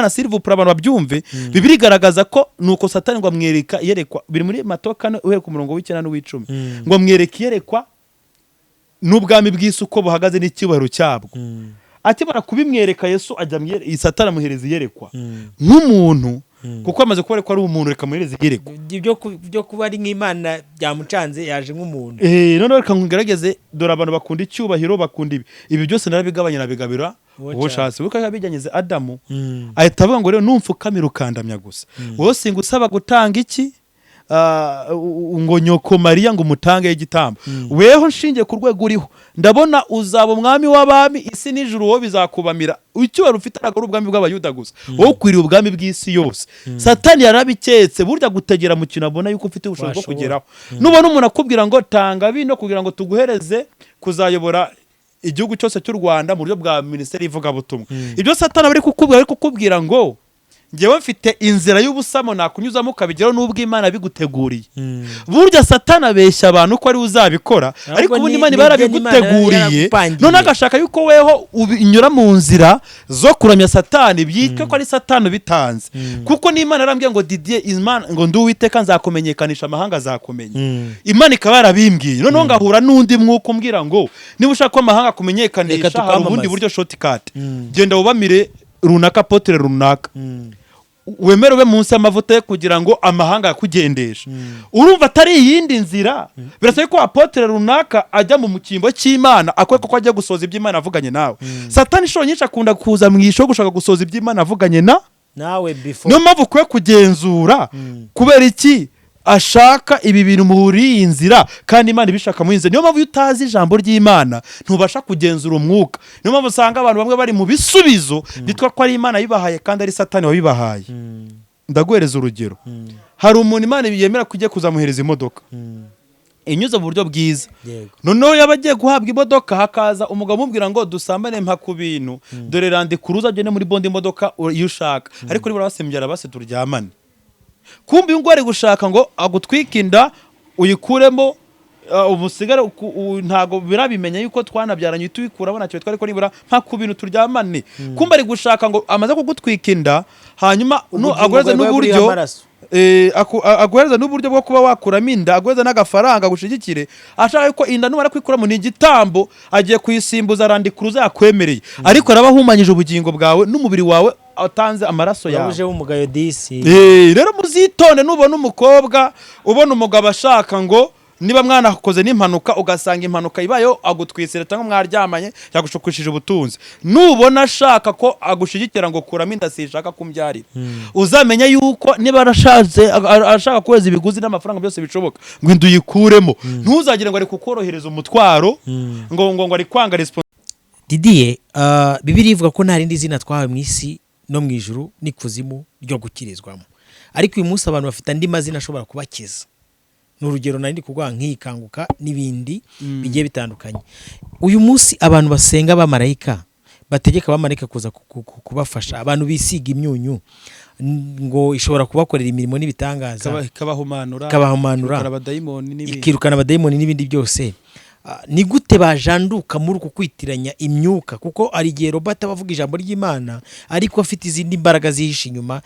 Imana, s'il vous plaît, abantu babyumve. Bibiliya igaragaza ko nuko Satani ngo amwereka iyerekwa, biri muri Matayo 4 uhereye ku murongo w'9 n'uw'icumi, ngo amwereka iyerekwa n'ubwami bw'isi uko buhagaze n'icyubahiro cyabwo. Akimara kubimwereka, Yesu ajya Satani amuhereza iyerekwa nk'umuntu, kuko amaze kubona ko ari umuntu, reka amuhereze iyerekwa. Ibyo kuba ari nk'Imana byamucanze, yaje nk'umuntu. Noneho reka nkugerageze, dore abantu bakunda icyubahiro, bakunda ibi, ibi byose narabigabanya, nabigabira uwo uwo nshatse. nshatse. Kuko yabijyanyeze Adamu, ahita avuga ngo rero numfukamira ukandamya gusa, wowe singusaba gutanga iki. Ngo nyoko Mariya ngo umutange igitambo. Weho nshingiye ku rwego uriho, ndabona uzaba umwami w'abami, isi n'ijuru wowe bizakubamira. Icyubahiro ufite ntabwo ari ubwami bw'Abayuda gusa, wowe ukwiriye ubwami bw'isi yose. Satani yarabiketse. Burya gutegera mu kintu abona yuko ufite ubushobozi bwo Washobora. kugeraho. Nubona umuntu akubwira ngo tanga bino kugira ngo tuguhereze kuzayobora igihugu cyose cy'u Rwanda mu buryo bwa minisiteri y'ivugabutumwa, ibyo Satani aba ari kukubwira ngo njyewe mfite inzira y'ubusamo nakunyuzamo ukabigeraho n'ubwo Imana biguteguriye. Burya Satani abeshya abantu ko ari we uzabikora, Ahubwo ariko ubundi Imana ni iba ibyo Imana yarabiguteguriye. yaragupangiye. None agashaka yuko weho unyura mu nzira zo kuramya Satani, byitwe ko ari Satani ubitanze. Kuko n'Imana yarambwiye ngo Didier, Imana ngo ndi Uwiteka, nzakumenyekanisha, amahanga azakumenya. Imana ikaba yarabimbwiye, noneho ngahura n'undi mwuka umbwira ngo niba ushaka ko amahanga akumenyekanisha, Reka hari ubundi tukwamamaze. buryo, shortcut, genda wubamire runaka, apôtre runaka, wemere ube munsi y'amavuta ye kugira ngo amahanga yakugendeshe. Urumva atari iyindi nzira? Birasaba ko apôtre runaka ajya mu cyimbo cy'Imana, akwereka ko ajya gusohoza ibyo Imana avuganye nawe. Satani inshuro nyinshi akunda kuza mu ishusho yo gushaka gusohoza ibyo Imana avuganye na nawe before. Niyo mpamvu ukwiye kugenzura kubera iki ashaka ibi bintu muri iyi nzira kandi Imana ibishaka muri iyi nzira. Niyo mpamvu iyo utazi ijambo ry'Imana ntubasha kugenzura umwuka. Niyo mpamvu usanga abantu bamwe bari mu bisubizo bitwa ko ari Imana yibahaye kandi ari Satani wabibahaye. Ndaguhereza urugero: hari umuntu Imana yemera ko igiye kuzamuhereza imodoka inyuze mu buryo bwiza. Noneho yaba agiye guhabwa imodoka, hakaza umugabo umubwira ngo dusambane, mpa ku bintu, dore Land Cruiser, agende muri bondi, imodoka iyo ushaka, ariko nibura basembyara base turyamane. Kumbe uyu nguyu ari gushaka ngo agutwike inda uyikuremo, umusigare ntago birabimenya yuko twanabyaranye, uhita uyikuramo, ntacyo bitwaye, ariko nibura mpa ku bintu turyamane. Kumbe ari gushaka ngo amaze kugutwika inda, hanyuma Ubugingo aguhereze bwawe buriho n'uburyo amaraso. Aguhereza n'uburyo bwo kuba wakuramo inda, aguhereza n'agafaranga agushigikire, ashaka ko inda numara kwikuramo ni igitambo agiye kuyisimbuza Land Cruiser yakwemereye, ariko araba ahumanyije ubugingo bwawe n'umubiri wawe, atanze amaraso yawe. Urabuje w'umugayo disi. Rero muzitonde. Nubona umukobwa, ubona umugabo ashaka ngo niba mwanakoze n'impanuka, ugasanga impanuka ibayeho agutwisira cyangwa mwaryamanye yagushukishije ubutunzi, nubona ashaka ko agushyigikira ngo kuramo inda sishaka kumbyarira, uzamenye yuko niba arashatse ashaka kohereza ibiguzi n'amafaranga byose bishoboka ngo inda uyikuremo, ntuzagire ngo ari kukorohereza umutwaro, ngo ari kwanga Didier, Bibiliya ivuga ko nta rindi zina twahawe mu isi no mu ijuru n'ikuzimu ryo gukirizwamo, ariko uyu munsi abantu bafite andi mazina ashobora kubakiza. Ni urugero nari ndi kuguha nk'iyi Kanguka n'ibindi bigiye bitandukanye. Uyu munsi abantu basenga abamarayika, bategeka abamarayika kuza kubafasha, abantu bisiga imyunyu ngo ishobora kubakorera imirimo n'ibitangaza, ikabahumanura, ikabahumanura, ikirukana abadayimoni n'ibindi. Ikirukana abadayimoni n'ibindi byose. Ni gute bajanduka muri uku kwitiranya imyuka? Kuko hari igihe Robert aba avuga ijambo ry'Imana ariko afite izindi mbaraga zihishe inyuma.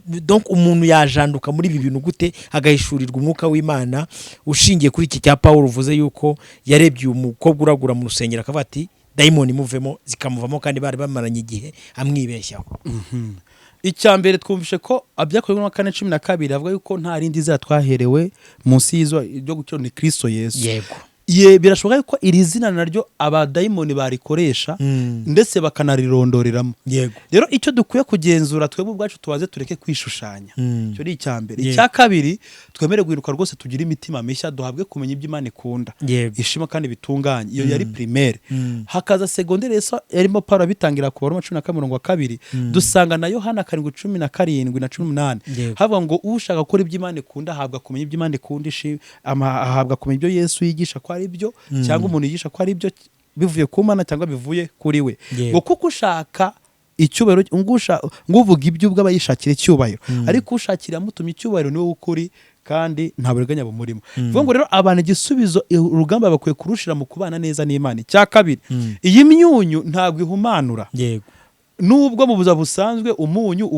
Donc umuntu yajanduka muri ibi bintu gute, agahishurirwa umwuka w'Imana ushingiye kuri iki cya Paul uvuze yuko yarebye uyu mukobwa uragura mu rusengero akavuga ati dayimoni imuvemo, zikamuvamo, kandi bari bamaranye igihe amwibeshyaho? Icya mbere, twumvishe ko Ibyakozwe na 4:12 avuga yuko nta rindi zina twaherewe munsi y'izuba ryo gukira, ni Kristo Yesu. Ye, birashoboka ko iri zina naryo abadayimoni barikoresha, ndetse bakanarirondoleramo. Rero icyo dukwiye kugenzura twebwe ubwacu, tubaze tureke kwishushanya. Icyo ni icya mbere. Icya kabiri, twemere guhinduka rwose, tugire imitima mishya, duhabwe kumenya ibyo Imana ikunda, ishima kandi bitunganye. Iyo yari primaire. Hakaza secondaire. Yesu yarimo Paulo abitangira ku Baroma 12 umurongo wa 2, dusanga na Yohana 7:17 na 18, havuga ngo ushaka gukora ibyo Imana ikunda ahabwa kumenya ibyo Imana ikunda, ahabwa kumenya ibyo Yesu yigisha ko ari byo, cyangwa umuntu yigisha ko ari byo, bivuye ku Mana cyangwa bivuye kuri we. Ngo kuko ushaka icyubahiro, nguvuga ibyo ubwo aba yishakira icyubahiro, ariko ushakira amutumye icyubahiro niwe w'ukuri kandi nta buriganya bumurimo. Bivuga ngo rero abantu igisubizo, urugamba bakwiye kurushira mu kubana neza n'Imana. Icya kabiri, iyi myunyu ntabwo ihumanura. Nubwo mu buzima busanzwe umunyu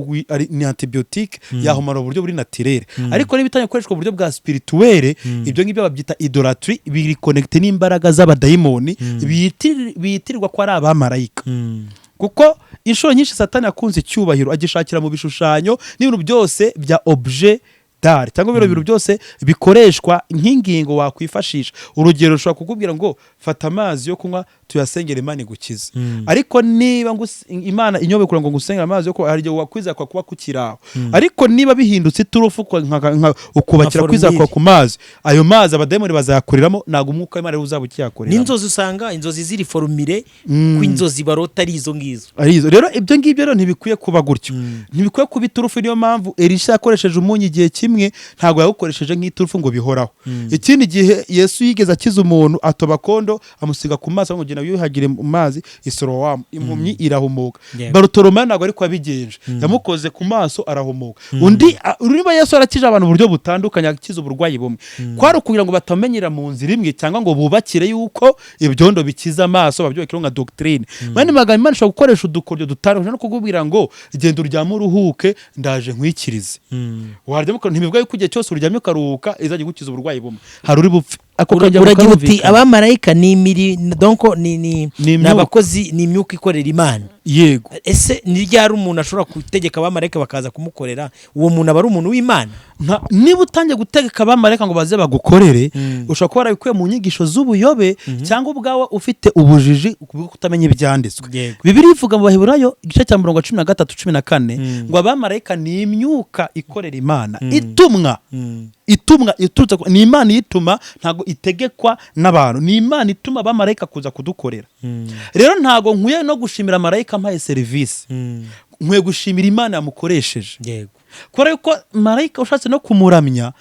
ni antibiotique, yahumara mu buryo buri naturel, ariko niba itangiye gukoreshwa mu buryo bwa spirituel, ibyo ngibyo babyita idolatry, biri connecté n'imbaraga z'abadayimoni bitirirwa ko ari abamarayika, kuko inshuro nyinshi Satani yakunze icyubahiro, agishakira mu bishushanyo n'ibintu byose bya objet d'art cyangwa bino bintu byose bikoreshwa nk'ingingo wakwifashisha. Urugero, ushobora kukubwira ngo fata amazi yo kunywa tuyasengere Imana igukize, ariko niba Imana inyobe kugira ngo ngusengere amazi yo kunywa, hari igihe wakwizera kwa kuba kukiri aho, ariko niba bihindutse iturufu ukubakira Nka kwizera formule. kwa ku mazi, ayo mazi abadayimoni bazayakuriramo, ntabwo umwuka w'Imana ariwo uzaba ukiyakoreramo. N'inzozi, usanga inzozi ziri formulé ko inzozi barota ari izo ngizo. Ari izo. Rero ibyo ngibyo rero ntibikwiye kuba gutyo, ntibikwiye kuba iturufu. Niyo mpamvu Elisha yakoresheje umunyu igihe kimwe, ntabwo yawukoresheje nk'iturufu ngo bihoraho. Ikindi gihe Yesu yigeze akiza umuntu, atoba kondo amusiga ku maso, amugenda yuhagire mu mazi i Sorowamu, impumyi irahumuka. Barutolomayo ntabwo ariko yabigenje, yamukoze ku maso arahumuka. Undi niba Yesu arakije abantu mu buryo butandukanye, akiza uburwayi bumwe, kwari ukugira ngo batamenyera mu nzira imwe cyangwa ngo bubakire yuko ibyondo bikiza amaso, babyubakire nka doctrine. Mu yandi magambo, Imana ishobora gukoresha udukoryo dutandukanye no kukubwira ngo genda uryame uruhuke, ndaje nkwikirize. Waryama ntibivuga yuko igihe cyose uryamye ukaruhuka izajya igukiza uburwayi bumwe, hari uri bupfe. Ako kajya Uragira uti karumvikana. Abamarayika ni imiri, donc ni ni Ni ni imyuka. abakozi, ni imyuka ikorera Imana. Yego. Ese ni ryari umuntu ashobora gutegeka abamarayika bakaza kumukorera? Uwo muntu aba ari umuntu w'Imana? Niba utangiye gutegeka abamarayika ngo baze bagukorere, ushobora kuba warabikuye mu nyigisho z'ubuyobe cyangwa ubwawe ufite ubujiji bwo kutamenya ibyanditswe. Bibiliya ivuga mu Baheburayo igice cya mirongo 13 14 ngo abamarayika ni imyuka ikorera Imana, itumwa iturutse ni Imana iyituma, ntabwo itegekwa n'abantu. Ni Imana ituma abamarayika kuza kudukorera. Rero ntabwo nkwiye no gushimira marayika ampaye serivisi, nkwiye gushimira Imana yamukoresheje, kubera yuko marayika ushatse no kumuramya,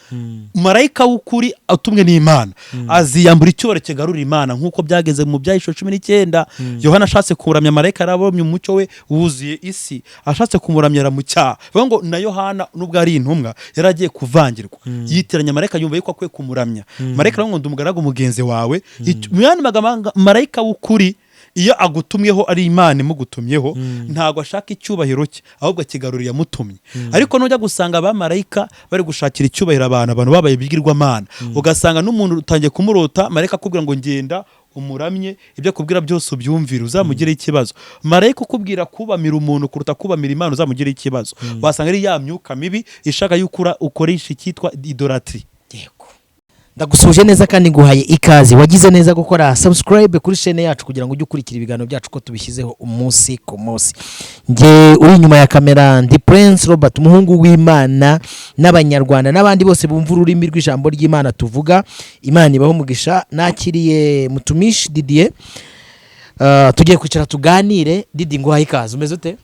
marayika w'ukuri atumwe n'Imana aziyambura icyubahiro kigarura Imana, nk'uko byageze mu Byahisho 19. Yohana ashatse kuramya marayika, yarabonye umucyo we wuzuye isi, ashatse kumuramya aramucyaha. Bivuga ngo na Yohana nubwo ari intumwa yari agiye kuvangirwa, yitiranya marayika, yumva yuko akwiye kumuramya. Marayika aravuga ngo ndi umugaragu mugenzi wawe. Mu yandi magambo, marayika w'ukuri iyo agutumyeho ari Imana imugutumyeho, ntabwo ashaka icyubahiro cye, ahubwo akigarurira iyamutumye. Ariko nujya gusanga abamarayika bari gushakira icyubahiro abantu, abantu babaye ibigirwamana, ugasanga n'umuntu utangiye kumurota marayika akubwira ngo ngenda umuramye, ibyo akubwira byose ubyumvire, uzamugireho ikibazo. Marayika ukubwira kubamira umuntu kuruta kubamira Imana, uzamugireho ikibazo. Wasanga ari ya myuka mibi ishaka yuko ukoresha icyitwa idolatry. Yego, ndagusuhuje neza kandi nguhaye ikaze. Wagize neza gukora subscribe kuri chaîne yacu kugira ngo ujye ukurikira ibiganiro byacu ko tubishyizeho umunsi ku munsi. Nge uri inyuma ya kamera ndi Prince Robert, umuhungu w'Imana n'Abanyarwanda n'abandi bose bumva ururimi rw'ijambo ry'Imana tuvuga. Imana ibaho umugisha. Nakiriye Mutumishi Didier, tugiye kwicara tuganire. Didi, nguhaye ikaze, umeze ute?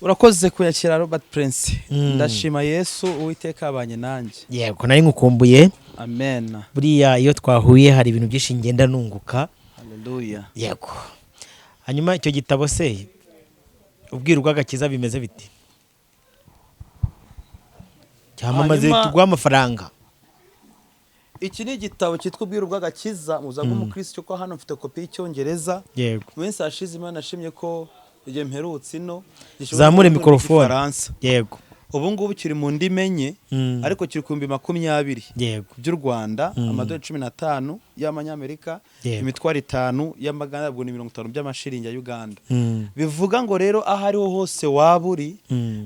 Urakoze kuyakira, Robert Prince. Ndashima Yesu, Uwiteka abanye nanjye. Yego, nari nkukumbuye. Amen. Buriya iyo twahuye hari ibintu byinshi ngenda nunguka. Haleluya. Yego. Hanyuma icyo gitabo se, Ubwiru bw'Agakiza, bimeze biti? Cyamamaze, tuguha amafaranga. Iki ni igitabo cyitwa Ubwiru bw'Agakiza mu buzima bw'umukristo, ko hano mfite kopi y'Icyongereza. Mu minsi yashize Imana nashimye ko igihe mperutse ino gishobora Zamure kuba mikorofone. Igifaransa. Ubu ngubu kiri mu ndimi enye, ariko kiri ku 20,000 by'u Rwanda, amadolari 15 y'amanyamerika, imitwaro 5 y'amagana, ubwo ni 50 by'amashiringi ya Uganda. Bivuga ngo rero aho ariho hose waba uri,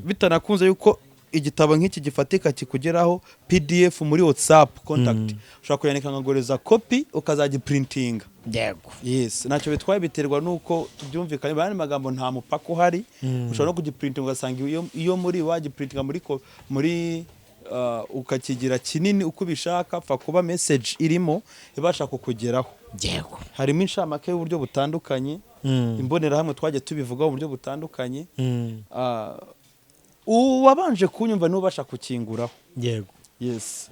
bitanakunze yuko igitabo nk'iki gifatika kikugeraho PDF muri WhatsApp contact, ushobora kuyandika nkagoreza kopi ukazagiprintinga. Yes, ntacyo bitwaye, biterwa nuko tubyumvikanye. Mu yandi magambo, nta mupaka uhari. Ushobora no kugiprintinga ugasanga iyo muri wagiprintinga muri ukakigira kinini uko ubishaka, pfa kuba message irimo ibasha kukugeraho. Harimo inshamake y'uburyo butandukanye, imbonerahamwe twagiye tubivugaho mu buryo butandukanye. Uwabanje kunyumva niwe ubasha kukinguraho. Yes.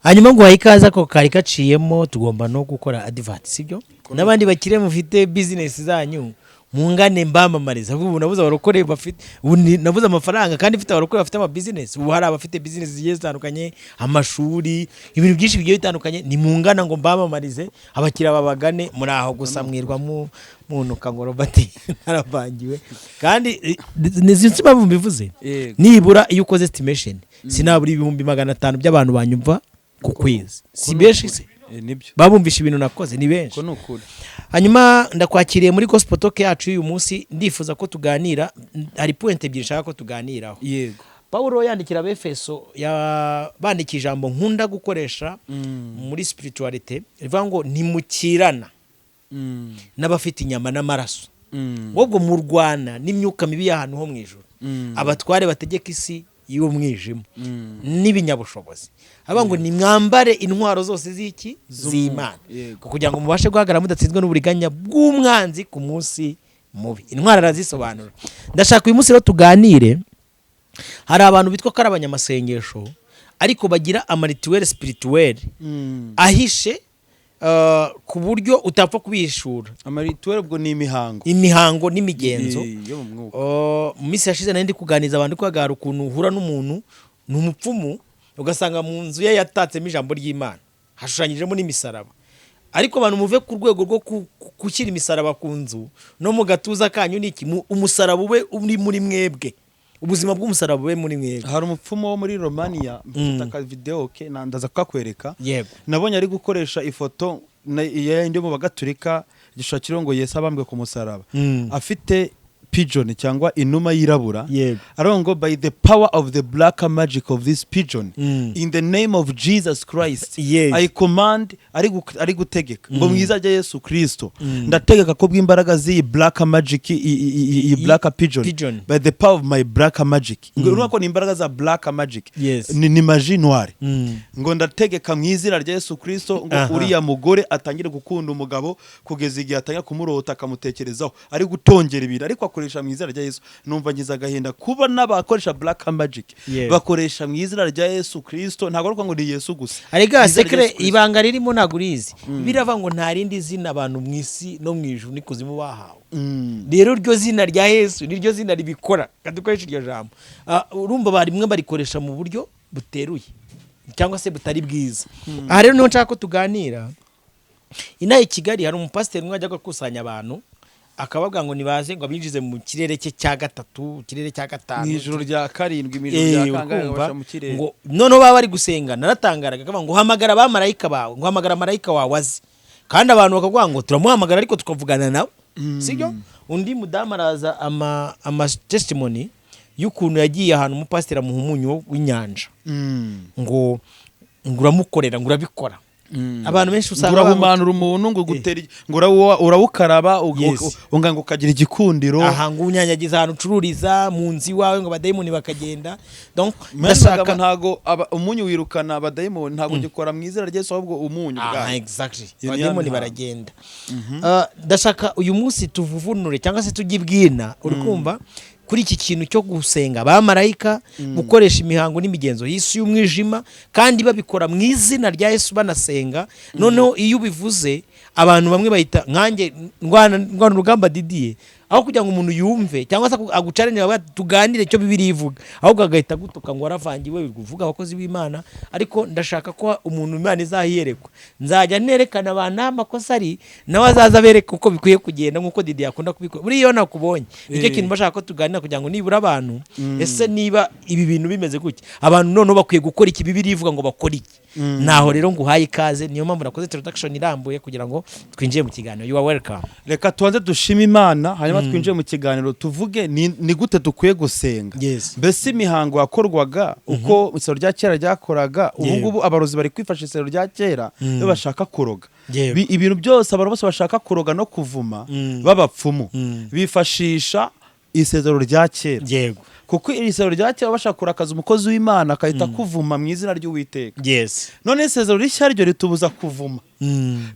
Hanyuma ngo ikaze, ako kari gaciyemo, tugomba no gukora advert, sibyo? N'abandi bakire mufite business zanyu. Mungane mbamamariza. Ubu nabuze abarokore bafite, ubu nabuze amafaranga kandi mfite abarokore bafite ama business. Ubu hari abafite business zigiye zitandukanye, amashuri, ibintu byinshi bigiye bitandukanye. Ni mungana ngo mbamamarize, abakiriya babagane. Muri aho gusa mwirwa munuka ngo Robert naravangiwe, kandi ni sinzi impamvu mbivuze. Nibura iyo ukoze estimation, sinabura 500,000 by'abantu banyumva ku kwezi. Si benshi se? Nibyo. Babumvisha ibintu nakoze, ni benshi. Ko ni ukuri. Hanyuma ndakwakiriye muri Gospel Talk yacu y'uyu munsi. Ndifuza ko tuganira, hari point ebyiri nshaka ko tuganiraho. Pawulo yandikira Abefeso, bandikiye ijambo nkunda gukoresha muri spiritualité rivuga ngo ntimukirana n'abafite inyama n'amaraso, ahubwo murwana n'imyuka mibi y'ahantu ho mu ijuru, abatware bategeka isi y'umwijima n'ibinyabushobozi. Avuga ngo nimwambare intwaro zose z'iki? Z'Imana, kugira ngo mubashe guhagarara mudatsinzwe n'uburiganya bw'umwanzi ku munsi mubi. Intwaro arazisobanura. Ndashaka uyu munsi rero tuganire. Hari abantu bitwa ko ari abanyamasengesho, ariko bagira ama rituel spirituel ahishe, ku buryo utapfa kubihishura. Ama rituel ubwo ni imihango. Imihango n'imigenzo. Yo mu mwuka. Mu minsi yashize nari ndi kuganiriza abantu ko ukuntu uhura n'umuntu ni umupfumu, ugasanga mu nzu ye yatatsemo ijambo ry'Imana, hashushanyijemo n'imisaraba. Ariko abantu muve ku rwego rwo gushyira imisaraba ku nzu no mu gatuza kanyu. Niki umusaraba ube uri muri mwebwe, ubuzima bw'umusaraba bube muri mwebwe. Hari umupfumu wo muri Romania, mfite akavidewo ke, ndaza kukakwereka. Nabonye ari gukoresha ifoto ya yindi yo mu Bagatulika, igishushanyo kiriho ngo Yesu abambwe ku musaraba, afite pigeon cyangwa inuma yirabura. Aravuga ngo "By the power of the black magic of this pigeon, in the name of Jesus Christ, I command", ari gutegeka ngo mu izina rya Yesu Kristo ndategeka ko bw'imbaraga z'iyi black magic, iyi black pigeon, pigeon. by the power of my black magic, ngo urabona ko ni imbaraga za black magic, ni magie noire, ngo ndategeka mu izina rya Yesu Kristo ngo uriya mugore atangire gukunda umugabo kugeza igihe atangira kumurota, akamutekerezaho, ari gutongera ibintu, ariko akoresha mu izina rya Yesu. Numva ngize agahinda kuba n'abakoresha black magic bakoresha mu izina rya Yesu Kristo. Ntabwo ari ukuvuga ngo ni Yesu gusa. Arega Mu izina rya secret, Yesu Kristo. ibanga ririmo ntabwo urizi. Biravuga ngo nta rindi zina abantu mu isi no mu ijuru n'ikuzimu bahawe. Rero iryo zina rya Yesu niryo zina ribikora. Kadukoresha iryo jambo. Urumva barimwe barikoresha mu buryo buteruye cyangwa se butari bwiza. Aha rero niho nshaka ko tuganira. Inaha i Kigali hari umupasiteri umwe wajyaga akusanya abantu, akababwira ngo nibaze, ngo abinjize mu kirere cye cya gatatu, ikirere cya gatanu, Mu ijoro rya karindwi, mu ijoro rya kangahe, ukumva babasha mu kirere. Ngo noneho baba bari gusenga, naratangaraga, akavuga ngo hamagara abamarayika bawe, ngo hamagara marayika wawe aze, kandi abantu bakavuga ngo turamuhamagara ariko tukavugana nawe, sibyo? Undi mudamu araza ama testimony y'ukuntu yagiye ahantu umupasiteri amuha umunyu w'inyanja, ngo uramukorera, ngo urabikora. Abantu benshi Ngo usanga urahumanura umuntu, ngo gutera, ngo urawukaraba ngo ukagira igikundiro. Aha, ngo unyanyagiza ahantu ucururiza, mu nzu iwawe, ngo abadayimoni bakagenda. Donc Mwene ndashaka bagabo, ntago umunyu wirukana abadayimoni, ntago gikora mu izina rya Yesu, ahubwo umunyu ubwayo. Exactly. Iyo ni ya Abadayimoni mihango. baragenda. Ndashaka uyu munsi tuvuvunure cyangwa se tujye ibwina, uri kumva, kuri iki kintu cyo gusenga abamarayika, gukoresha imihango n'imigenzo y'isi y'umwijima, kandi babikora mu izina rya Yesu, banasenga. Noneho iyo ubivuze, abantu bamwe bahita, nkanjye ndwana urugamba Didier, aho kugira ngo umuntu yumve cyangwa se agucarane tuganire icyo Bibiliya ivuga, ahubwo agahita agutuka ngo waravangiwe, uvuga abakozi b'Imana. Ariko ndashaka ko umuntu Imana izahiyerekwa, nzajya nerekana abantu aho amakosa ari, nawe azaza abereka uko bikwiye kugenda, nk'uko Didier akunda kubikora. Buriya iyo nakubonye, nicyo kintu bashaka ko tuganira, kugira ngo nibura abantu, ese niba ibi bintu bimeze gutya, abantu noneho bakwiye gukora iki? Bibiliya ivuga ngo bakore iki? Naho rero nguhaye ikaze, niyo mpamvu nakoze introduction irambuye kugira ngo twinjire mu kiganiro. You are welcome. Reka tubanze dushime Imana, hanyuma twinjire mu kiganiro, tuvuge ni gute dukwiye gusenga. Mbese imihango yakorwaga uko isero rya kera ryakoraga, ubu ngubu abarozi bari kwifashisha isero rya kera iyo bashaka kuroga. Ibintu byose, abantu bose bashaka kuroga no kuvuma b'abapfumu bifashisha isezerano rya kera. Kuko iri sezerano rya kera bashaka kurakaza umukozi w'Imana akahita kuvuma mu izina ry'Uwiteka. None isezerano rishya ryo ritubuza kuvuma.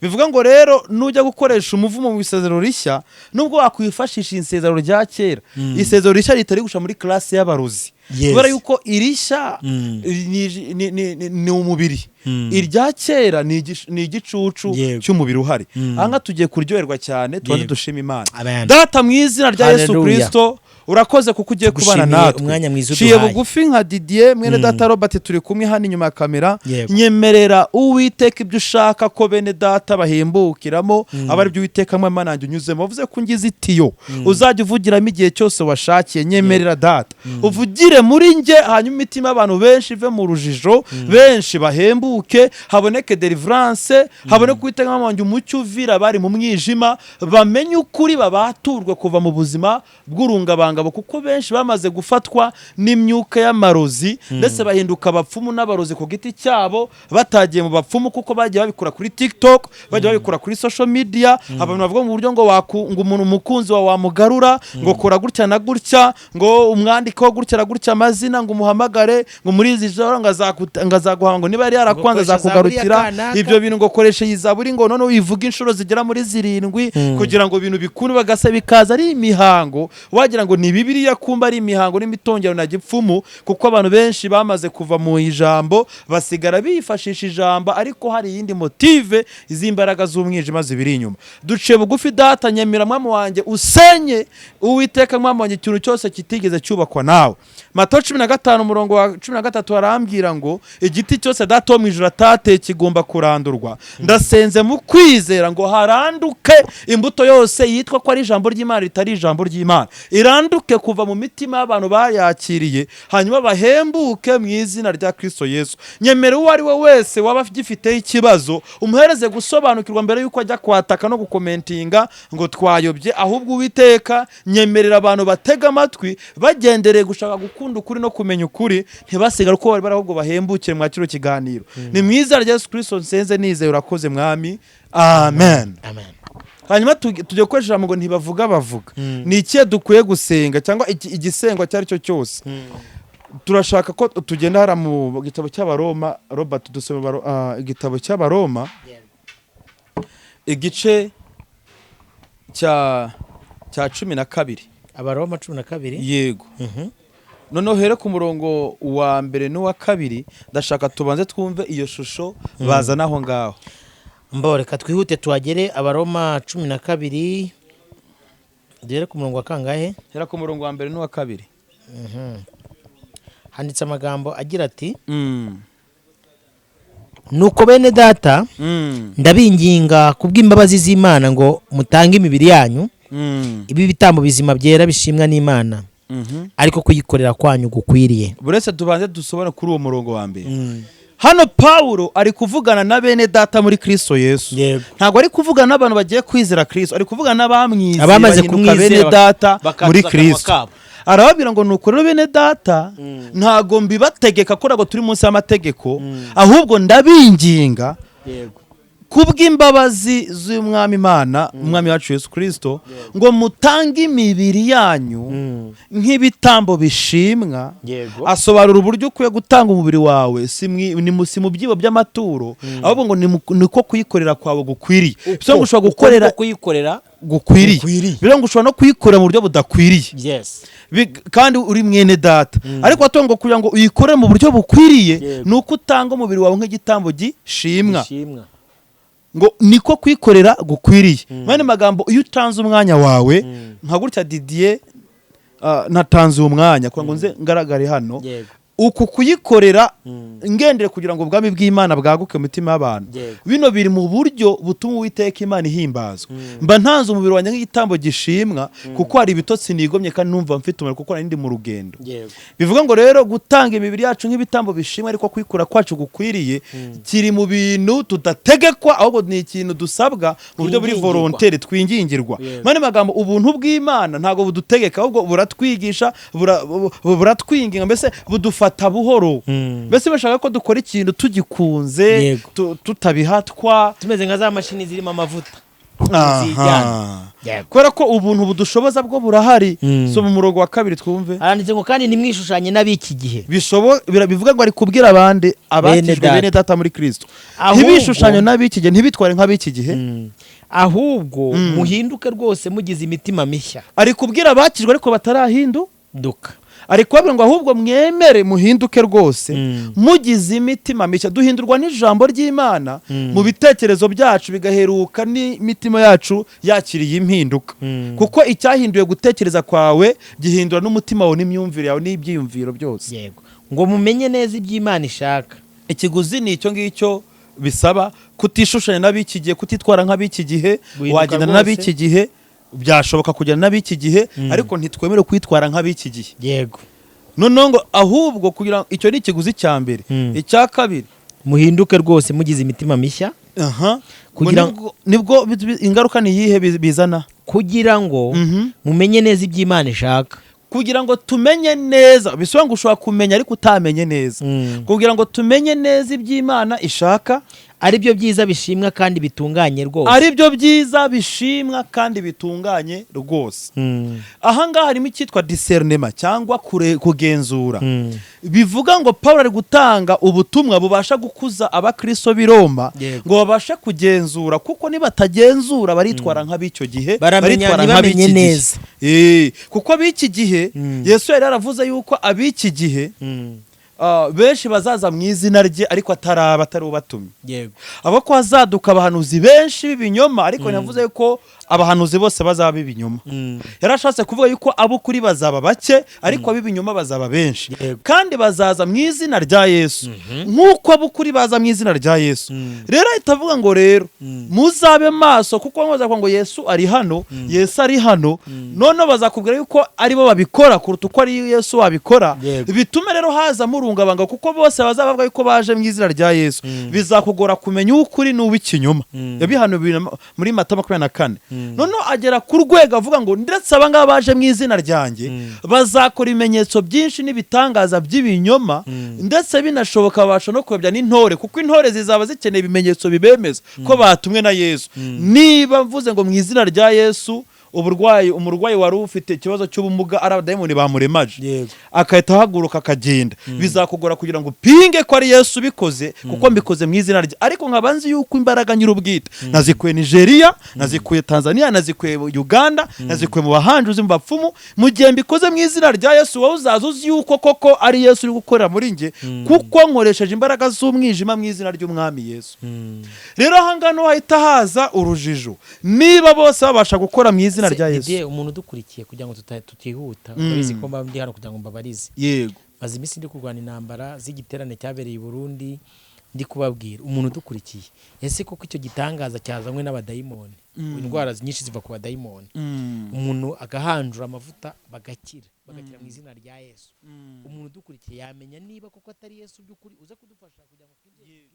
Bivuga ngo rero nujya gukoresha umuvumo mu isezerano rishya, nubwo wakwifashisha isezerano rya kera, isezerano rishya ritari gusha muri classe y'abarozi. Kubera yuko irishya ni umubiri, irya kera ni igicucu cy'umubiri uhari. Aha tugiye kuryoherwa cyane, tubanze dushima Imana. Amen. Data, mu izina rya Yesu Hallelujah. Kristo, urakoze kuko ugiye kubana Tugushimiye natwe. umwanya mwiza Ciye uduhaye. bugufi nka Didier, mwene data Robert turi kumwe hano inyuma ya kamera. Nyemerera Uwiteka, ibyo ushaka ko bene data bahembukiramo aba ari byo Uwiteka mwema nanjye unyuzemo. Wavuze ko ungize itiyo uzajya uvugiramo igihe cyose washakiye. Nyemerera data, uvugire muri njye, hanyuma imitima y'abantu benshi ive mu rujijo, benshi bahembuke, haboneke deliverance, haboneke Uwiteka mwema wanjye umucyo uvira abari mu mwijima, bamenye ukuri, babaturwe kuva mu buzima bw'urungabangabo, kuko benshi bamaze gufatwa n'imyuka y'amarozi, ndetse bahinduka abapfumu n'abarozi ku giti cyabo batagiye mu bapfumu, kuko bagiye babikura kuri TikTok, bagiye babikura kuri social media. Abantu bavuga mu buryo ngo ngo umuntu umukunzi wawe wamugarura, ngo kora gutya na gutya, ngo umwandikeho gutya na gutya amazina, ngo umuhamagare, ngo muri izi joro ngo azaguha, ngo niba yari yarakwanze Ngo koresha zaburi ya azakugarukira. kanaka. Ibyo bintu ngo koresha iyi zaburi, ngo none uyivuge inshuro zigera muri 7 kugira ngo ibintu bikunde, bagasa bikaza ari imihango, wagira ngo ni Bibiliya, kumba ari imihango n'imitongero na gipfumu, kuko abantu benshi bamaze kuva mu ijambo, basigara bifashisha ijambo, ariko hari iyindi motive z'imbaraga z'umwijima zibiri inyuma. Duciye bugufi data, nyemera mwami wanjye usenye, Uwiteka mwami wanjye, ikintu cyose kitigeze cyubakwa nawe. Matayo 15 umurongo wa 13 arambwira ngo igiti cyose data wo mu ijuru atateye kigomba kurandurwa. Ndasenze mu kwizera ngo haranduke imbuto yose yitwa ko ari ijambo ry'Imana ritari ijambo ry'Imana, iranduke kuva mu mitima y'abantu bayakiriye, hanyuma bahembuke mu izina rya Kristo Yesu. Nyemera uwo ari we wese waba agifiteho ikibazo, umuhereze gusobanukirwa mbere y'uko ajya kwataka no gukomentinga ngo twayobye. Ahubwo Uwiteka, nyemerera abantu batega amatwi bagendereye gushaka gukunda ukuri no kumenya ukuri, ntibasigare uko bari bari, ahubwo bahembukire mwa kino kiganiro. Ni mu izina rya Yesu Kristo nsenze nizeye, urakoze mwami, amen. Amen. Hanyuma tujya gukoresha ijambo ngo ntibavuga bavuga. Ni ikihe dukwiye gusenga cyangwa igisengwa icyo ari cyo cyose? Turashaka ko tugenda hariya mu gitabo cy'Abaroma. Robert, dusome igitabo cy'Abaroma, igice cya 12. Abaroma 12. Yego. Noneho here ku murongo wa mbere n'uwa kabiri, ndashaka tubanze twumve iyo shusho bazana aho ngaho. Mbo reka twihute tuhagere. Abaroma 12, duhere ku murongo wa kangahe? Hera ku murongo wa mbere n'uwa kabiri. Handitse amagambo agira ati: "Nuko bene data, ndabinginga kubw'imbabazi z'Imana ngo mutange imibiri yanyu ibe ibitambo bizima, byera, bishimwa n'Imana, ariko kuyikorera kwanyu gukwiriye." Buretse tubanze dusobane kuri uwo murongo wa mbere. Hano Pawulo ari kuvugana na bene data muri Kristo Yesu. Ntabwo ari kuvugana n'abantu bagiye kwizera Kristo, ari kuvugana n'abamwizeye, Abamaze bahinduka kumwizera bene data bakatuza muri akanwa Kristo. kabo. Arababwira ngo nuko rero bene data, ntabwo mbibategeka ko ntabwo turi munsi y'amategeko, ahubwo ndabinginga kubw'imbabazi z'Umwami Imana, Umwami wacu Yesu Kristo, ngo mutange imibiri yanyu nk'ibitambo bishimwa. Asobanura uburyo ukwiye gutanga umubiri wawe, si mu byibo by'amaturo, ahubwo ngo niko kuyikorera kwawe gukwiriye. Bivuze ngo ushobora gukorera Uko kuyikorera gukwiriye. Gukwiriye. Bivuze ngo ushobora no kuyikorera mu buryo budakwiriye. Kandi uri mwene data, ariko watongo kugira ngo uyikorere mu buryo bukwiriye, ni uko utanga umubiri wawe nk'igitambo gishimwa, Gishimwa. ngo niko kwikorera gukwiriye. Mu yandi magambo, iyo utanze umwanya wawe nka gutya, Didier, natanze uwo mwanya kugira ngo nze ngaragare hano, uku kuyikorera ngendere kugira ngo ubwami bw'Imana bwaguke mu mitima y'abantu, bino biri mu buryo butuma Uwiteka Imana ihimbazwa. Mba ntanze umubiri wanjye nk'igitambo gishimwa, kuko hari ibitotsi nigomye kandi numva mfite umuriro kuko nari ndi mu rugendo. Bivuga ngo rero gutanga imibiri yacu nk'ibitambo bishimwa, ariko kwikura kwacu gukwiriye, kiri mu bintu tudategekwa, ahubwo ni ikintu dusabwa mu buryo buri Twingingirwa. volontaire, twingingirwa. Mu yandi magambo, ubuntu bw'Imana ntabwo budutegeka, ahubwo buratwigisha, buratwinginga, mbese budufata buhoro. Mbese bashaka ko dukora ikintu tugikunze, tutabihatwa. Tumeze nka za mashini zirimo amavuta Aha. zijyana. Kubera ko ubuntu budushoboza bwo burahari. Soma umurongo wa 2 twumve. Aranditse ngo kandi ntimwishushanye n'ab'iki gihe. Bivuga ngo ari kubwira abandi abatijwe bene data muri Kristo. Ntibishushanye n'ab'iki gihe, ntibitware nk'ab'iki gihe. Ahubwo muhinduke rwose mugize imitima mishya. Ari kubwira abakijwe ariko batarahinduka. Ari kubabwira ngo ahubwo mwemere muhinduke rwose mugize imitima mishya. Duhindurwa n'ijambo ry'Imana mu bitekerezo byacu, bigaheruka n'imitima yacu yakiriye impinduka. Kuko icyahinduye gutekereza kwawe gihindura n'umutima wawe n'imyumvire yawe n'ibyiyumviro byose. Yego. Ngo mumenye neza iby'Imana ishaka. Ikiguzi ni icyo ngicyo bisaba kutishushanya n'ab'iki gihe, kutitwara nk'ab'iki gihe, wagendana n'ab'iki gihe, byashoboka kugera n'ab'iki gihe, ariko ntitwemere kwitwara nk'ab'iki gihe. Yego. Noneho ngo ahubwo kugira icyo ni ikiguzi cya mbere. Icya kabiri, muhinduke rwose mugize imitima mishya. Kugira nibwo ingaruka ni iyihe bizana? Kugira ngo mumenye neza iby'Imana ishaka. Kugira ngo tumenye neza, bisobanura ngo ushobora kumenya ariko utamenye neza. Kugira ngo tumenye neza iby'Imana ishaka, ari byo byiza bishimwa kandi bitunganye rwose. Ari byo byiza bishimwa kandi bitunganye rwose. Aha ngaha harimo icyitwa discernement cyangwa kugenzura. Bivuga ngo Paul ari gutanga ubutumwa bubasha gukuza abakristo b'i Roma ngo babashe kugenzura, kuko nibatagenzura baritwara nk'ab'icyo gihe, baritwara nk'ab'iki gihe. Kuko ab'iki gihe Yesu yari yaravuze yuko ab'iki gihe benshi bazaza mu izina rye ariko ataraba atari ubatumye. Yego. Abo ko hazaduka abahanuzi benshi b'ibinyoma, ariko ntiyavuze ko abahanuzi bose bazaba ibinyoma. Yarashatse kuvuga yuko abo kuri bazaba bake ariko ab'ibinyoma bazaba benshi. Kandi bazaza mu izina rya Yesu. Nkuko abo kuri baza mu izina rya Yesu. Rero ahita avuga ngo rero muzabe maso, kuko bazavuga ngo Yesu ari hano, Yesu ari hano. None bazakubwira yuko aribo babikora kuruta uko ari Yesu wabikora. Bitume rero haza murungabanga, kuko bose bazabavuga yuko baje mu izina rya Yesu. Bizakugora kumenya ukuri n'uw'ikinyoma. Yabihanuye muri Mata 24. Noneho agera ku rwego avuga ngo ndetse abangaba baje mu izina ryanjye bazakora ibimenyetso byinshi n'ibitangaza by'ibinyoma, ndetse binashoboka babasha no kuyobya n'intore, kuko intore zizaba zikeneye ibimenyetso bibemeza ko batumwe na Yesu. Niba mvuze ngo mu izina rya Yesu uburwayi, umurwayi wari ufite ikibazo cy'ubumuga ari abadayimoni bamuremaje akahita ahaguruka akagenda, bizakugora kugira ngo upinge ko ari Yesu ubikoze, kuko mbikoze mu izina rye. Ariko nkaba nzi yuko imbaraga nyir'ubwite nazikuye Nigeria, nazikuye Tanzania, nazikuye Uganda, nazikuye mu bahanjuzi, mu bapfumu. Mu gihe mbikoze mu izina rya Yesu, wowe uzaza uzi yuko koko ari Yesu uri gukorera muri nge, kuko nkoresheje imbaraga z'umwijima mu izina ry'Umwami Yesu. Rero aha ngaha hahita haza urujijo niba bose babasha gukora mu izina rya Yesu. Umuntu udukurikiye kugira ngo tutihuta, urabizi ko mba ndi hano kugira ngo mbabarize. Yego. Maze iminsi ndi kurwana intambara z'igiterane cyabereye i Burundi, ndi kubabwira umuntu udukurikiye, ese koko icyo gitangaza cyazanywe n'abadayimoni? Indwara nyinshi ziva ku badayimoni. Umuntu agahanjura amavuta bagakira, bagakira mu izina rya Yesu. Umuntu udukurikiye yamenya niba koko atari Yesu by'ukuri uza kudufasha kugira ngo twinjire.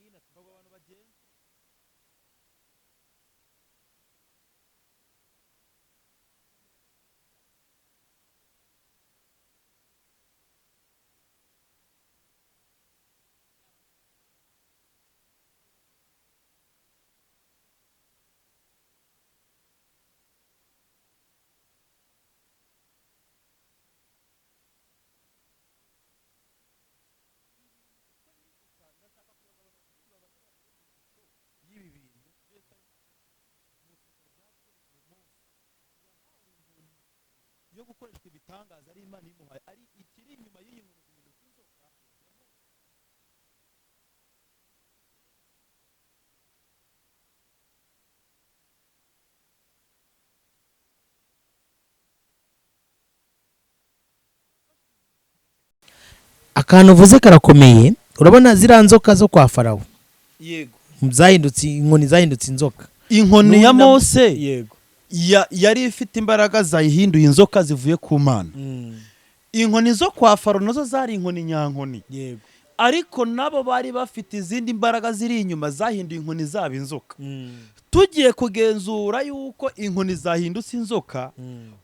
Yo gukoreshwa ibitangaza ari Imana imuhaye, ari ikiri inyuma y'iyi nkuru guhinduka inzoka. Akantu uvuze karakomeye. Urabona ziriya nzoka zo kwa Farawo? Yego. Zahindutse inkoni, zahindutse inzoka. Inkoni ya Mose. Yego. Yari ifite imbaraga zayihinduye inzoka zivuye ku Mana. Inkoni zo kwa Farawo nazo zari inkoni nyankoni. Yego. Ariko nabo bari bafite izindi mbaraga ziri inyuma zahinduye inkoni zaba inzoka. Tugiye kugenzura yuko inkoni zahindutse inzoka,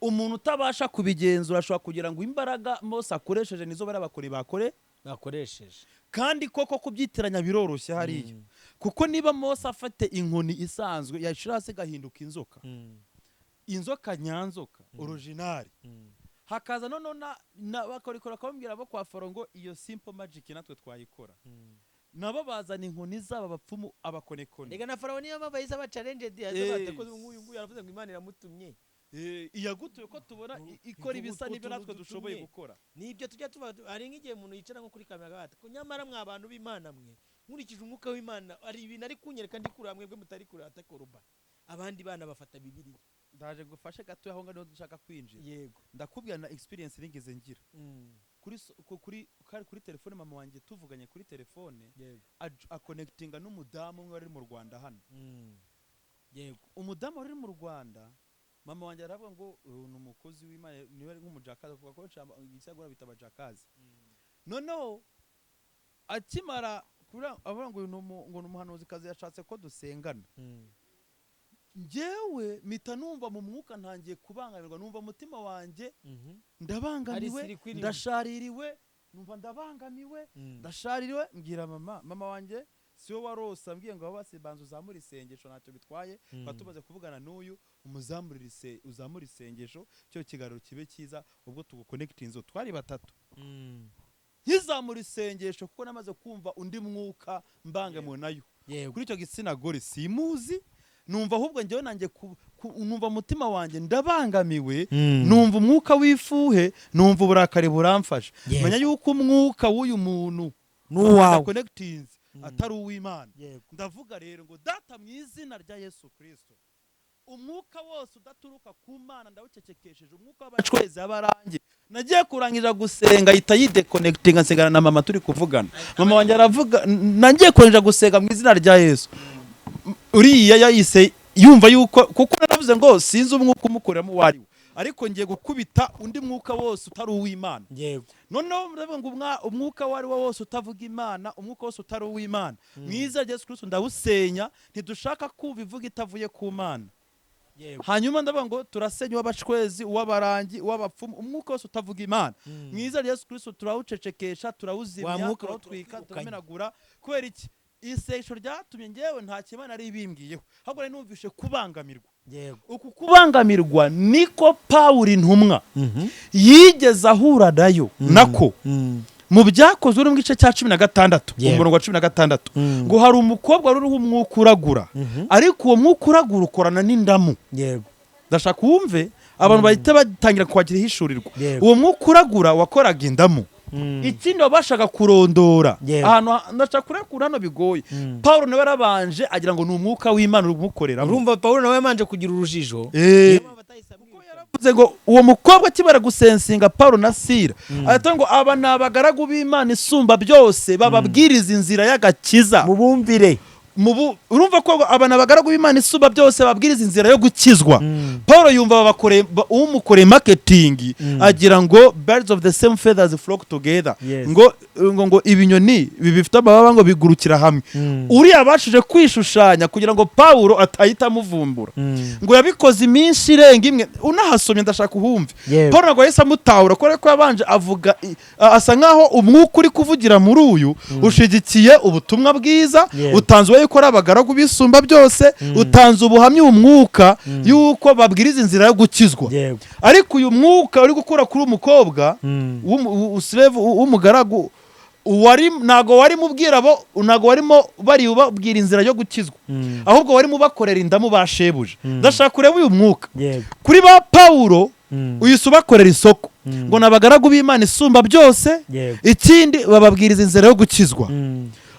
umuntu utabasha kubigenzura ashobora kugira ngo imbaraga Mose akoresheje nizo bari abakore bakoresheje. Kandi koko kubyitiranya biroroshye hariya. Kuko niba Mose afite inkoni isanzwe yashira hasi gahinduka inzoka, Inzoka nyanzoka original. Hakaza noneho na bakorikora bakababwira bo kwa Faro ngo iyo simple magic natwe twayikora. Nabo bazana inkoni zabo, abapfumu, abakonekone. Rega na Farawo niyo mpamvu ahise aba challenged, yaze nk'uyu nguyu aravuze ngo Imana iramutumye. Iyagutuye ko tubona ikora ibisa n'ibyo natwe dushoboye gukora. Nibyo tujya tuba, hari nk'igihe umuntu yicara nko kuri kamera akavuga ati: "Ko nyamara mwa bantu b'Imana mwe, nkurikije umwuka w'Imana hari ibintu ari kunyereka ndi kureba mwebwe mutari kureba." Atakoroba abandi bana bafata Bibiliya. Ndaje ngufashe gato aho ngaho niho dushaka kwinjira. Yego. Ndakubwira na experience nigeze ngira kuri so- ku- kuri kari kuri telefone, mama wanjye tuvuganye kuri telefone, aconnectinga n'umudamu umwe wari uri mu Rwanda hano. Umudamu wari uri mu Rwanda, mama wanjye aravuga ngo uyu ni umukozi w'Imana, niwe ari nk'umujakazi, avuga ko igisagura bita abajakazi. Noneho akimara avuga ngo uyu ngo ni umuhanuzikazi, yashatse ko dusengana. Njyewe mpita numva mu mwuka ntangiye kubangamirwa, numva umutima wanjye ndabangamiwe. Hari sirikwi irimo. Ndashaririwe, numva ndabangamiwe, ndashaririwe. Mbwira mama, mama wanjye siwe warose ambwiye ngo basi banza uzamure isengesho, ntacyo bitwaye. Twari tumaze kuvugana n'uyu, umuzamurire uzamure isengesho, cyo kiganiro kibe cyiza. Ubwo tuguconnectinze twari batatu. Nkizamura isengesho, kuko namaze kumva undi mwuka mbangamiwe nayo kuri icyo gitsina gore simuzi, numva ahubwo njyewe nanjye numva umutima wanjye ndabangamiwe, numva umwuka w'ifuhe, numva uburakari buramfashe. Menya yuko umwuka w'uyu muntu n'uwawe connectinze atari uw'Imana. Ndavuga rero ngo: "Data, mu izina rya Yesu Kirisito, umwuka wose udaturuka ku Mana ndawucecekesheje, umwuka w'abacwezi abarangi." Nagiye kurangiza gusenga ahita yidéconnectinga, nsigana na mama turi kuvugana. Mama wanjye aravuga, nagiye kurangiza gusenga mu izina rya Yesu, uriya yahise yumva yuko, kuko naravuze ngo sinzi umwuka umukoreramo uwo ari we, ariko ngiye gukubita undi mwuka wose utari uw'Imana. Noneho ndavuga ngo umwuka uwo ari wo wose utavuga Imana, umwuka wose utari uw'Imana, mu izina rya Yesu Kristo ndawusenya. Ntidushaka kumva ivuga itavuye ku Mana. Hanyuma ndavuga ngo turasenya uw'abacwezi, uw'abarangi, uw'abapfumu, umwuka wose utavuga Imana, mu izina rya Yesu Kristo turawucecekesha, Wa turawuzimya, mwuka turawutwika, turawirukanye. turamenagura. Kubera iki? Isengesho ryatumye ngewe nta kimana ari bimbwiyeho, ahubwo nari numvishe kubangamirwa. Uku kubangamirwa niko Pawulo intumwa yigeze ahura nayo nako mu Byakozwe uri mu gice cya 16, umurongo wa 16, ngo hari umukobwa wari uriho umwuka uragura, ariko uwo mwuka uragura ukorana n'indamu. Ndashaka wumve, abantu bahita batangira kwakira ihishurirwa. Uwo mwuka uragura wakoraga indamu. Ikindi wabashaga kurondora ahantu ndashaka kurekura hano bigoye. Paul nawe yarabanje agira ngo ni umwuka w'Imana umukoreramo. Urumva Pawulo nawe yabanje kugira urujijo. Niyo mpamvu atahise amwirukana. Yaravuze ngo uwo mukobwa akibara gusensinga Paul na Sila, ahita ngo aba ni abagaragu b'Imana isumba byose, bababwiriza inzira y'agakiza. Mubumvire. Urumva ko aba ni abagaragu b'Imana isumba byose, babwiriza inzira yo gukizwa. Paul yumva babakoreye umukoreye marketing, agira ngo birds of the same feathers flock together. Ngo ibinyoni bifite amababa ngo bigurukira hamwe. Uriya abashije kwishushanya kugira ngo Paulo atahita amuvumbura. Ngo yabikoze iminsi irenga imwe. Unahasomye ndashaka uhumve. Paul ntabwo yahise amutahura kubera ko yabanje avuga asa nkaho umwuka uri kuvugira muri uyu ushigikiye ubutumwa bwiza, utanze uwo yuko ari abagaragu bisumba byose, utanze ubuhamya uwo mwuka yuko babwiriza inzira yo gukizwa. Ariko uyu mwuka uri gukora kuri uyu mukobwa slave, w'umugaragu wari, ntago warimo ubwira abo, ntago warimo bari ubabwira inzira yo gukizwa, ahubwo warimo ubakorera indamu ba shebuja. Ndashaka kureba uyu mwuka kuri ba Pawulo uhise ubakorera isoko ngo ni abagaragu b'Imana isumba byose. Ikindi bababwiriza inzira yo gukizwa.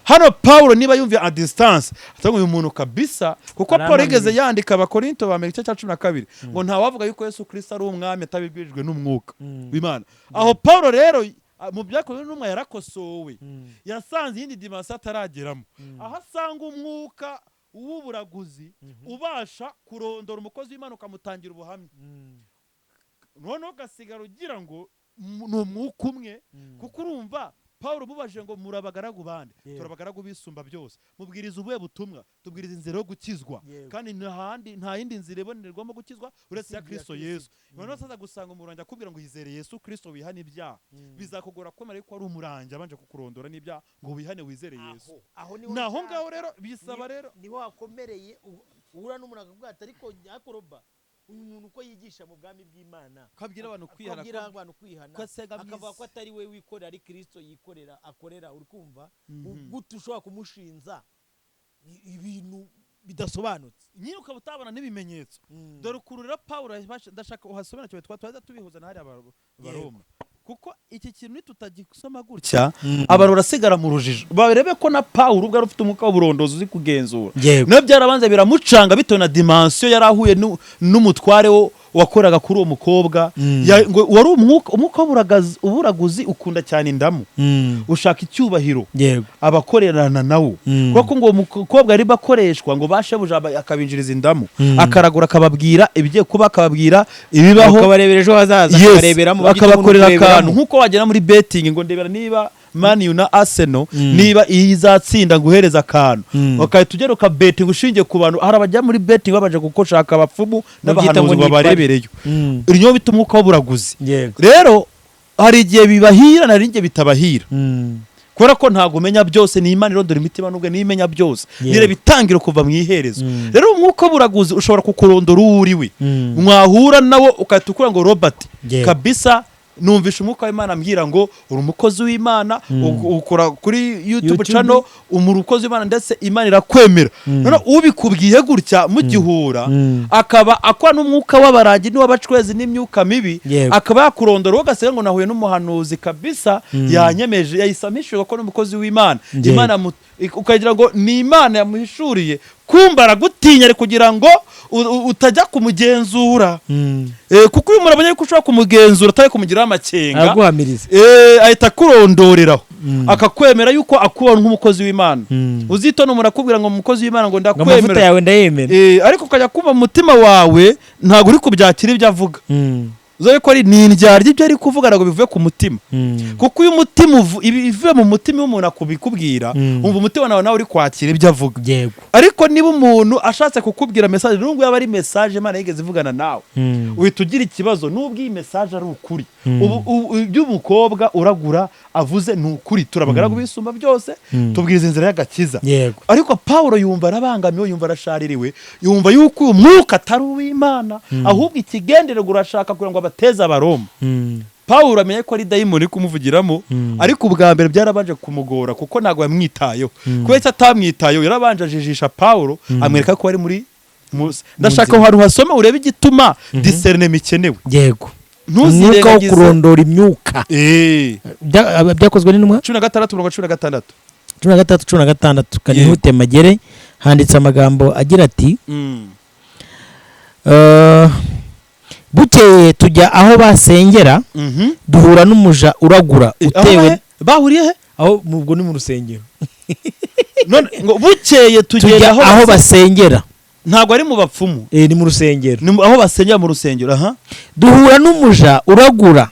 Hano Pawulo niba yumviye a distance atanga uyu muntu kabisa, kuko Paul Aramamiriye. yigeze yandika Abakorinto ba mbere igice cya 12 ngo ntawavuga yuko Yesu Kristo ari umwami atabibwirijwe n'umwuka w'Imana. Aho Paul rero mu Byakozwe n'Intumwa yarakosowe, yasanze iyindi dimension atarageramo, aho asanga umwuka w'uburaguzi ubasha kurondora umukozi w'Imana ukamutangira ubuhamya, noneho ugasigara ugira ngo ni umwuka umwe. Kuko urumva Paul umubajije ngo muri abagaragu bande? Turi abagaragu bisumba byose. Mubwiriza ubuhe butumwa? Tubwiriza inzira yo gukizwa. Kandi nta handi, nta yindi nzira ibonerwamo gukizwa uretse ya Usibye iya Kristo Kristo. Yesu. Noneho saza gusanga umurangi akubwira ngo yizere Yesu Kristo wihane ibyaha, bizakugora kwemera yuko ari umurangi abanje kukurondora n'ibyaha ngo wihane wizere Yesu. Aho niho Naho nshaka. ngaho rero bisaba rero Niho hakomereye, uhura n'umuntu akakubwira ati ariko nyakoroba. Uyu muntu uko yigisha mu bwami bw'Imana, Ko abwira abantu kwihana, ko abwira abantu kwihana, ko asenga mu akavuga isi. ko atari we wikorera, ari Kristo yikorera, akorera. Uri kumva gute ushobora kumushinza ibintu bidasobanutse? Nyine ukaba utabona n'ibimenyetso. Dore ukuntu rero Pawulo ndashaka uhasobanukirwe, twaza tubihuza na hariya Baroma, kuko iki kintu nitutagisoma gutya abantu barasigara mu rujijo. Barebe ko na Pawulo ubwo yari ufite umwuka w'uburondozi uzi kugenzura, nayo byarabanza biramucanga bitewe na dimension yari ahuye n'umutware wo wakoraga kuri uwo mukobwa. Ngo wari umwuka uburaguzi ukunda cyane indamu, ushaka icyubahiro, abakorerana nawo, kuko ngo uwo mukobwa yari bakoreshwa ngo bashebuja akabinjiriza indamu, akaragura, akababwira ibigiye kuba, akababwira ibibaho. Akabarebera ejo hazaza. Yes, Akabareberamo, babyita ngo ni akabakorera ukureberamo. akantu nk'uko wagera muri betting ngo ndebera niba Man U na Arsenal, niba iyi izatsinda nguhereza akantu, ukahita ugera ukabetinga ushingiye ku bantu. Hari abajya muri betting babanje gukoshaka abapfumu Babyita n'abahanuzi ngo ngo ni ipari. babarebereyo. Iryo bita umwuka w'uburaguzi. Rero hari igihe bibahira, hari igihe bitabahira, kubera ko ntabwo umenya byose. Ni Imana irondora imitima, nubwo niyo imenya byose, nireba itangira kuva mu iherezo. Rero umwuka w'uburaguzi ushobora kukurondora uwo uri we, mwahura nawo ugahita ukura ngo Robert, kabisa numvisha umwuka w'Imana ambwira ngo uri umukozi w'Imana, ukora kuri YouTube YouTube. channel, umuri umukozi w'Imana, ndetse Imana irakwemera. None ubikubwiye gutya mugihura, akaba akora n'umwuka w'abarangi n'uw'abacwezi n'imyuka mibi, akaba yakurondora, wowe ugasanga ngo nahuye n'umuhanuzi kabisa, yanyemeje, yayisamishije ko n'umukozi w'Imana. Imana ukagira ngo ni Imana yamuhishuriye, kumba aragutinya, ari kugira ngo utajya kumugenzura. Kuko uyu muntu abonye ko ushobora kumugenzura atari kumugiraho amakenga, Araguhamiriza. Ahita akurondoreraho, akakwemera yuko akubona nk'umukozi w'Imana. Uzitona umuntu akubwira ngo umukozi w'Imana, ngo Ngo amavuta ndakwemera, yawe ndayemera. Ariko ukajya kumva mu mutima wawe ntabwo uri kubyakira ibyo avuga. Uzabe ko ari ni indyarya, ibyo ari kuvuga ntabwo bivuye ku mutima, kuko iyo umutima ibivuye mu mutima, iyo umuntu akubikubwira, wumva umutima nawe uri kwakira ibyo avuga. Ariko niba umuntu ashatse kukubwira message, nubwo yaba ari message Imana yigeze ivugana nawe, uhita ugira ikibazo nubwo iyi message ari ukuri. Ubu ibyo umukobwa uragura avuze ni ukuri, turabagaragu bisumba byose, tubwiriza inzira y'agakiza. Ariko Pawulo yumva arabangamiwe, yumva arashaririwe, yumva yuko uyu mwuka atari uw'Imana, ahubwo ikigendererwa urashaka kugira ngo abateze Abaroma. Pawulo amenye ko ari dayimoni iri kumuvugiramo, ariko ubwa mbere byarabanje kumugora kuko ntabwo yamwitayeho. Kubera ko atamwitayeho, yarabanje ajijisha Pawulo, amwereka ko ari muri Musa. Ndashaka aho hantu hasome urebe igituma discernement ikenewe. Yego, umwuka wo Ntuzirengagize. kurondora imyuka. Byakozwe n'Intumwa. 16 umurongo 16. 16, 16. Kanihute magere, handitse amagambo agira ati: "Bukeye tujya aho basengera, duhura n'umuja uragura Aho utewe." Bahuriye he? Aho ubwo ni mu rusengero. None ngo bukeye tugenda Tujya aho aho basengera. Ntabwo ari mu bapfumu. Ni mu rusengero. Ni aho basengera mu rusengero, aha. Duhura n'umuja uragura.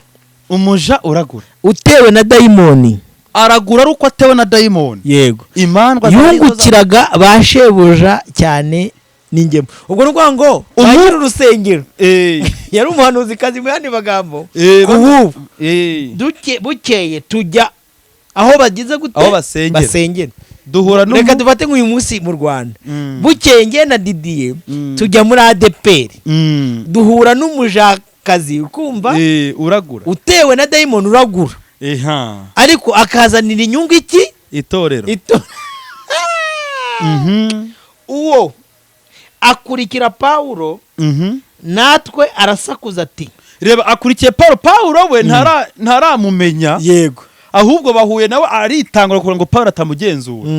Umuja uragura. Utewe na dayimoni. Aragura ari uko atewe na dayimoni. Yego. Imandwa zari izo Yungukiraga ba shebuja cyane n'ingemu. Ubwo ni ukuvuga ngo ba nyiri urusengero yari umuhanuzikazi, mu yandi magambo. Ubu bukeye tujya aho bagize gute? Aho basengera. Basengera. Duhura n'umu Reka dufate nk'uyu munsi mu Rwanda, bukeye nge na Didiye tujya muri ADEPR, duhura n'umujakazi, ukumva, Uragura. utewe na dayimoni, uragura, ariko akazanira inyungu iki? Itorero. Uwo akurikira Pawulo natwe, arasakuza ati: Reba, akurikiye Paul. Pawulo we ntaramumenya, ahubwo bahuye nawe aritangura kugira ngo Paul atamugenzura.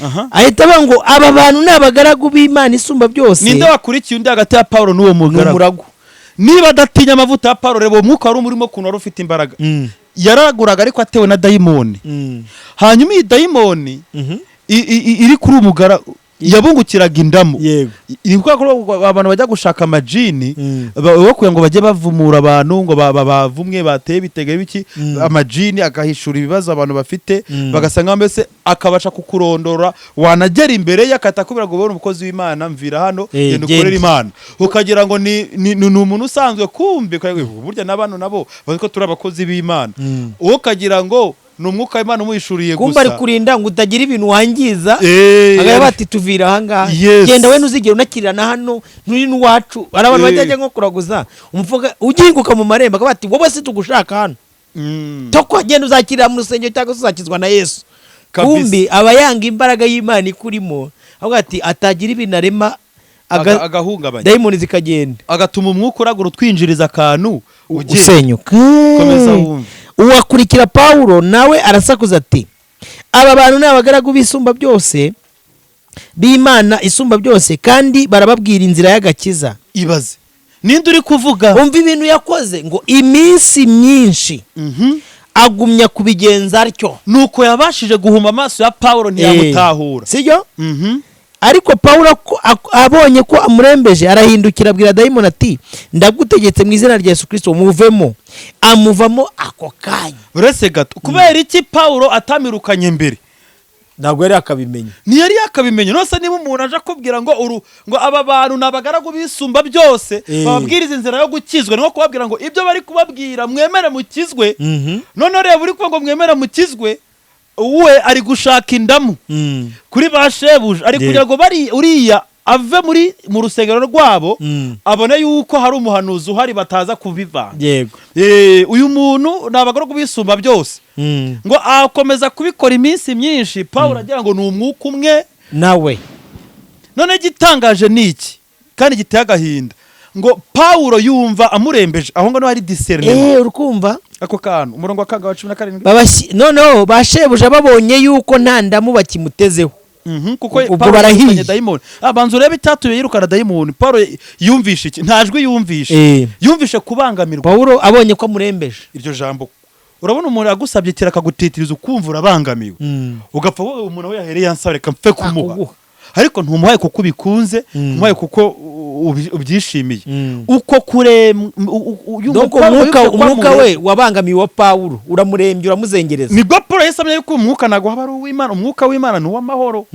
Aha. Ahita avuga ngo aba bantu ni abagaragu b'Imana isumba byose. Ninde wakurikiye undi hagati ya Paul n'uwo Ni mugaragu? umuragu. Niba adatinya amavuta ya Paul, reba uwo mwuka wari umurimo ukuntu wari ufite imbaraga. Yaraguraga ariko atewe na dayimoni. Hanyuma iyi dayimoni iri kuri uwo mugaragu yabungukiraga indamu. Ni kubera ko abantu bajya gushaka amajini, bakuye ngo bajye bavumura abantu, ngo bavumwe bateye ibitega biki, amajini agahishura ibibazo abantu bafite, bagasanga mbese akabasha kukurondora, wanagera imbere ye akahita akubwira ngo ubone umukozi w'Imana, mvira hano, genda ukorere Genda. Imana. Ukagira ngo ni umuntu usanzwe, kumbe ukagira ngo burya na bano nabo bazi ko turi abakozi b'Imana, wowe ukagira ngo Ni umwuka w'Imana umuhishuriye Kumva ari gusa. kurinda ngo utagira ibintu wangiza. Agaya bati: "Tuvira ahangaha." "Genda we, ntuzigere unakirira na hano, nturi n'uwacu." Hari abantu bajya nko kuraguza umufuka uginguka mu marembo, akavuga ati: "Wowe si tugushaka hano." "Toko, genda, uzakirira mu rusengero cyangwa se uzakizwa na Yesu." Kumbi aba yanga imbaraga y'Imana ikurimo, avuga ati atagira ibintu arema Agahungabanya. dayimoni zikagenda. Agatuma umwuka uragura utwinjiriza akantu ugenda. Usenyuka. Komeza wumve. Uwakurikira Pawulo nawe arasakuza ati: "Aba bantu ni abagaragu b'Isumba byose, b'Imana Isumba byose, kandi barababwira inzira y'agakiza." Ibaze, ninde uri kuvuga? Umva ibintu yakoze, ngo iminsi myinshi agumya kubigenza atyo. Nuko yabashije guhuma amaso ya Pawulo, ntiyamutahura. Sibyo? Ariko Pawulo abonye ko amurembeje, arahindukira abwira dayimoni ati: "Ndagutegetse mu izina rya Yesu Kirisito, muvemo." Amuvamo ako kanya. Uretse gato, kubera iki Pawulo atamirukanye mbere? Ntabwo yari akabimenya. Ntiyari yakabimenya. Nose niba umuntu aje akubwira ngo uru ngo aba bantu ni abagaragu b'Isumba byose, bababwiriza inzira yo gukizwa, ni nko kubabwira ngo ibyo bari kubabwira mwemere mukizwe. Noneho reba, uri kuvuga ngo mwemere mukizwe, we ari gushaka indamu kuri ba shebuja, ari kugira ngo bari uriya ave muri mu rusengero rwabo, abone yuko hari umuhanuzi uhari bataza kubivanga. Uyu muntu ni abagaragu b'Isumba byose. Ngo akomeza kubikora iminsi myinshi, Pawulo agira ngo ni umwuka umwe nawe. None igitangaje ni iki kandi giteye agahinda, ngo Pawulo yumva amurembeje. Aho ngaho hari discernement. Urukumva? Ako kantu, umurongo wa kangahe? Wa 17. Noneho ba shebuja babonye yuko nta ndamu bakimutezeho. Kuko Ubwo Pawulo barahiye. yirukanye dayimoni. Banza urebe icyatumye yirukana dayimoni. Pawulo yumvishe iki? Nta jwi yumvishe. Yumvishe kubangamirwa. Pawulo abonye ko amurembeje. Iryo jambo, urabona umuntu agusabye kera akagutitiriza, ukumva urabangamiwe, ugapfa wowe umuntu we yahereye ansaba, reka mpfe kumuha. Akuguha. Ariko ntumuhaye kuko ubikunze, ntumuhaye kuko ubyishimiye. Uko kure Donc umwuka, umwuka we wabangamiye uwa Pawulo, uramurembye, uramuzengereza. Nibwo Paul yahise amenya yuko umwuka ntabwo waba ari uw'Imana. Umwuka w'Imana ni uw'amahoro,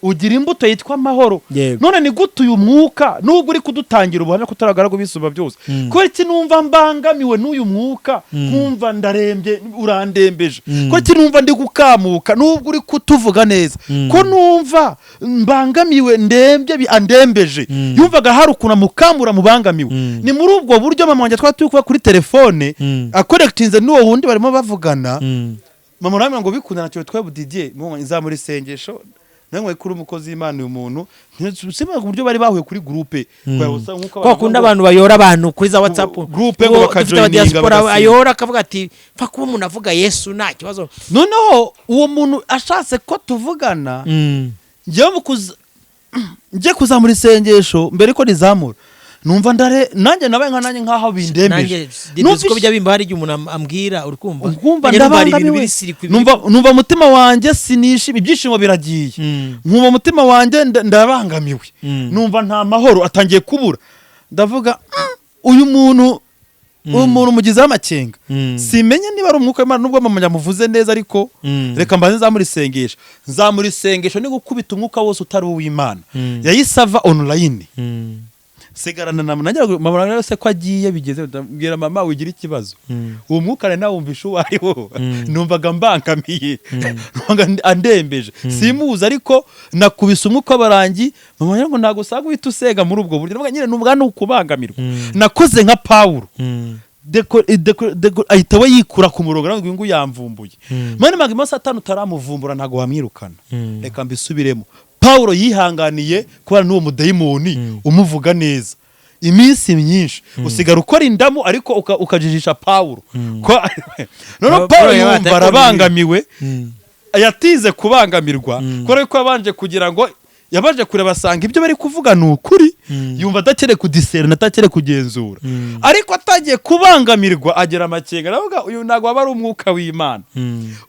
ugira imbuto yitwa amahoro. None ni gute uyu mwuka, nubwo uri kudutangira ubuhamya ko turi abagaragu b'Isumba byose, kubera iki numva mbangamiwe n'uyu mwuka, nkumva ndarembye, urandembeje? Kubera iki numva ndi gukamuka nubwo uri kutuvuga neza, ko numva mbangamiwe, ndembye, andembeje? Yumvaga hari ukuntu amukamura mubangamiwe. Ni muri ubwo buryo mama wanjye twari turi kuba kuri telefone, akorekitinze n'uwo wundi barimo bavugana. Mama urambwira ngo bikunda ntacyo bitwaye. Didier nzamura isengesho nawe kuri umukozi w'Imana. Uyu muntu simba uburyo bari bahuye kuri groupe. Kwa kundi abantu bayora abantu kuri za WhatsApp Groupe ngo ngo dufite bakajoininga, abadiaspora bagasenga. ayora akavuga ati: "Pfa kuba umuntu avuga Yesu nta kibazo." Noneho uwo muntu ashatse ko tuvugana, njyewe mu njye kuzamura isengesho, mbere ko rizamura numva ndare nanjye nabaye nka nanjye nkaho bindembeje. Nanjye Didi, ko bijya bimba, hari igihe umuntu ambwira, uri kumva? Nkumva Nanjye numva hari ibintu ndabangamiwe. biri sirikwi Numva umutima wanjye sinishimye, ibyishimo biragiye. Nkumva umutima wanjye ndabangamiwe. Numva nta mahoro atangiye kubura. Ndavuga: uyu muntu, uyu muntu mugizeho amakenga." Simenye niba ari umwuka w'Imana, nubwo mama yamuvuze neza, ariko reka mbanze nzamura isengesho. Nzamura isengesho ni gukubita umwuka wose utari uw'Imana. Yahise ava online. Sigarana na nanjye mama rero se ko agiye bigeze, ndabwira mama: "Wigira ikibazo, uwo mwuka nari nawumvisha uwo ari wo." Numvaga mbangamiye, numvaga andembeje, simuzi, ariko nakubise umwuka w'abarangi. Mama rero ngo ntabwo usanga uhita usega muri ubwo buryo. Ndavuga nyine numva ni ukubangamirwa. Nakoze nka Pawulo, ahita we yikura ku murongo, aravuga ngo uyu nguyu yamvumbuye. Mani magima Satani utaramuvumbura ntabwo wamwirukana. Reka mbisubiremo: Pawulo yihanganiye kubana n'uwo mudayimoni umuvuga neza iminsi myinshi, usigara ukora indamu, ariko ukajijisha Pawulo. Noneho Pawulo yumva arabangamiwe, yatize kubangamirwa kubera ko yabanje kugira ngo yabanje kureba asanga ibyo bari kuvuga ni ukuri, yumva adakeneye kudiserena, adakeneye kugenzura. Ariko atangiye kubangamirwa agira amakenga, aravuga: "Uyu ntabwo waba ari umwuka w'Imana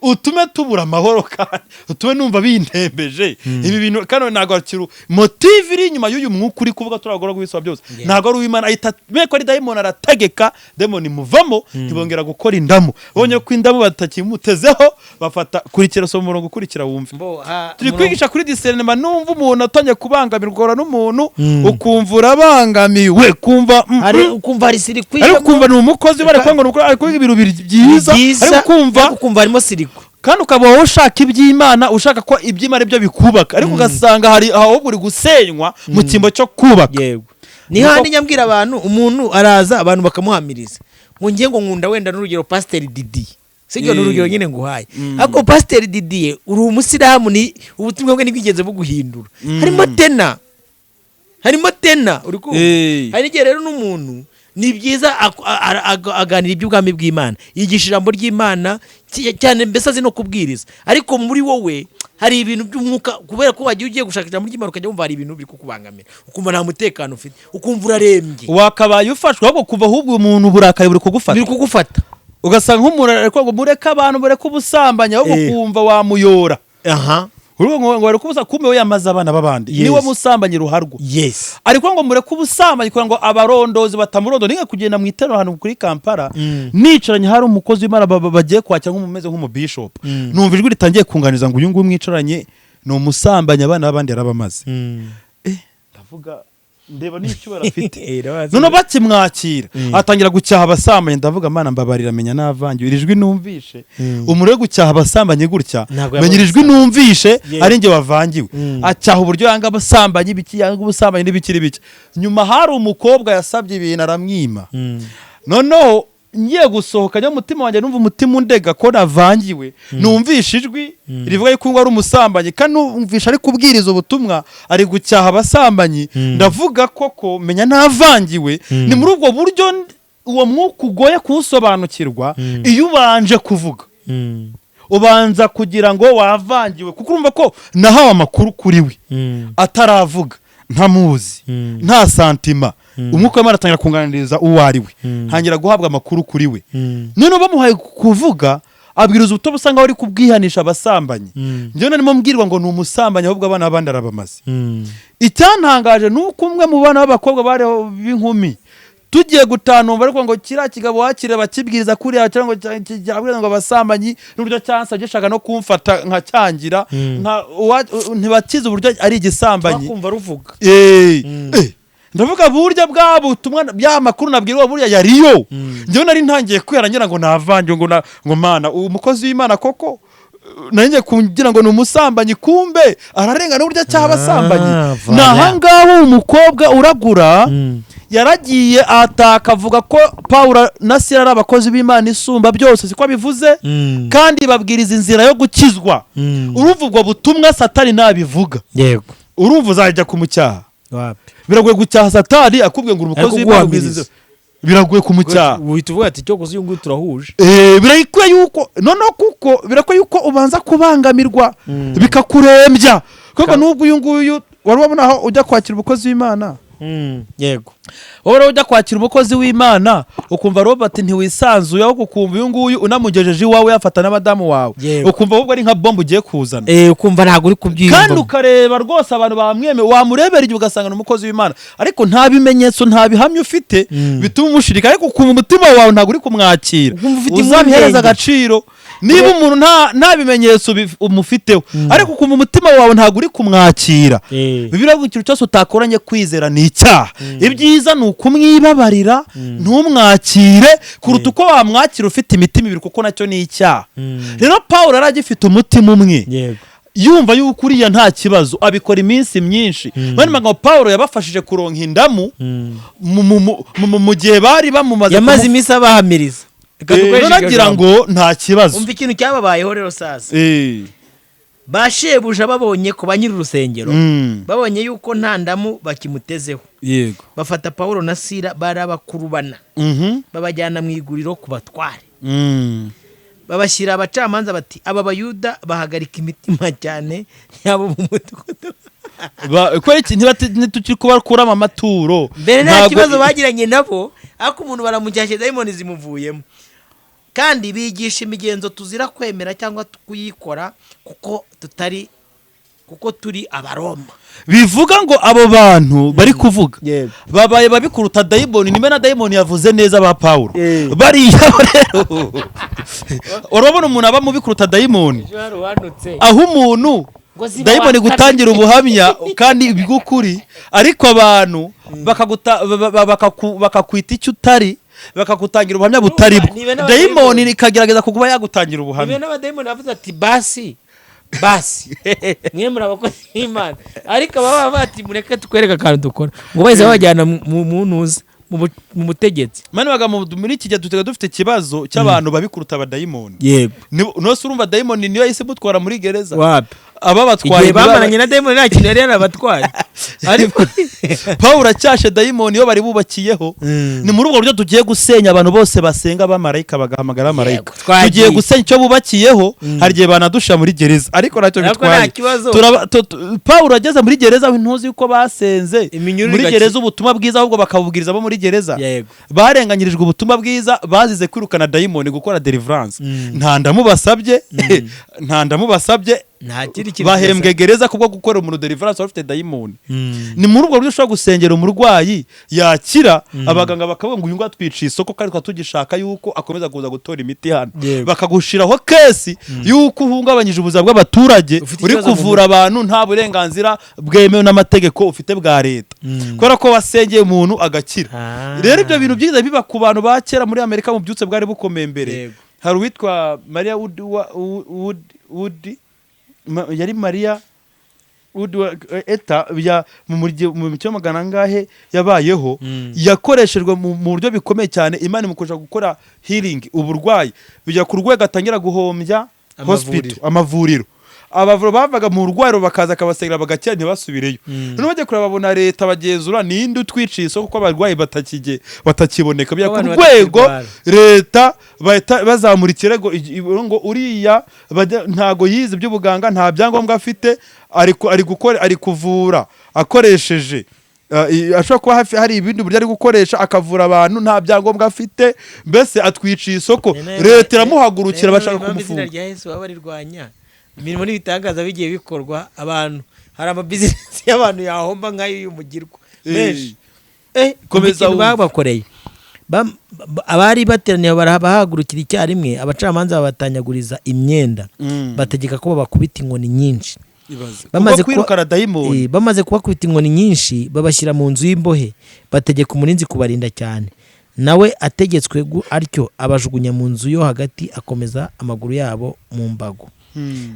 utume tubura amahoro, kandi utume numva bindembeje ibi bintu, kandi ntabwo akiri motive iri inyuma y'uyu mwuka uri kuvuga turagora guhiswa byose, ntabwo ari uw'Imana." Ahita ko ari dayimoni, arategeka demoni muvamo, ntibongera gukora indamu. Babonye ko indamu batakimutezeho, bafata kurikira. Soma umurongo ukurikira wumve. Turi kwigisha kuri discernement. Numva umuntu atangiye kubangamirwa n'umuntu, ukumva urabangamiwe, kumva Hari ukumva hari sirikwi. Ariko ukumva ni umukozi, bari kuvuga ngo ni ukuri, ari kuvuga ibintu byiza, ariko ukumva ariko ukumva harimo sirikwi. Kandi ukaba wowe ushaka iby'Imana, ushaka ko iby'Imana byo bikubaka, ariko ugasanga hari ahubwo uri gusenywa mu cyimbo cyo kubaka. Yego, ni handi nyambwira abantu, umuntu araza, abantu bakamuhamiriza ngo ngiye, ngo nkunda wenda n'urugero Pasiteri Didiye, sibyo? Ni urugero nyine nguhaye. Ariko Pasiteri Didiye, uri umusilamu, ni ubutumwa bwe ntibwigeze buguhindura. Harimo tena uri kumva? Hari igihe rero n'umuntu ni byiza aganira iby'ubwami bw'Imana, yigisha ijambo ry'Imana cyane, mbese azi no kubwiriza, ariko muri wowe hari ibintu by'umwuka, kubera ko wagiye ugiye gushaka ijambo ry'Imana, ukajya wumva hari ibintu biri kukubangamira, ukumva nta mutekano ufite, ukumva urarembye. Wakabaye ufashwe, ahubwo kuva ahubwo umuntu uburakari buri kugufata. Biri kugufata. Ugasanga nk'umuntu ariko ngo mureke abantu, mureke ubusambanyi, ahubwo kumva wamuyora. Uruvuga ngo bareke ubusa, kumbe we yamaze abana b'abandi. Niwe musambanyi ruharwa. Ariko ngo mureke ubusambanyi kugira ngo abarondozi batamurondora. Ninga kugenda mu iterano ahantu kuri Kampala, nicaranye, hari umukozi w'Imana bagiye kwakira nk'umumeze nk'umubishop. Numva ijwi ritangiye kunganiza ngo uyu nguyu mwicaranye ni umusambanyi, abana b'abandi yarabamaze. Ndavuga, ndeba n'icyubahiro afite. Noneho bakimwakira atangira gucyaha abasambanyi. Ndavuga: "Mana, mbabarira, menya navangiwe. Iri jwi numvishe, umuriro wo gucyaha abasambanyi gutya, Ntabwo menya iri jwi numvishe ari njye wavangiwe." Acyaha uburyo yanga abasambanyi, ibiki, yanga ubusambanyi n'ibiki n'ibiki. Nyuma hari umukobwa yasabye ibintu aramwima. Noneho ngiye gusohoka njya, umutima wanjye numva umutima undega ko navangiwe, numvishe ijwi rivuga yuko ngo ari umusambanyi, kandi numvishe ari kubwiriza ubutumwa, ari gucyaha abasambanyi. Ndavuga: "Koko menya navangiwe." Ni muri ubwo buryo uwo mwuka ugoye kuwusobanukirwa. Iyo ubanje kuvuga, ubanza kugira ngo wavangiwe, kuko urumva ko nahawe amakuru kuri we ataravuga, ntamuzi, nta sentiment. Umwuka w'Imana atangira kunganiriza uwo ari we, ntangira guhabwa amakuru kuri we. Noneho bamuhaye kuvuga, abwiriza ubutumwa usanga bari kubwihanisha abasambanyi. Njyewe narimo mbwirwa ngo ni umusambanyi, ahubwo abana b'abandi arabamaze. Icyantangaje ni uko umwe mu bana b'abakobwa bari b'inkumi tugiye gutanumva ariko ngo kiriya kigabo wakire bakibwiriza kuriya, cyangwa ngo cyabwiriza ngo abasambanyi, n'uburyo cyansabye gishaka no kumfata nkacyangira, ntibakize uburyo ari igisambanyi. Twakumva ruvuga. Ndavuga burya bwa butumwa bya makuru nabwirwa burya yariyo. Njyewe nari ntangiye kwera ngira ngo navange, ngo ngo Mana, umukozi w'Imana koko nanjye kugira ngo ni umusambanyi, kumbe ararengana uburyo acyaha abasambanyi. Voilà. Ni ahangaha umukobwa uragura yaragiye ataka avuga ko Pawulo na Sila ari abakozi b'Imana isumba byose, siko abivuze, kandi babwiriza inzira yo gukizwa. Urumva ubwo butumwa Satani nabivuga, urumva uzajya kumucyaha? Wapi. Biragoye gucyaha Satani akubwiye ngo uri umukozi Ariko w'Imana ubwiriza guhamiriza. inzira. Biragoye kumucyaha. Uhita uvuga ati: "Cyo uyu nguyu turahuje." Birakwiye yuko noneho, kuko birakwiye yuko ubanza kubangamirwa, bikakurembya kuko nubwo uyu nguyu wari wabona aho ujya kwakira umukozi w'Imana, Yego. wowe rero ujya kwakira umukozi w'Imana ukumva Robert ntiwisanzuye, ahubwo ukumva uyu nguyu unamugejeje iwawe yafata n'abadamu wawe, ukumva ahubwo ari nka bombe ugiye kuzana. Ukumva ntabwo uri kubyiyumvamo. Kandi ukareba rwose abantu bamwemeye, wamurebera igihe ugasanga ni umukozi w'Imana, ariko nta bimenyetso, nta bihamya ufite bituma umushirika, ariko ukumva umutima wawe ntabwo uri kumwakira. Ukumva ufite Uzabihereza impungenge. agaciro. Niba umuntu nta bimenyetso umufiteho, ariko ukumva umutima wawe ntabwo uri kumwakira, Bibiliya ivuga ikintu cyose utakoranye kwizera ni icyaha. Ibyiza ni ukumwibabarira ntumwakire, kuruta uko wamwakira ufite imitima ibiri, kuko nacyo ni icyaha. Rero Paul yari agifite umutima umwe, yumva yuko uriya nta kibazo, abikora iminsi myinshi. Bane magambo, Paul yabafashije kuronka indamu mu gihe bari bamumaze Yamaze iminsi abahamiriza. Reka dukoreshe none iryo agira jambo. ngo nta kibazo. Umva ikintu cyababayeho rero sasa. Ba shebuja babonye ku ba nyiri urusengero, babonye yuko nta ndamu bakimutezeho, bafata Pawulo na Sila barabakurubana, babajyana mu iguriro ku batware, babashyira abacamanza bati: "Aba Bayuda bahagarika imitima cyane yabo mu mudugudu." Kubera iki ntitukiri kubakuramo amaturo? Mbere nta kibazo bagiranye nabo, ariko umuntu baramucyashye, dayimoni zimuvuyemo, kandi bigisha imigenzo tuzira kwemera cyangwa kuyikora, kuko tutari, kuko turi Abaroma. Bivuga ngo abo bantu bari kuvuga babaye babi kuruta dayimoni. Nimba na dayimoni yavuze neza ba Pawulo, bariya rero urabona umuntu aba mubi kuruta dayimoni, aho umuntu Ngo ziba dayimoni wakabye. gutangira ubuhamya kandi bw'ukuri, ariko abantu bakakwita icyo utari. Bakagutangira ubuhamya butari bwo. Niba Dayimoni ikagerageza kuba yagutangira ubuhamya. Niba n'abadayimoni bavuze ati: "Basi basi, mwe muri abakozi b'Imana," ariko baba bati: "Mureke tukwereke akantu dukora," ngo bahise babajyana mu ntuza, mu butegetsi. Mani bagabo, muri iki gihe dutega dufite ikibazo cy'abantu babi kuruta abadayimoni. Nose urumva dayimoni niyo yahise imutwara muri gereza? Wapi. Aba batwaye Igihe bamaranye na dayimoni, nta kintu yari yarabatwaye, ariko Pawulo acyashe dayimoni iyo bari bubakiyeho. Ni muri ubwo buryo tugiye gusenya abantu bose basenga abamarayika, bagahamagara abamarayika. Yego, twagiye. Tugiye gusenya icyo bubakiyeho. Hari igihe banadusha muri gereza, ariko ntacyo Ariko bitwaye. nta kibazo. Pawulo ageze muri gereza, ntuzi yuko basenze Iminyururu muri gereza ubutumwa bwiza, ahubwo bakabubwiriza abo muri gereza barenganyirijwe ubutumwa bwiza, bazize kwirukana dayimoni, gukora deliverance. Nta ndamubasabye, nta ndamubasabye. Nta kindi kintu. Bahembwe gereza kubwo gukora umuntu deliverance wari ufite dayimoni. Ni muri ubwo buryo ushobora gusengera umurwayi yakira, abaganga bakavuga ngo: "Uyu nguyu atwiciye isoko, kandi tukaba tugishaka yuko akomeza kuza gutora imiti hano." Bakagushiraho case yuko uhungabanyije ubuzima bw'abaturage, Ufite uri ikibazo mu kuvura abantu nta burenganzira bwemewe n'amategeko ufite bwa leta, kubera ko wasengeye umuntu agakira. Rero ibyo bintu byiza biba ku bantu ba kera muri Amerika mu byutse bwari bukomeye mbere. Hari uwitwa Maria Wood, Wood, yari Maria Wood eta ya mu muryi mu cyo magana angahe yabayeho. Yakoreshejwe mu buryo bikomeye cyane. Imana imukoresha gukora healing uburwayi, bijya ku rwego atangira guhombya Amavuriro. hospital, amavuriro. Abavuro bavaga mu rwariro bakaza akabasengera bagakira, ntibasubireyo. Noneho bajya kureba, babona leta bagenzura ninde utwiciye isoko, ko abarwayi batakiboneka. Bijya ku Abantu rwego batakirwara. leta bahita bazamura ikirego ngo uriya ntago yize iby'ubuganga, nta byangombwa afite, ari gukora, ari kuvura akoresheje ashobora kuba hafi hari ibindi buryo ari gukoresha akavura abantu nta byangombwa afite, mbese atwiciye isoko. Leta iramuhagurukira, bashaka Impamvu izina kumufunga. rya Yesu baba barirwanya, imirimo n'ibitangaza bigiye bikorwa abantu, hari amabizinesi y'abantu yahomba nk'ayo mugirwa menshi. Komeza ikintu wumve. Babakoreye abari bateraniye barabahagurukira icyarimwe, abacamanza babatanyaguriza imyenda, bategeka ko babakubita inkoni nyinshi. Ibaze. Bamaze Kubwo kwirukana dayimoni. Bamaze kubakubita inkoni nyinshi, babashyira mu nzu y'imbohe, bategeka umurinzi kubarinda cyane. Nawe ategetswe atyo, abajugunya mu nzu yo hagati, akomeza amaguru yabo mu mbago.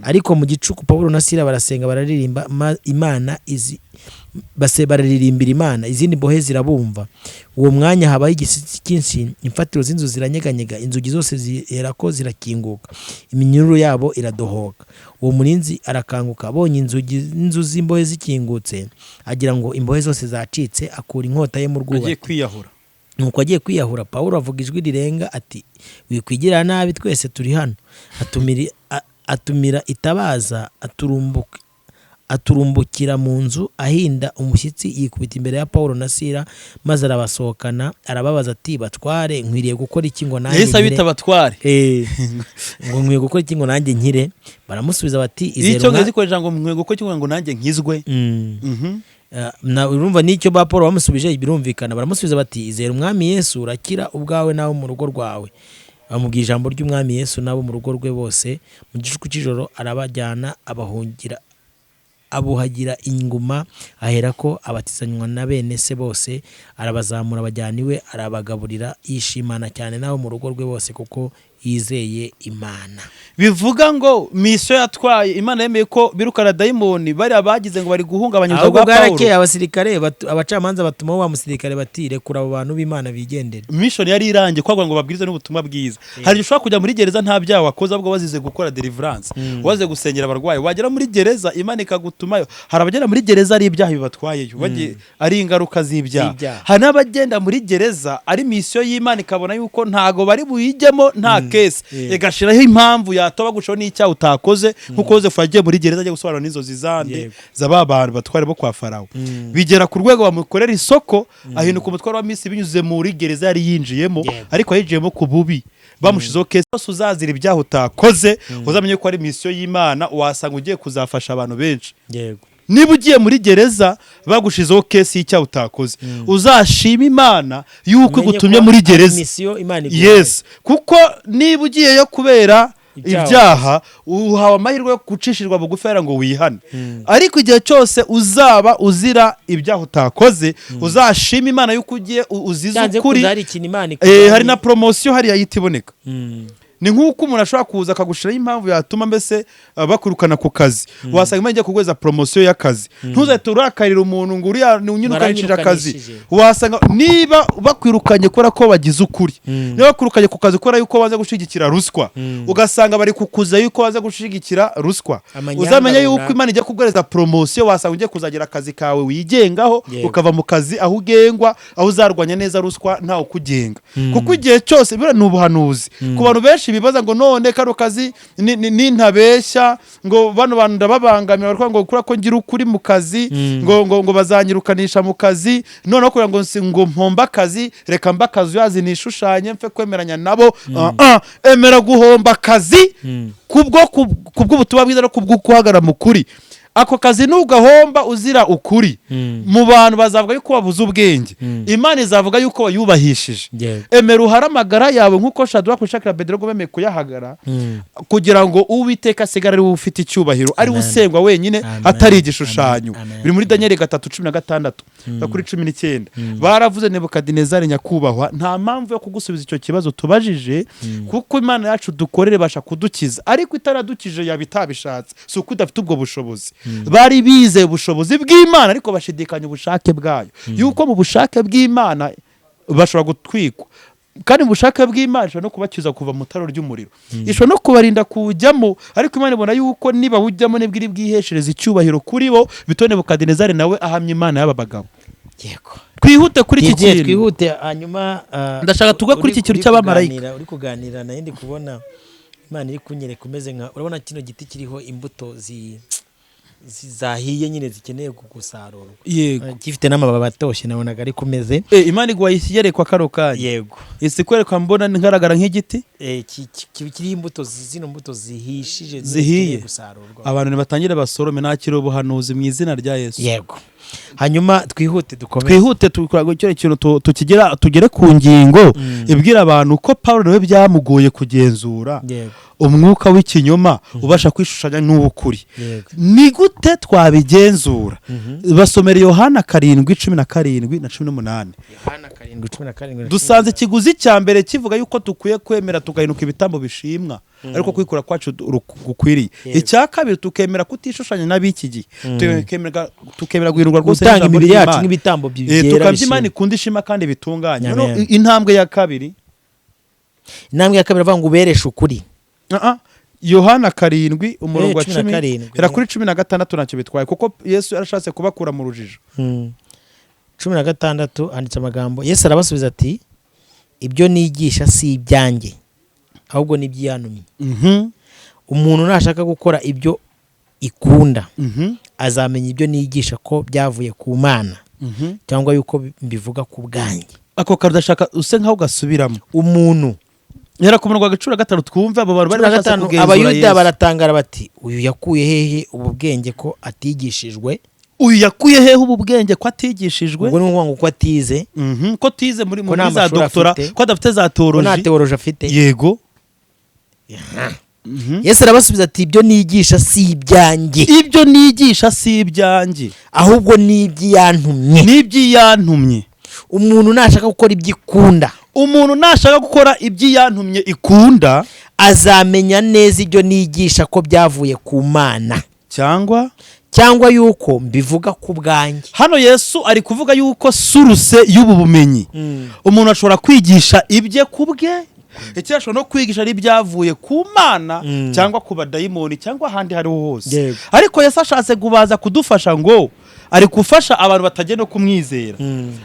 Ariko mu gicuku Pawulo na Sila barasenga, bararirimba Imana izi base bararirimbira Imana, izindi mbohe zirabumva. Uwo mwanya habaho igishyitsi cyinshi, imfatiro z'inzu ziranyeganyega, inzugi zose ziherako zirakinguka, iminyururu yabo iradohoka. Uwo murinzi arakanguka, abonye inzugi z'inzu z'imbohe zikingutse, agira ngo imbohe zose zacitse, akura inkota ye mu Agiye rwubati. kwiyahura. Nuko agiye kwiyahura, Pawulo avuga ijwi rirenga ati: "Wikwigirira nabi, twese turi hano." Atumira itabaza, aturumbukira mu nzu ahinda umushyitsi, yikubita imbere ya Pawulo na Sila, maze arabasohokana, arababaza ati: "Batware, nkwiriye gukora iki ngo nanjye Yahise nkire?" abita abatware. Ngo nkwiye gukora iki ngo nanjye nkire? Baramusubiza bati: Iyo "Izere icyongereza ikoresha ngo nkwiye gukora iki ngo nanjye nkizwe. Urumva n'icyo ba Paul bamusubije birumvikana. Baramusubiza bati: "Izere Umwami Yesu, urakira ubwawe n'abo mu rugo rwawe." Bamubwiye ijambo ry'Umwami Yesu n'abo mu rugo rwe bose. Mu gicuku cy'ijoro arabajyana, abahungira, abuhagira inguma, aherako abatizanywa na bene se bose. Arabazamura, abajyana iwe, arabagaburira, yishimana cyane n'abo mu rugo rwe bose, kuko yizeye Imana. Bivuga ngo mission yatwaye, Imana yemeye ko birukana dayimoni, bariya bagize ngo bari guhungabanya ubuzima Ahubwo bwa bwarakeye, Pawulo. abasirikare abacamanza batumaho wa musirikare bati: "Rekura abo bantu b'Imana bigendere." Mission yari irangiye, kwagira ngo babwirize n'ubutumwa bwiza. Hari igihe ushobora kujya muri gereza nta byaha wakoze, ahubwo wazize gukora deliverance, wazize gusengera abarwayi. Wagera muri gereza Imana ikagutumayo. Hari abagera muri gereza ari ibyaha bibatwayeyo, ari ingaruka z'ibyaha. Z'ibyaha. Hari n'abagenda muri gereza ari mission y'Imana, ikabona yuko ntago bari buyijyemo nta case, igashiraho impamvu yatoba gushaho n'icyaha utakoze, nk'uko Yozefu yagiye muri gereza ajya gusobanura n'inzozi zande za ba bantu batware bo kwa Farawo. Bigera ku rwego bamukorera isoko, ahinduka umutwaro wa minsi binyuze muri gereza yari yinjiyemo. Ariko yinjiyemo ku bubi, bamushizeho case. Yose uzazira ibyaha utakoze, uzamenye ko ari mission y'Imana, wasanga ugiye kuzafasha abantu benshi. Niba ugiye muri gereza bagushizeho case y'icyaha utakoze, uzashima Imana yuko Umenye igutumye ko muri ari gereza. mission Imana iguhaye. Yes, kuko niba ugiyeyo kubera Ibyaha. Ibyaha, uhawe amahirwe yo gucishirwa bugufi hariya ngo wihane. Ariko igihe cyose uzaba uzira ibyaha utakoze, uzashima Imana yuko ugiye uzize Byanze ukuri. bikunze hari ikintu Imana Hari na promotion hariya yita iboneka. Ni nk'uko umuntu ashobora kuza akagushiraho impamvu yatuma mbese bakwirukana ku kazi. Wasanga Imana igiye kuguheza promotion y'akazi, ntuzahite urakarira umuntu ngo uriya unyirukanishije akazi. Baranyirukanishije. Wasanga niba bakwirukanye kubera ko bagize ukuri, niba bakwirukanye ku kazi kubera yuko waza gushyigikira ruswa, ugasanga bari kukuza yuko waza gushyigikira ruswa, Amanyanga uzamenye yuko runaka. Imana igiye kuguhereza promotion. Wasanga ugiye kuzagira akazi kawe wigengaho, ukava mu kazi aho ugengwa, aho uzarwanya neza ruswa ntawe ukugenga. Kuko igihe cyose buriya ni ubuhanuzi ku bantu benshi bibaza ngo none kano kazi nintabeshya ngo bano bantu ndababangamira, baravuga ngo kubera ko ngira ukuri mu kazi, ngo bazanyirukanisha mu kazi. Noneho kugira ngo ngo mpombe akazi, reka mbe akazi uyazi nishushanye mfe kwemeranya nabo. Emera guhomba akazi kubw'ubutumwa bwiza no kubwo guhagarara mu kuri. Ako kazi nugahomba uzira ukuri, mu bantu bazavuga yuko wabuze ubwenge, Imana izavuga yuko wayubahishije. Emera uhare amagara yawe nk'uko Shadraka, Meshaki na Abedenego bemeye kuyahagara kugira ngo Uwiteka asigare ari we ufite icyubahiro, ari we Amen. usengwa wenyine, Amen. atari igishushanyo. Amen. Amen. Biri muri Daniyeli 3:16 kuri 19. Baravuze: "Nebukadinezari nyakubahwa, nta mpamvu yo kugusubiza icyo kibazo tubajije, kuko Imana yacu dukorere ibasha kudukiza, ariko itaradukije yaba itabishatse, si uko idafite ubwo bushobozi." Bari bizeye ubushobozi bw'Imana, ariko bashidikanya ubushake bwayo, yuko mu bushake bw'Imana bashobora gutwikwa, kandi mu bushake bw'Imana ishobora no kubakiza kuva mu taro ry'umuriro, ishobora no kubarinda kuwujyamo. Ariko Imana ibona yuko niba wujyamo nibwo iri bwiheshereze icyubahiro kuri bo. Bityo Nebukadinezari nawe ahamya Imana y'aba bagabo. Twihute kuri iki Twihute, kintu. Twihute hanyuma Ndashaka tugwe kuri iki kintu uri cy'abamarayika. Uri kuganira nayo ndi kubona Imana iri kunyereka umeze nka, urabona kino giti kiriho imbuto zahiye nyine zikeneye gusarurwa. Gifite n'amababi atoshye, nabonaga ari kumeze. Imana iguha iyerekwa kano kanya. Yego. Isi kwerekwa mbona ngaragara nk'igiti. Kiriho imbuto zino mbuto zihishije Zihiye. zikeneye gusarurwa. Abantu nibatangire basorome, nakire ubuhanuzi mu izina rya Yesu. Yego, hanyuma twihute dukomeze. Twihute, tukora icyo kintu tukigera tugere ku ngingo ibwira abantu ko Paul nawe byamugoye kugenzura umwuka w'ikinyoma ubasha kwishushanya n'uw'ukuri. Ni gute twabigenzura? Basomera Yohana 7:17 na 18. Yohana 7:17 na Dusanze ikiguzi cya mbere kivuga yuko dukwiye kwemera tugahinduka ibitambo bishimwa, ariko kwikura kwacu gukwiriye. Icya kabiri, tukemera kutishushanya n'ab'iki gihe, tukemera guhindurwa rwose gutanga n'ijambo imibiri yacu ry'Imana. nk'ibitambo byera Tukabya bishimwa. Imana ikunda ishima kandi bitunganye. Amen. Noneho intambwe ya kabiri. Intambwe ya kabiri avuga ngo ubereshe ukuri. Yohana 7 umurongo wa 17. 10 hera kuri 16, ntacyo bitwaye kuko Yesu yarashatse kubakura mu rujijo. 16 handitse amagambo, Yesu arabasubiza ati: "Ibyo nigisha si ibyanjye, ahubwo ni iby'iyantumye. Umuntu nashaka gukora ibyo ikunda, azamenya ibyo nigisha ko byavuye ku Mana, cyangwa yuko mbivuga ku bwanjye." Ako karudashaka use nkaho gasubiramo. Umuntu Hera ku murongo wa 15 twumve abo bantu bari 15, bashatse kugenzura Abayuda Yesu. baratangara bati: "Uyu yakuye hehe ubu bwenge ko atigishijwe?" Uyu yakuye hehe ubu bwenge ko atigishijwe? Ubwo ni ukuvuga ngo ko atize. Ko tize muri Ko muri nta za mashuri doctorat, afite. ko adafite za Ko nta théologie. théologie afite. Yego. Yesu arabasubiza ati: "Ibyo nigisha si ibyanjye." "Ibyo nigisha si ibyanjye." "Ahubwo ni iby'iyantumye." "N'iby'iyantumye." "Umuntu nashaka gukora ibyo ikunda," "Umuntu nashaka gukora iby'iyantumye ikunda," "azamenya neza ibyo nigisha ko byavuye ku Mana, "cyangwa" "cyangwa yuko mbivuga ku bwanjye." Hano Yesu ari kuvuga yuko source y'ubu bumenyi, umuntu ashobora kwigisha ibye ku bwe, icyo ashobora no kwigisha ari ibyavuye ku Mana cyangwa ku badayimoni cyangwa ahandi aho ariho hose. Ariko Yesu ashatse kubaza kudufasha, ngo ari gufasha abantu batagiye no kumwizera,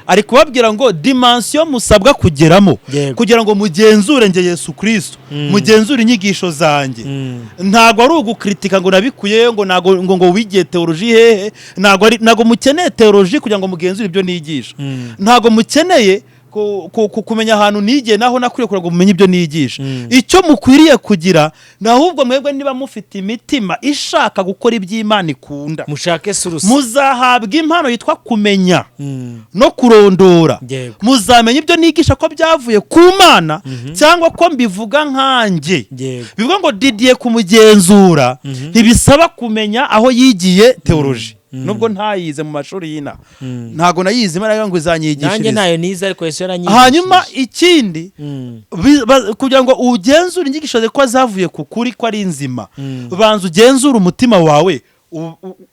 ari kubabwira ngo dimension musabwa kugeramo kugira ngo mugenzure nge Yesu Kirisito, mugenzure inyigisho zanjye, ntabwo ari ugukritika ngo nabikuye ngo ntabwo ngo wigiye théologie hehe. Ntabwo ari, ntabwo mukeneye théologie kugira ngo mugenzure ibyo nigisha. Ntabwo mukeneye kumenya ahantu nigiye naho nakwiye kugira ngo mumenye ibyo nigisha. Icyo mukwiriye kugira ni ahubwo mwebwe, niba mufite imitima ishaka gukora iby'Imana ikunda, mushake source. Muzahabwa impano yitwa kumenya no kurondora. Muzamenya ibyo nigisha ko byavuye ku Mana cyangwa ko mbivuga nkanjye. Bivuga ngo Didier kumugenzura ntibisaba kumenya aho yigiye théologie, nubwo ntayize mu mashuri y'ina, ntago nayize. Imana ngo Nanjye izanyigishirize. ntayo nize, ariko Yesu yaranyigishije. Hanyuma ikindi, kugira ngo ugenzure inyigisho ze ko zavuye ku kuri, ko ari nzima, banza ugenzure umutima wawe.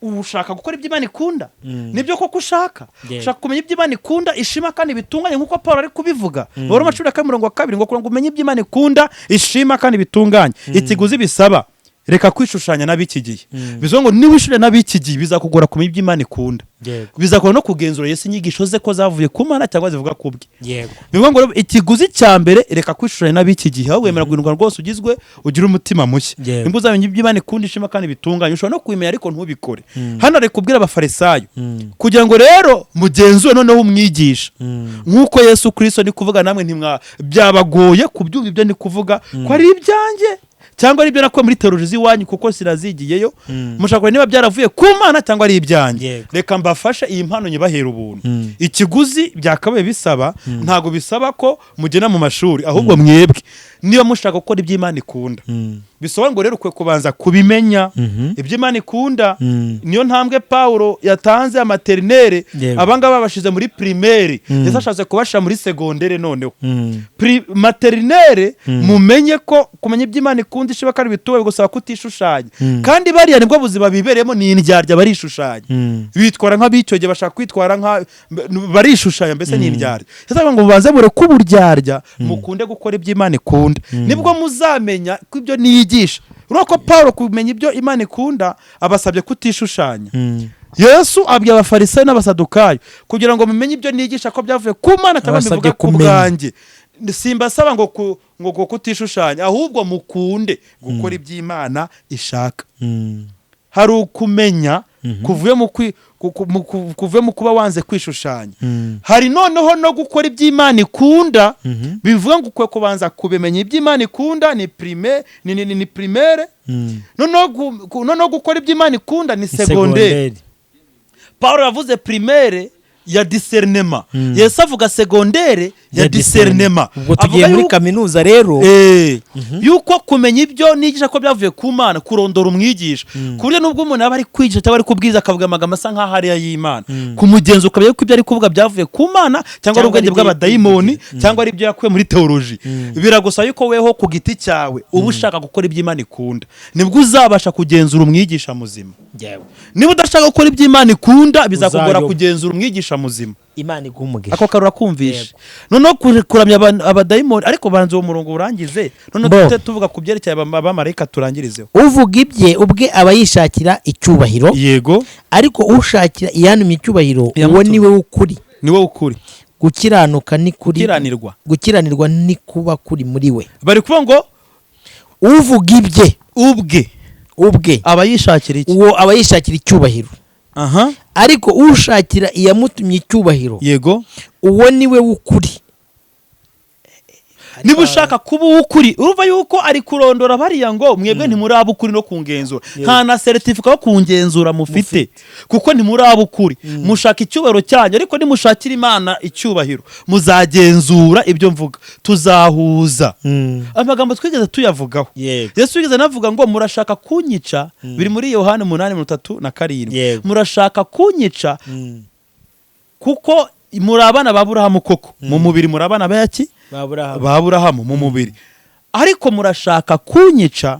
Ushaka gukora ibyo Imana ikunda? Nibyo koko ushaka? Ushaka kumenya ibyo Imana ikunda, ishima kandi bitunganye, nk'uko Paul ari kubivuga mu Baroma 12 umurongo wa 2, ngo kugira ngo umenye ibyo Imana ikunda, ishima kandi bitunganye, ikiguzi bisaba, reka kwishushanya n'ab'iki gihe. Bivuze ngo niba wishushanya n'ab'iki gihe, bizakugora kumenya ibyo Imana ikunda, bizakugora no kugenzura Yesu, inyigisho ze ko zavuye ku Mana cyangwa zivuga ku bwe. Bivuga ngo rero ikiguzi cya mbere, reka kwishushanya n'ab'iki gihe, aho wemera guhindurwa rwose, ugizwe ugire umutima mushya, nibwo uzamenya ibyo Imana ikunda, ishima kandi bitunganye. Ushobora no kubimenya ariko ntubikore. Hano ari kubwira Abafarisayo kugira ngo rero mugenzure noneho umwigisha nk'uko Yesu Kirisito ni kuvuga. Namwe ntimwa byabagoye kubyumva ibyo ni kuvuga ko ari ibyanjye cyangwa ari ibyo nakuye muri théologie z'iwanyu, kuko sinazigiyeyo. Mushaka kureba niba byaravuye ku Mana cyangwa ari ibyanjye. Reka mbafashe, iyi mpano nyibahera ubuntu. Ikiguzi byakabaye bisaba, ntabwo bisaba ko mugenda mu mashuri, ahubwo mwebwe niba mushaka gukora ibyo Imana ikunda, bisobanura ngo rero ukwiye kubanza kubimenya ibyo Imana ikunda. Niyo ntambwe Pawulo yatanze ya maternelle. Abangaba babashize muri primaire, ndetse ashatse kubashyira muri secondaire noneho. Maternelle, mumenye ko kumenya ibyo Imana ikunda, ishima kandi bituwe, bigusaba kutishushanya. Kandi bariya nibwo buzima bibereyemo, ni indyarya, barishushanya, bitwara nk'ab'icyo gihe, bashaka kwitwara nka barishushanya, mbese ni indyarya. Cyangwa ngo mubanze mureke uburyarya, mukunde gukora ibyo Imana ikunda, nibwo muzamenya ko ibyo niyigisha. Urabona ko Paul kumenya ibyo Imana ikunda abasabye kutishushanya. Yesu abwira Abafarisayo n'Abasadukayo, kugira ngo mumenye ibyo nigisha ko byavuye ku Mana cyangwa Abasabye mbivuga ku kumenya. bwanjye, simbasaba ngo kutishushanya, ahubwo mukunde gukora iby'Imana ishaka. Hari ukumenya kuvuye mu kuba wanze kwishushanya, hari noneho no gukora iby'Imana ikunda. Bivuga ngo ukwiye kubanza kubimenya iby'Imana ikunda, ni prime ni primaire. Noneho gukora iby'Imana ikunda ni secondaire. Paul yavuze primaire ya discernement, Yesu avuga secondaire ya discernement. Ubwo tugiye muri kaminuza rero. Yuko kumenya ibyo nigisha ko byavuye ku Mana, kurondora umwigisha, ku buryo nubwo umuntu aba ari kwigisha cyangwa ari kubwiza akavuga amagambo asa nk'aho ari ay'Imana, kumugenza ukamenya ko ibyo ari kuvuga byavuye ku Mana cyangwa ari Cyangwa ubwenge ari ibyo bw'abadayimoni cyangwa ari ibyo yakuye muri théologie, biragusaba yuko weho ku giti cyawe uba ushaka gukora ibyo Imana ikunda, nibwo uzabasha kugenzura umwigisha muzima. Niba udashaka gukora ibyo Imana ikunda, bizakugora Uzayoba. kugenzura umwigisha muzima. Imana iguha umugisha. Ako karura kumvisha noneho kuramya abadayimoni, ariko banza uwo murongo urangize noneho Bo. tujye tuvuga ku byerekeye abamarayika, turangirizeho. Uvuga ibye ubwe aba yishakira icyubahiro, ariko ushakira iyantumye icyubahiro, uwo Iyamutumye. ni we w'ukuri. Ni wowe ukuri. Gukiranuka ni kuri Gukiranirwa. Gukiranirwa ni kuba kuri muri we. Bari kuvuga ngo Uvuga ibye ubwe ubwe aba yishakira iki? Uwo aba yishakira icyubahiro, ariko ushakira iyamutumye icyubahiro, uwo ni we w'ukuri. Niba ushaka kuba uw'ukuri, urumva yuko ari kurondora bariya ngo mwebwe ntimuraba ukuri no kungenzura, nta na certificat yo kungenzura mufite, kuko ntimuraba ukuri, mushaka icyubahiro cyanyu. Ariko nimushakira Imana icyubahiro, muzagenzura ibyo mvuga, tuzahuza. Amagambo twigeze tuyavugaho. Yesu yigeze anavuga ngo murashaka kunyica, biri muri Yohani 8:37. Murashaka kunyica kuko muri abana ba Aburahamu koko mu mubiri, muri abana ba yaki? Ba Aburahamu mu mubiri, ariko murashaka kunyica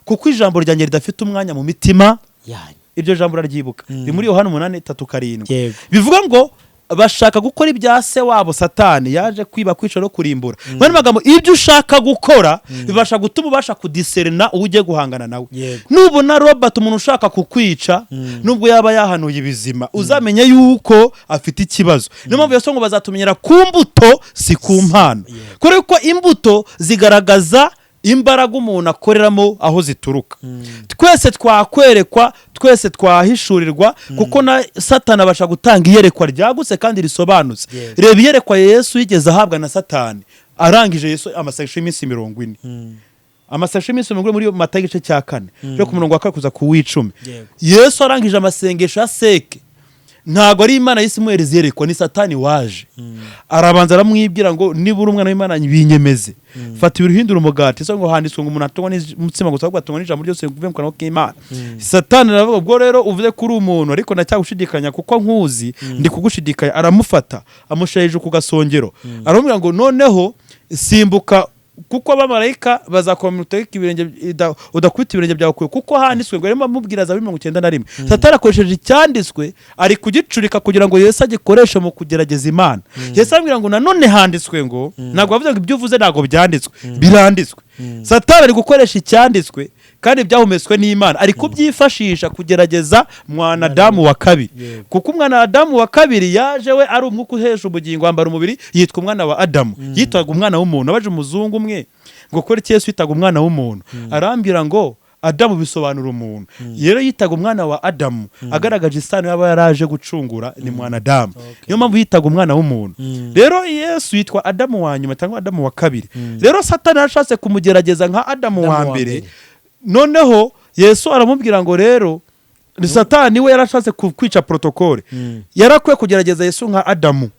kuko ijambo ryanjye ridafite umwanya mu mitima yanyu. Iryo jambo uraryibuka? Ni muri Yohani 8:37. Bivuga ngo bashaka gukora ibya se wabo Satani, yaje kwiba, kwica no kurimbura. Mu yandi magambo, ibyo ushaka gukora bibasha gutuma ubasha kudiserina uwo ugiye guhangana nawe. Nubona Robert, umuntu ushaka kukwica, nubwo yaba yahanuye ibizima, uzamenye yuko afite ikibazo. Niyo mpamvu Yesu ngo bazatumenyera ku mbuto, si ku mpano, kubera ko imbuto zigaragaza Imbaraga umuntu akoreramo aho zituruka, twese twakwerekwa, twese twahishurirwa, kuko na Satani abasha gutanga iyerekwa ryagutse kandi risobanutse. Reba iyerekwa Yesu yigeze ahabwa na Satani arangije Yesu amasengesho y'iminsi 40, amasengesho y'iminsi 40 muri Matayo igice cya 4, cyo ku murongo wa 2 kuza ku w'icumi. Yesu arangije amasengesho ya seke, ntabwo ari Imana y'isi imuhereza iyerekwa, ni Satani waje, arabanza aramwibwira ngo: "Niba uri umwana w'Imana, binyemeze, fata ibintu uhindura umugati." Ese ngo handitswe ngo umuntu atungwa n'umutsima gusa, ahubwo atungwa n'ijambo ryose rivuye mu kanwa k'Imana. Satani aravuga: "Ubwo rero uvuze ko uri umuntu, ariko ndacyagushidikanya kuko nkuzi, ndi kugushidikanya." Aramufata, amushyira hejuru ku gasongero, aramubwira ngo: "Noneho simbuka, kuko abamarayika bazakomera utegeka ibirenge udakubita ibirenge byawe kure, kuko handitswe ngo." Arimo amubwira Zaburi 91. Satani akoresheje icyanditswe, ari kugicurika kugira ngo Yesu agikoreshe mu kugerageza Imana. Yesu aramubwira ngo: "Nanone handitswe ngo." Ntabwo bavuze ngo ibyo uvuze ntabwo byanditswe, biranditswe. Satani ari gukoresha icyanditswe kandi byahumetswe n'Imana, ari kubyifashisha kugerageza mwana Adamu wa kabiri. Kuko umwana wa Adamu wa kabiri yaje we ari umwuka uhesha ubugingo, wambara umubiri, yitwa umwana wa Adamu, yitwaga umwana w'umuntu. Abaje umuzungu umwe ngo kora iki Yesu yitaga umwana w'umuntu, arambwira ngo Adamu bisobanura umuntu. Rero yitaga umwana wa Adamu agaragaje isano yaba yaraje gucungura ni mwana Adamu. Niyo mpamvu yitaga umwana w'umuntu. Rero Yesu yitwa Adamu wa nyuma cyangwa Adamu wa kabiri. Rero Satani yarashatse kumugerageza nka Adamu wa Adamu wa mbere. mbere. Noneho Yesu aramubwira ngo rero ni Satani we yarashatse kwica protocole, yarakwiye kugerageza Yesu nka Adamu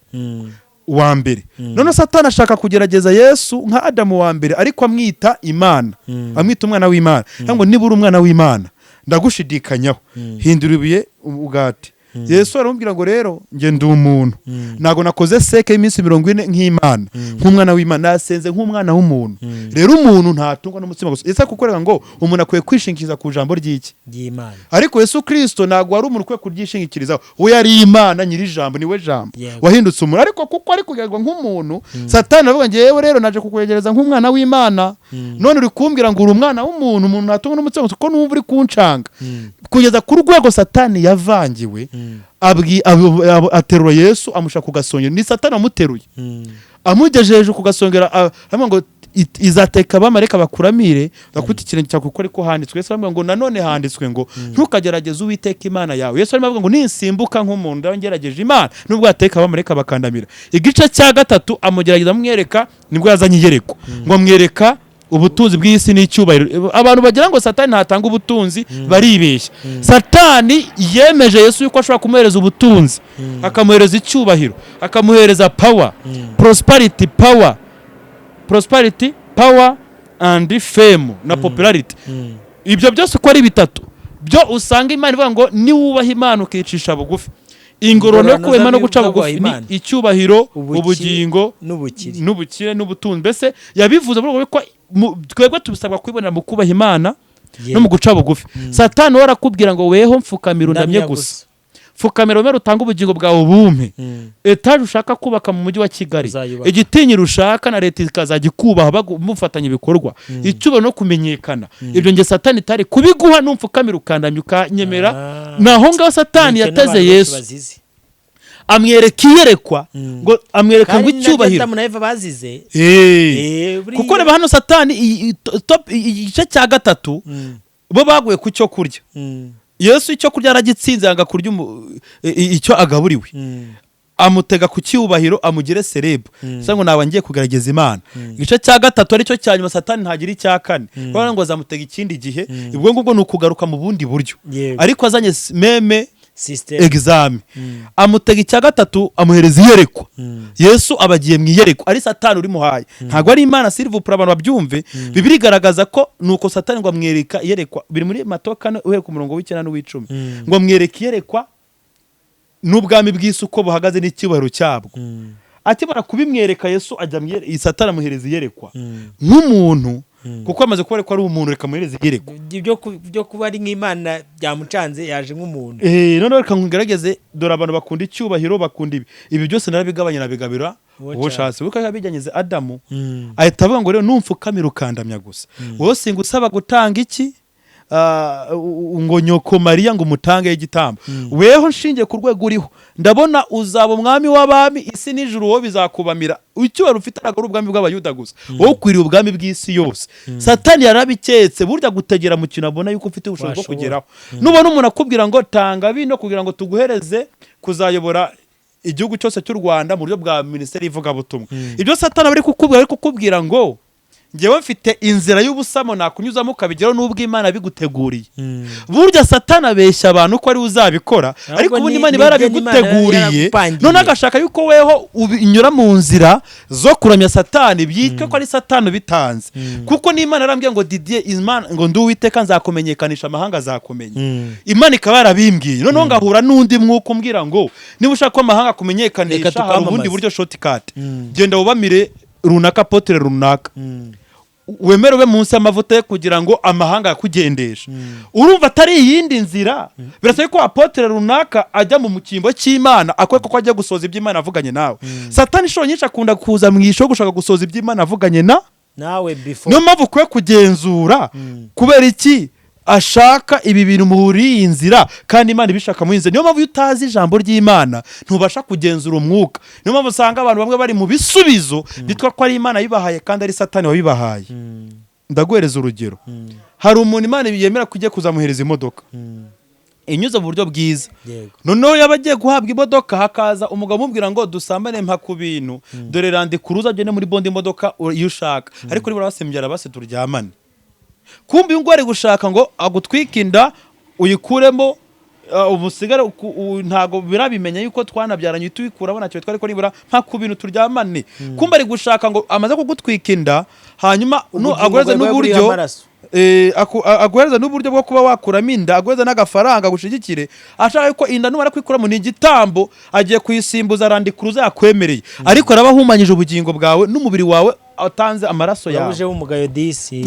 wa mbere. None Satani ashaka kugerageza Yesu nka Adamu wa mbere, ariko amwita Imana, amwita umwana w'Imana, cyangwa niba uri umwana w'Imana ndagushidikanyaho, hindura ibuye ubugati. Yesu aramubwira ngo: "Rero njye ndi umuntu, ntabwo nakoze seke y'iminsi 40 nk'Imana, nk'umwana w'Imana, nasenze nk'umwana w'umuntu. Rero umuntu ntatungwa n'umutsima gusa." Yesu ari kukwereka ngo umuntu akwiye kwishingikiriza ku ijambo ry'iki? Ry'Imana. Ariko Yesu Kirisito ntabwo wari umuntu ukwiye kuryishingikirizaho, we yari Imana nyiri ijambo, niwe jambo wahindutse umuntu. Ariko kuko ari kugerwa nk'umuntu, Satani aravuga ngo: "Yewe rero naje kukwegereza nk'umwana w'Imana, none uri kumbwira ngo uri umwana w'umuntu, umuntu ntatungwa n'umutsima gusa, kuko numva uri kuncanga." Kugeza ku rwego Satani yavangiwe, aterura Yesu, amushyira ku gasongero. Ni Satani wamuteruye, amugejeje hejuru ku gasongero, aravuga ngo: "Izateka abamarayika bakuramire, bakubita ikirenge cyawe, kuko ariko handitswe." Yesu aramubwira ngo: "Nanone handitswe ngo ntukagerageze Uwiteka Imana yawe." Yesu arimo avuga ngo: "Ninsimbuka nk'umuntu, ndaba ngerageje Imana, nubwo yateka abamarayika bakandamira." Igice cya gatatu amugerageza amwereka, nibwo yazanye iyerekwa ngo amwereka ubutunzi bw'isi n'icyubahiro. Abantu bagira ngo Satani ntatanga ubutunzi baribeshya. Satani yemeje Yesu yuko ashobora kumuhereza ubutunzi, akamuhereza icyubahiro, akamuhereza power, prosperity, power, prosperity, power and fame na popularity. Ibyo byose uko ari bitatu byo usanga Imana ivuga ngo niwubaha Imana ukicisha bugufi, ingororano yo kubaha Imana no guca z'abubaha bugufi ni Imana. icyubahiro, ubugingo n'ubukire. N'ubukire n'ubutunzi. Mbese yabivuze mu rwego ko twebwe tubisabwa kwibonera mu kubaha Imana no mu guca bugufi. Satani we arakubwira ngo: "Weho mfukamira undamye Ndamya gusa, pfukamira wemere utange ubugingo bwawe bumpe etaje ushaka kubaka mu mujyi wa Kigali, Uzayubaka. igitinyiro ushaka, na leta ikazajya ikubaha, mufatanya ibikorwa, icyubahiro no kumenyekana. Ibyo nge Satani itari kubiguha numfukamira ukandamya ukanyemera." Ni aho ngaho Satani Nicyo yateze n'abantu benshi Yesu, bazize. Amwereka iyerekwa ngo amwereka ngo Kandi nabyo icyubahiro. Adamu na Eva bazize. Buriya- Kuko reba hano Satani igice cya gatatu, bo baguye ku cyo kurya. Yesu icyo kurya yaragitsinze, yanga kurya icyo agaburiwe. Amutega ku cyubahiro, amugire celeb, se ngo naba ngiye kugerageza Imana. Igice cya gatatu aricyo cya nyuma, Satani ntagira icya kane, kubera ngo azamutega ikindi gihe. Ubwo ngubwo ni ukugaruka mu bundi buryo, ariko azanye même System. examen. Amutega icya gatatu, amuhereza iyerekwa. Yesu aba agiye mu iyerekwa, ari Satani urimuhaye, ntabwo ari Imana. S'il vous plaît, abantu babyumve. Bibiliya igaragaza ko nuko Satani ngo amwereka iyerekwa, biri muri Matayo 4 uhereye ku murongo w'icyenda n'uw'icumi, ngo amwereka iyerekwa n'ubwami bw'isi uko buhagaze n'icyubahiro cyabwo. Akimara kubimwereka, Yesu ajya mu Satani amuhereza iyerekwa nk'umuntu, kuko amaze kubona ko ari umuntu, reka amuhereze iyerekwa. Ibyo kuba ari nk'Imana byamucanze, yaje nk'umuntu. Noneho reka nkugerageze. Dore abantu bakunda icyubahiro, bakunda ibi, ibi byose narabigabanya, nabigabira uwo uwo nshatse. Kuko yabijyanyeze Adamu, ahita avuga ngo: "Rero numfukamira ukandamya gusa, wowe singusaba gutanga iki, ngo nyoko Mariya ngo umutange igitambo. Weho nshingiye ku rwego uriho, ndabona uzaba umwami w'abami, isi n'ijuru wowe bizakubamira. Icyubahiro ufite ntabwo ari ubwami bw'Abayuda gusa, wowe ukwiriye ubwami bw'isi yose. Satani yarabiketse. Burya gutegera mu kintu abona yuko ufite ubushobozi bwo Washobora. kugeraho. Nubona umuntu akubwira ngo tanga bino kugira ngo tuguhereze kuzayobora igihugu cyose cy'u Rwanda mu buryo bwa minisiteri y'ivugabutumwa, ibyo Satani aba ari kukubwira ngo ngewe mfite inzira y'ubusamo nakunyuzamo ukabigeraho n'ubwo Imana biguteguriye. Burya Satani abeshya abantu ko ari we uzabikora, Ahubwo ariko ubundi Imana ni iba ibyo Imana yarabiguteguriye. yaragupangiye. None agashaka yuko weho unyura mu nzira zo kuramya Satani, byitwe ko ari Satani ubitanze. Kuko n'Imana yarambwiye ngo Didier, Imana ngo ndi Uwiteka, nzakumenyekanisha, amahanga azakumenya. Imana ikaba yarabimbwiye, noneho ngahura n'undi mwuka umbwira ngo niba ushaka ko amahanga akumenyekanisha, Reka hari ubundi tukwamamaze. buryo, shortcut, genda wubamire runaka, apôtre runaka, wemere ube munsi y'amavuta ye kugira ngo amahanga yakugendeshe. Urumva atari iyindi nzira? Birasaba ko apôtre runaka ajya mu cyimbo cy'Imana, akwereka ko ajya gusohoza ibyo Imana avuganye nawe. Satani inshuro nyinshi akunda kuza mu ishusho yo gushaka gusohoza ibyo Imana avuganye na nawe before. Niyo mpamvu ukwiye kugenzura kubera iki ashaka ibi bintu muri iyi nzira kandi Imana ibishaka muri iyi nzira. Niyo mpamvu iyo utazi ijambo ry'Imana ntubasha kugenzura umwuka. Niyo mpamvu usanga abantu bamwe bari mu bisubizo bitwa ko ari Imana yabibahaye kandi ari Satani wabibahaye. Ndaguhereza urugero. Hari umuntu Imana yemera ko ugiye kuzamuhereza imodoka inyuze mu buryo bwiza. Noneho yaba agiye guhabwa imodoka, hakaza umugabo umubwira ngo dusambane, mpa ku bintu, dore Land Cruiser, agende muri bondi, imodoka iyo ushaka, ariko nibura basembyara base turyamane. Kumbe uyu nguyu ari gushaka ngo agutwike inda uyikuremo, umusigare ntago birabimenya yuko twanabyaranye, uhita uyikuramo, ntacyo bitwaye, ariko nibura mpa ku bintu turyamane. Kumbe ari gushaka ngo amaze kugutwika inda, hanyuma Ubugingo aguhereze bwawe buriho n'uburyo amaraso. Aguhereza n'uburyo bwo kuba wakuramo inda, aguhereza n'agafaranga agushigikire, ashaka ko inda numara kwikuramo ni igitambo agiye kuyisimbuza Land Cruiser yakwemereye, ariko araba ahumanyije ubugingo bwawe n'umubiri wawe, atanze amaraso yawe. Urabuje w'umugayo disi.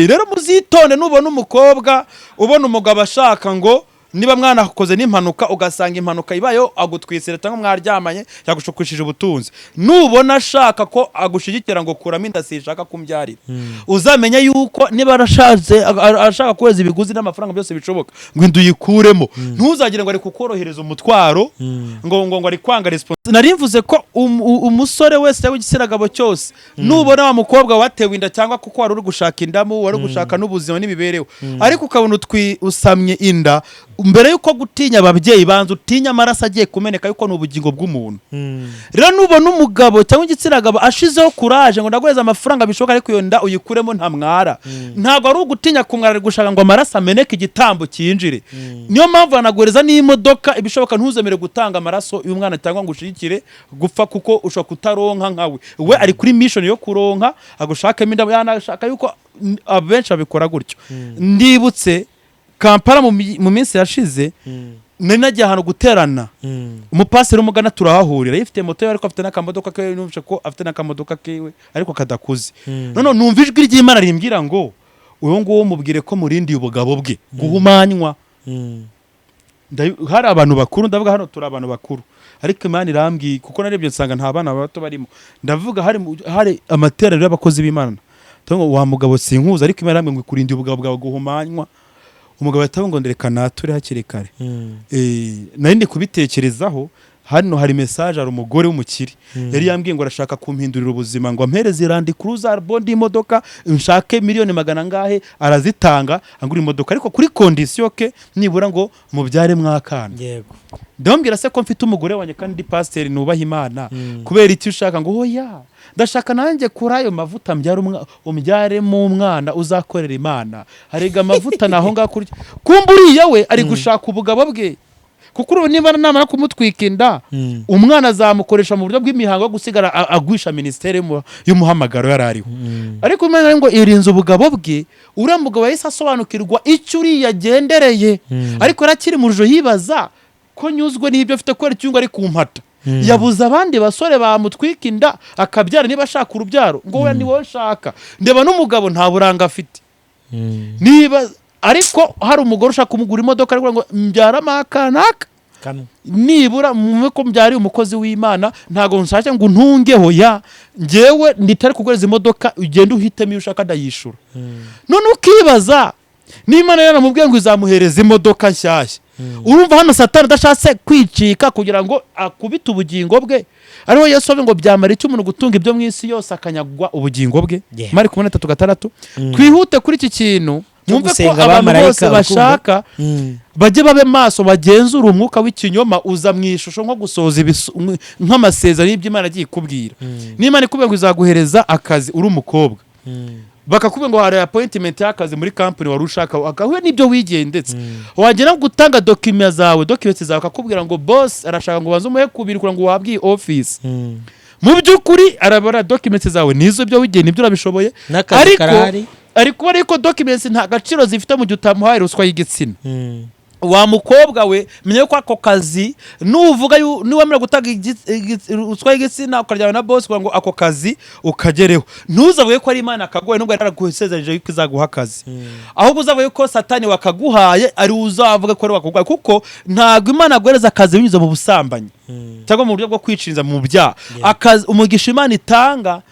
Rero muzitonde. Nubona umukobwa, ubona umugabo ashaka ngo niba mwanakoze n'impanuka, ugasanga impanuka ibayeho agutwisira cyangwa mwaryamanye yagushukishije ubutunzi, nubona ashaka ko agushyigikira ngo kuramo inda sishaka kumbyarira, uzamenye yuko niba arashatse ashaka kohereza ibiguzi n'amafaranga byose bishoboka ngo inda uyikuremo, ntuzagire ngo ari kukorohereza umutwaro, ngo ari kwanga response. Nari mvuze ko umusore wese cyangwa igitsina gabo cyose, nubona wa mukobwa watewe inda, cyangwa kuko wari uri gushaka indamu, wari uri gushaka n'ubuzima n'imibereho, ariko ukabona usamye inda, mbere yuko gutinya ababyeyi, banza utinye amaraso agiye kumeneka, yuko ni ubugingo bw'umuntu. Rero nubona umugabo cyangwa igitsina gabo ashizeho kuraje ngo ndaguhereza amafaranga bishoboka, ariko iyo nda uyikuremo ntamwara, ntabwo ari ugutinya kumwara, ari gushaka ngo amaraso ameneke, igitambo cyinjire. Niyo mpamvu banaguhereza n'imodoka ibishoboka, ntuzemere gutanga amaraso y'umwana cyangwa ngo ushigikire gupfa, kuko ushobora kutaronka nkawe. We ari kuri mission yo kuronka, agushakemo inda, yanashaka yuko abenshi babikora gutyo. Ndibutse Kampala mu minsi yashize, nari nagiye ahantu guterana, umupasiteri w'umugana turahahurira, yifite moto ye ariko afite n'akamodoka kiwe, numvise ko afite n'akamodoka kiwe ariko kadakuze. None numva ijwi ry'Imana rimbwira ngo uyu nguwo mubwire ko murindiye ubugabo bwe guhumanywa. Hari abantu bakuru, ndavuga hano turi abantu bakuru, ariko Imana irambwiye, kuko narebye nsanga nta bana bato barimo. Ndavuga hari amateraniro y'abakozi b'Imana. Ndavuga ngo wa mugabo sinkuzi, ariko Imana irambwiye ngo ikurindiye ubugabo bwawe guhumanywa. Umugabo ahita avuga ngo ndeka nature hakiri kare. Nari ndi kubitekerezaho hano, hari message, hari umugore w'umukire yari yambwiye ngo arashaka kumpindurira ubuzima, ngo ampereze Land Cruiser, bondi y'imodoka, nshake miliyoni magana angahe, arazitanga angura imodoka, ariko kuri condition ke nibura ngo mubyare mwakana. Ndamubwira se ko mfite umugore wanjye kandi ndi pasiteri nubaha Imana, kubera icyo ushaka? Ngo oya, ndashaka nanjye kuri ayo mavuta mbyare umbyaremo umwana uzakorera Imana. Harega amavuta naho ngaho kurya. Kumbe uriya we ari gushaka ubugabo bwe, kuko ubu niba namara kumutwika inda, umwana azamukoresha mu buryo bw'imihango yo gusigara agwisha minisiteri y'umuhamagaro yari ariho. Ariko Imana ngo irinze ubugabo bwe. Uriya mugabo yahise asobanukirwa icyo uriya agendereye, ariko yari akiri mu rujo yibaza ko nyuzwe n'ibyo afite, kubera icyungo ari kumpata, yabuze abandi basore bamutwika inda akabyara niba ashaka urubyaro, ngo we ni wowe nshaka. Ndeba n'umugabo nta buranga afite. Niba ariko hari umugore ushaka kumugura imodoka, ariko ngo mbyaramo akanaka Kamwe. nibura mume ko mbyariye umukozi w'Imana, ntabwo nshaka ngo untungeho ya njyewe nditari kuguhereza imodoka, ugende uhitemo iyo ushaka ndayishura. None ukibaza N'Imana yaramubwiye ngo izamuhereza imodoka nshyashya. Urumva hano Satani adashatse kwicika kugira ngo akubite ubugingo bwe. Ariho Yesu avuga ngo byamara icyo umuntu gutunga ibyo mu isi yose akanyagwa ubugingo bwe? Mariko 8:6. Twihute kuri iki kintu, Cyo mwumve ko gusenga abantu abamarayika, bose bashaka bajye babe maso, bagenzure umwuka w'ikinyoma uza mu ishusho nko gusohoza nk'amasezerano y'ibyo Imana agiye ikubwira. N'Imana ikubwira ngo izaguhereza akazi uri umukobwa, bakakubwira ngo hari appointment y'akazi muri company wari ushaka, agahuye n'ibyo wigiye, ndetse wagera gutanga document zawe, documents zawe, akakubwira ngo boss arashaka ngo ubanze umuhe kubiri kugira ngo uhabwe iyi office. Mu by'ukuri arabara documents zawe nizo byo wigiye, nibyo urabishoboye, N'akazi ariko karahari. ariko documents nta gaciro zifite mu gihe utamuhaye ruswa y'igitsina. Wa mukobwa we, menya ko ako kazi nuvuga niwemera gutanga ruswa y'igitsina ukaryana na boss kugira ngo ako kazi ukagereho, ntuzavuge ko ari Imana akaguhaye nubwo yari yaragusezeranyije yuko izaguha akazi. Ahubwo uzavuge ko Satani wakaguhaye, ari uzavuga ko ari wakaguhaye, kuko ntabwo Imana aguhereza akazi binyuze mu busambanyi cyangwa mu buryo bwo kwicinza mu byaha. Akazi, umugisha Imana itanga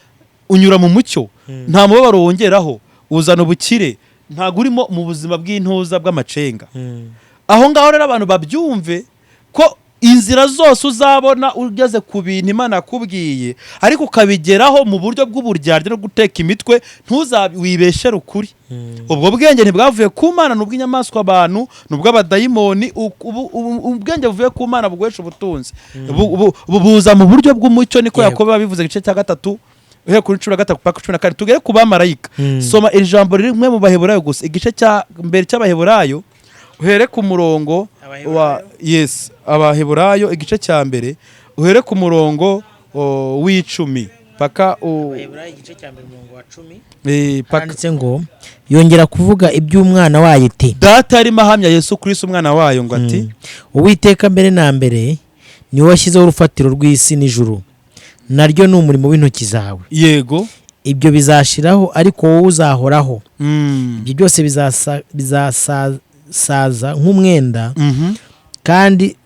unyura mu mucyo, nta mubabaro wongeraho, uzana ubukire, ntabwo urimo mu buzima bw'intuza bw'amacenga. Aho ngaho rero abantu babyumve ko inzira zose uzabona ugeze ku bintu Imana yakubwiye, ariko ukabigeraho mu buryo bw'uburyarya no guteka imitwe, ntuzawibeshere ukuri. Ubwo bwenge ntibwavuye ku Mana, ni ubw'inyamaswa abantu, ni ubw'abadayimoni. Ubwenge buvuye ku Mana buguhesha ubutunzi, buza mu buryo bw'umucyo, niko Yakobo yabivuze, igice cya 3 uhereye kuri 13 paka 14. Tugere ku bamarayika. Soma iri jambo rimwe mu Baheburayo gusa, igice cya mbere cy'Abaheburayo, uhere ku murongo wa, yes, Abaheburayo igice cya mbere, uhere ku murongo w'10 paka Igice cya mbere, umurongo wa 10. Paka. Handitse ngo: "Yongera kuvuga iby'umwana wayo iti: Data yarimo ahamya Yesu Kristo umwana wayo ngo ati: Uwiteka mbere na mbere niwe washyizeho urufatiro rw'isi, n'ijuru naryo ni umurimo w'intoki zawe. Ibyo bizashiraho, ariko wowe uzahoraho. Ibyo byose bizasaza nk'umwenda, kandi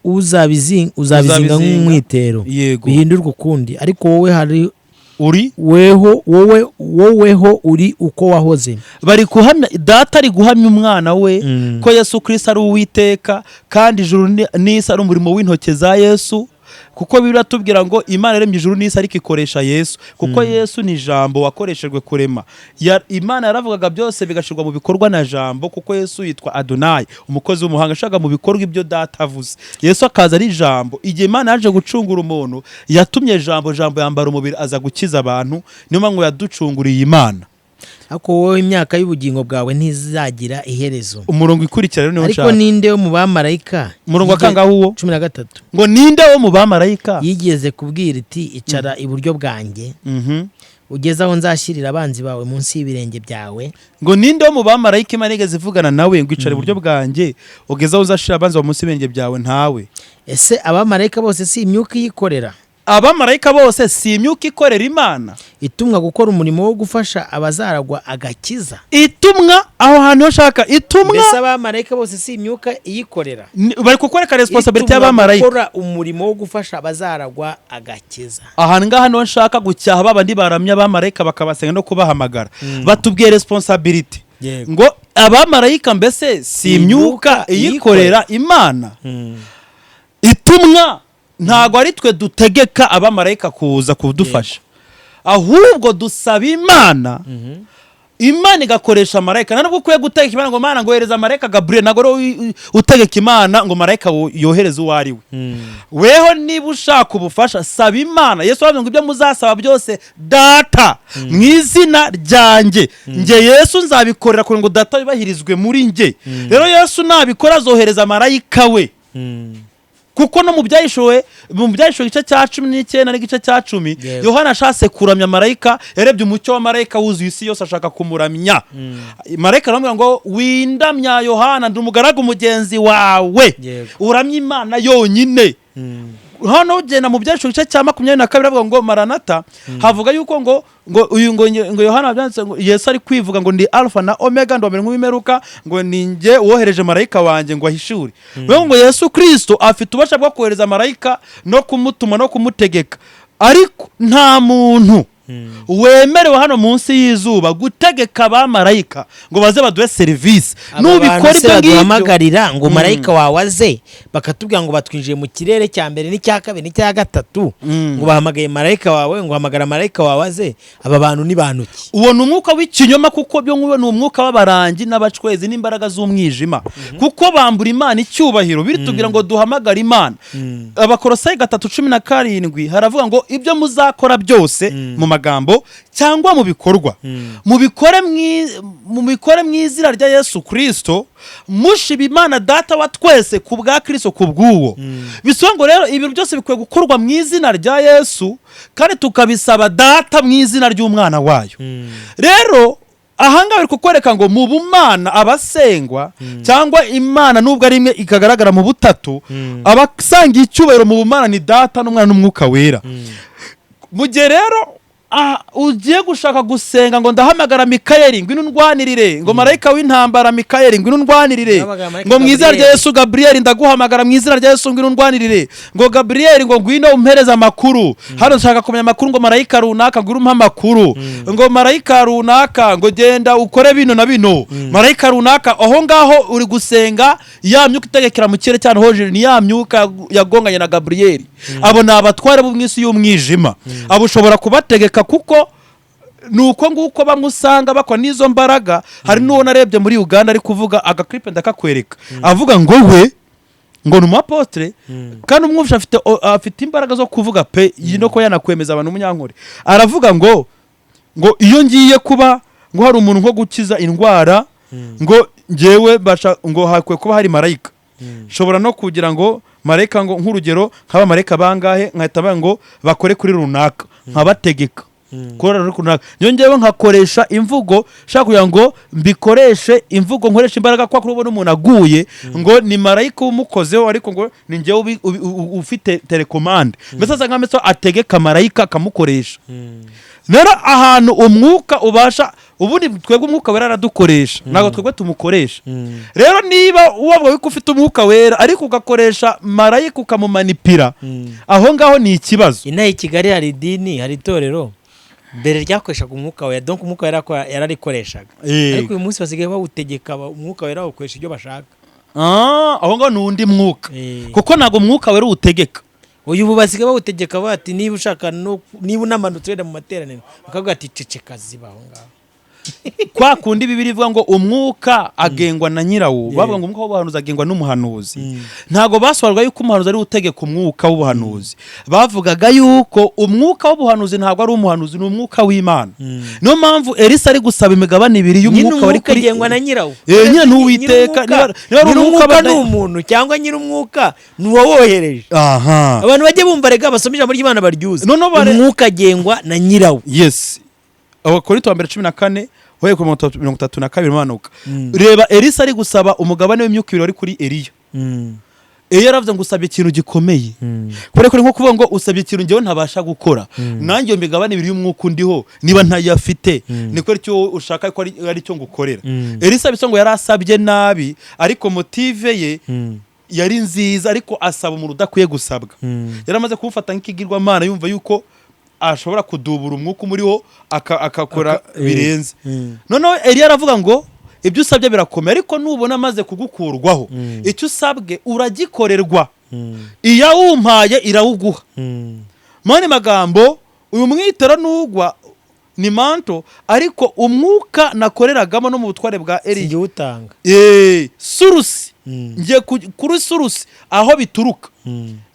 uzabizinga Uzabizinga. nk'umwitero, bihindurwe ukundi, ariko wowe hari uri weho wowe woweho uri uko wahoze." Bari guhamya, Data ari guhamya umwana we ko Yesu Kristo ari Uwiteka, kandi ijuru n'isi ari umurimo w'intoki za Yesu, kuko biratubwira ngo Imana yaremye ijuru n'isi ariko ikoresha Yesu, kuko Yesu ni Ijambo wakoreshejwe kurema. Imana yaravugaga byose bigashyirwa mu bikorwa na Jambo, kuko Yesu yitwa Adonayi, umukozi w'umuhanga, ashaka mu bikorwa ibyo Data avuze. Yesu akaza ari Ijambo. Igihe Imana yaje gucungura umuntu, yatumye Jambo, Jambo yambara umubiri aza gukiza abantu. Niyo mpamvu yaducunguriye Imana. Ariko wowe, imyaka y'ubugingo bwawe ntizagira iherezo. Umurongo ikurikira rero niwo Ariko nshaka. ninde wo mu bamarayika Umurongo wa kangahe uwo? 13. Ngo ninde wo mu bamarayika yigeze kubwira iti: 'Icara iburyo bwanjye, ugeze aho nzashyirira abanzi bawe munsi y'ibirenge byawe'?" Ngo ninde wo mu bamarayika Imana yigeze ivugana nawe ngo: "Icara iburyo bwanjye ugeze aho uzashira abanzi bawe munsi y'ibirenge byawe"? Ntawe. Ese abamarayika bose si imyuka iyikorera, Abamarayika bose si imyuka ikorera Imana, itumwa gukora umurimo wo gufasha abazaragwa agakiza? Itumwa, aho hantu ho shaka itumwa. Mbese abamarayika bose si imyuka iyikorera, Bari kukwereka responsibility itumwa y'abamarayika gukora umurimo wo gufasha abazaragwa agakiza? Aha ngaha niho nshaka gucyaha babandi baramya abamarayika bakabasenga no kubahamagara. Batubwiye responsibility, ngo abamarayika mbese si imyuka iyikorera Imana itumwa? Ntabwo ari twe dutegeka abamarayika kuza kudufasha, ahubwo dusaba Imana, Imana igakoresha marayika. Nta nubwo ukwiye gutegeka Imana ngo: "Mana, ngo yohereza marayika Gaburiyeli." Ntabwo ari wowe utegeka Imana ngo marayika yohereze uwo ari we. Weho niba ushaka ubufasha, saba Imana. Yesu aravuga ngo: "Ibyo muzasaba byose Data mu izina ryanjye, njye Yesu nzabikorera kugira ngo Data yubahirizwe muri njye." Rero Yesu nabikora azohereza marayika we, kuko no mu Byahishuwe igice cya 19 n'igice cya 10, Yohana ashatse kuramya marayika, yarebye umucyo wa marayika wuzuye isi yose, ashaka kumuramya. Marayika aramubwira ngo: "Windamya Yohana, ndi umugaragu mugenzi wawe, uramye Imana yonyine." Hano ugenda mu Byahishuwe igice cya 22, avuga ngo maranata, havuga yuko ngo uyu ngo Yohana byanditse ngo Yesu ari kwivuga ngo: "Ndi Alpha na Omega, ndi uwa mbere nk'uw'imperuka," ngo: "Ni njye wohereje marayika wanjye ngo ahishure." Bivuga ngo Yesu Kristo afite ububasha bwo kohereza marayika no kumutuma no kumutegeka, ariko nta muntu Wemerewe hano munsi y'izuba gutegeka abamarayika ngo baze baduhe serivisi. Nubikora ibyo ngibyo, baduhamagarira ngo marayika wawe aze, bakatubwira ngo batwinjiye mu kirere cya mbere n'icya kabiri n'icya gatatu, ngo bahamagaye marayika wawe, ngo hamagara marayika wawe aze. Aba bantu ni bantu ki? Uwo ni umwuka w'ikinyoma, kuko byo nguwo ni umwuka w'abarangi n'abacwezi n'imbaraga z'umwijima, kuko bambura Imana icyubahiro. Biritubwira ngo duhamagare Imana. Abakorosayi 3:17 haravuga ngo ibyo muzakora byose, mu magambo cyangwa mu bikorwa, mubikore mu izina rya Yesu Kirisito, mushima Imana Data wa twese ku bwa Kirisito. Ku bw'uwo bisobanura ngo rero ibintu byose bikwiye gukorwa mu izina rya Yesu, kandi tukabisaba Data mu izina ry'umwana wayo. Rero ahangaha bari kukwereka ngo mu bumana abasengwa cyangwa Imana, nubwo ari imwe ikagaragara mu butatu, abasangiye icyubahiro mu bumana ni Data n'Umwana n'Umwuka Wera. Mu gihe rero ugiye gushaka gusenga ngo ndahamagara Mikayeli, ngwino undwanirire, ngo marayika w'intambara Mikayeli, ngwino undwanirire, Ndahamagara marayika ngo mu izina rya Gaburiyeli. Yesu, Gaburiyeli, ndaguhamagara mu izina rya Yesu, ngwino undwanirire, ngo Gaburiyeli, ngo ngwino umpereze amakuru hano, nshaka kumenya amakuru, ngo marayika runaka, ngwino umpe amakuru, ngo marayika runaka, ngo genda ukore bino na bino, marayika runaka, aho ngaho uri gusenga ya myuka itegekera mu kirere cyane hejuru. Ni ya myuka yagonganye na Gaburiyeli. Abo ni abatware bo mu isi y'umwijima. Abo ushobora kubategeka, kuko ni uko nguko bamwe usanga bakora n'izo mbaraga. Hari n'uwo narebye muri Uganda ari kuvuga agakiripe, ndakakwereka, avuga ngo we ngo ni umuapotre, kandi umwumvisha afite imbaraga zo kuvuga pe, iyi no kuba yanakwemeza abantu. Umunyankore aravuga ngo iyo ngiye kuba ngo hari umuntu nko gukiza indwara, ngo ngewe basha ngo hakwiye kuba hari marayika, nshobora no kugira ngo marayika, ngo nk'urugero nk'abamarayika bangahe, nkahita bavuga ngo bakore kuri runaka, nkabategeka kuri runaka. Niyo ngewe nkakoresha imvugo nshaka kugira ngo mbikoreshe imvugo, nkoresha imbaraga, kwa kuri ubona umuntu aguye ngo ni marayika umukozeho, ariko ngo ni ngewe ufite télécommande. Mbese asa nkaho ategeka marayika akamukoresha. Rero ahantu umwuka ubasha, ubundi twebwe Umwuka Wera aradukoresha, ntabwo twebwe tumukoresha. Rero niba wavuga ko ufite Umwuka Wera ariko ugakoresha marayika ukamumanipira, aho ngaho ni ikibazo. Inaha i Kigali hari idini, hari itorero mbere ryakoreshaga Umwuka Wera, donc Umwuka Wera yararikoreshaga, ariko uyu munsi basigaye bawutegeka, Umwuka Wera bawukoresha ibyo bashaka. Ah, aho ngaho ni undi mwuka, kuko ntabwo Umwuka Wera uwutegeka. Uyu ubu basigaye bawutegeka bati niba ushaka niba unamanutse wenda mu materaniro, bakavuga ati ceceka, ziba aho ngaho. Kwa kundi Bibiliya ivuga ngo umwuka agengwa na nyirawo, bavuga ngo umwuka w'ubuhanuzi agengwa n'umuhanuzi. Ntabwo basobanuraga yuko umuhanuzi ari we utegeka umwuka w'ubuhanuzi. Bavugaga yuko umwuka w'ubuhanuzi ntabwo ari umuhanuzi, ni umwuka w'Imana. Niyo mpamvu Elisa ari gusaba imigabane ibiri nyine y'umwuka wari umwuka kuri agengwa na nyirawo. Nyine ni Uwiteka. Niba ari umwuka Nyir'umwuka ni umuntu cyangwa nyir'umwuka ni uwawohereje. Abantu bajye bumva rega, basome ijambo ry'Imana baryuze. Noneho Umwuka agengwa na nyirawo. Yes, Abakorinto wa mbere 14, uhereye ku 32 umanuka. Reba, Elisa ari gusaba umugabane w'imyuka ibiri wari kuri Eliya. Eliya yaravuze ngo usabye ikintu gikomeye, kubera ko ni nko kuvuga ngo usabye ikintu njyewe ntabasha gukora. Nanjye iyo migabane ibiri y'umwuka undiho niba ntayafite, niko icyo ushaka ko ari cyo ngukorera. Elisa bisa ngo yari asabye nabi, ariko motive ye yari nziza, ariko asaba umuntu udakwiye gusabwa. Yari amaze kumufata nk'ikigirwamana, yumva yuko ashobora kudubura umwuka umuriho akakora birenze. Noneho Eliya aravuga ngo ibyo usabye birakomeye, ariko nubona amaze kugukurwaho, icyo usabwe uragikorerwa, iyawumpaye irawuguha. Mu yandi magambo, uyu mwitero nugwa ni manto, ariko umwuka nakoreragamo no mu butware bwa Eliya Sinjye uwutanga. Source, ngiye kuri source aho bituruka.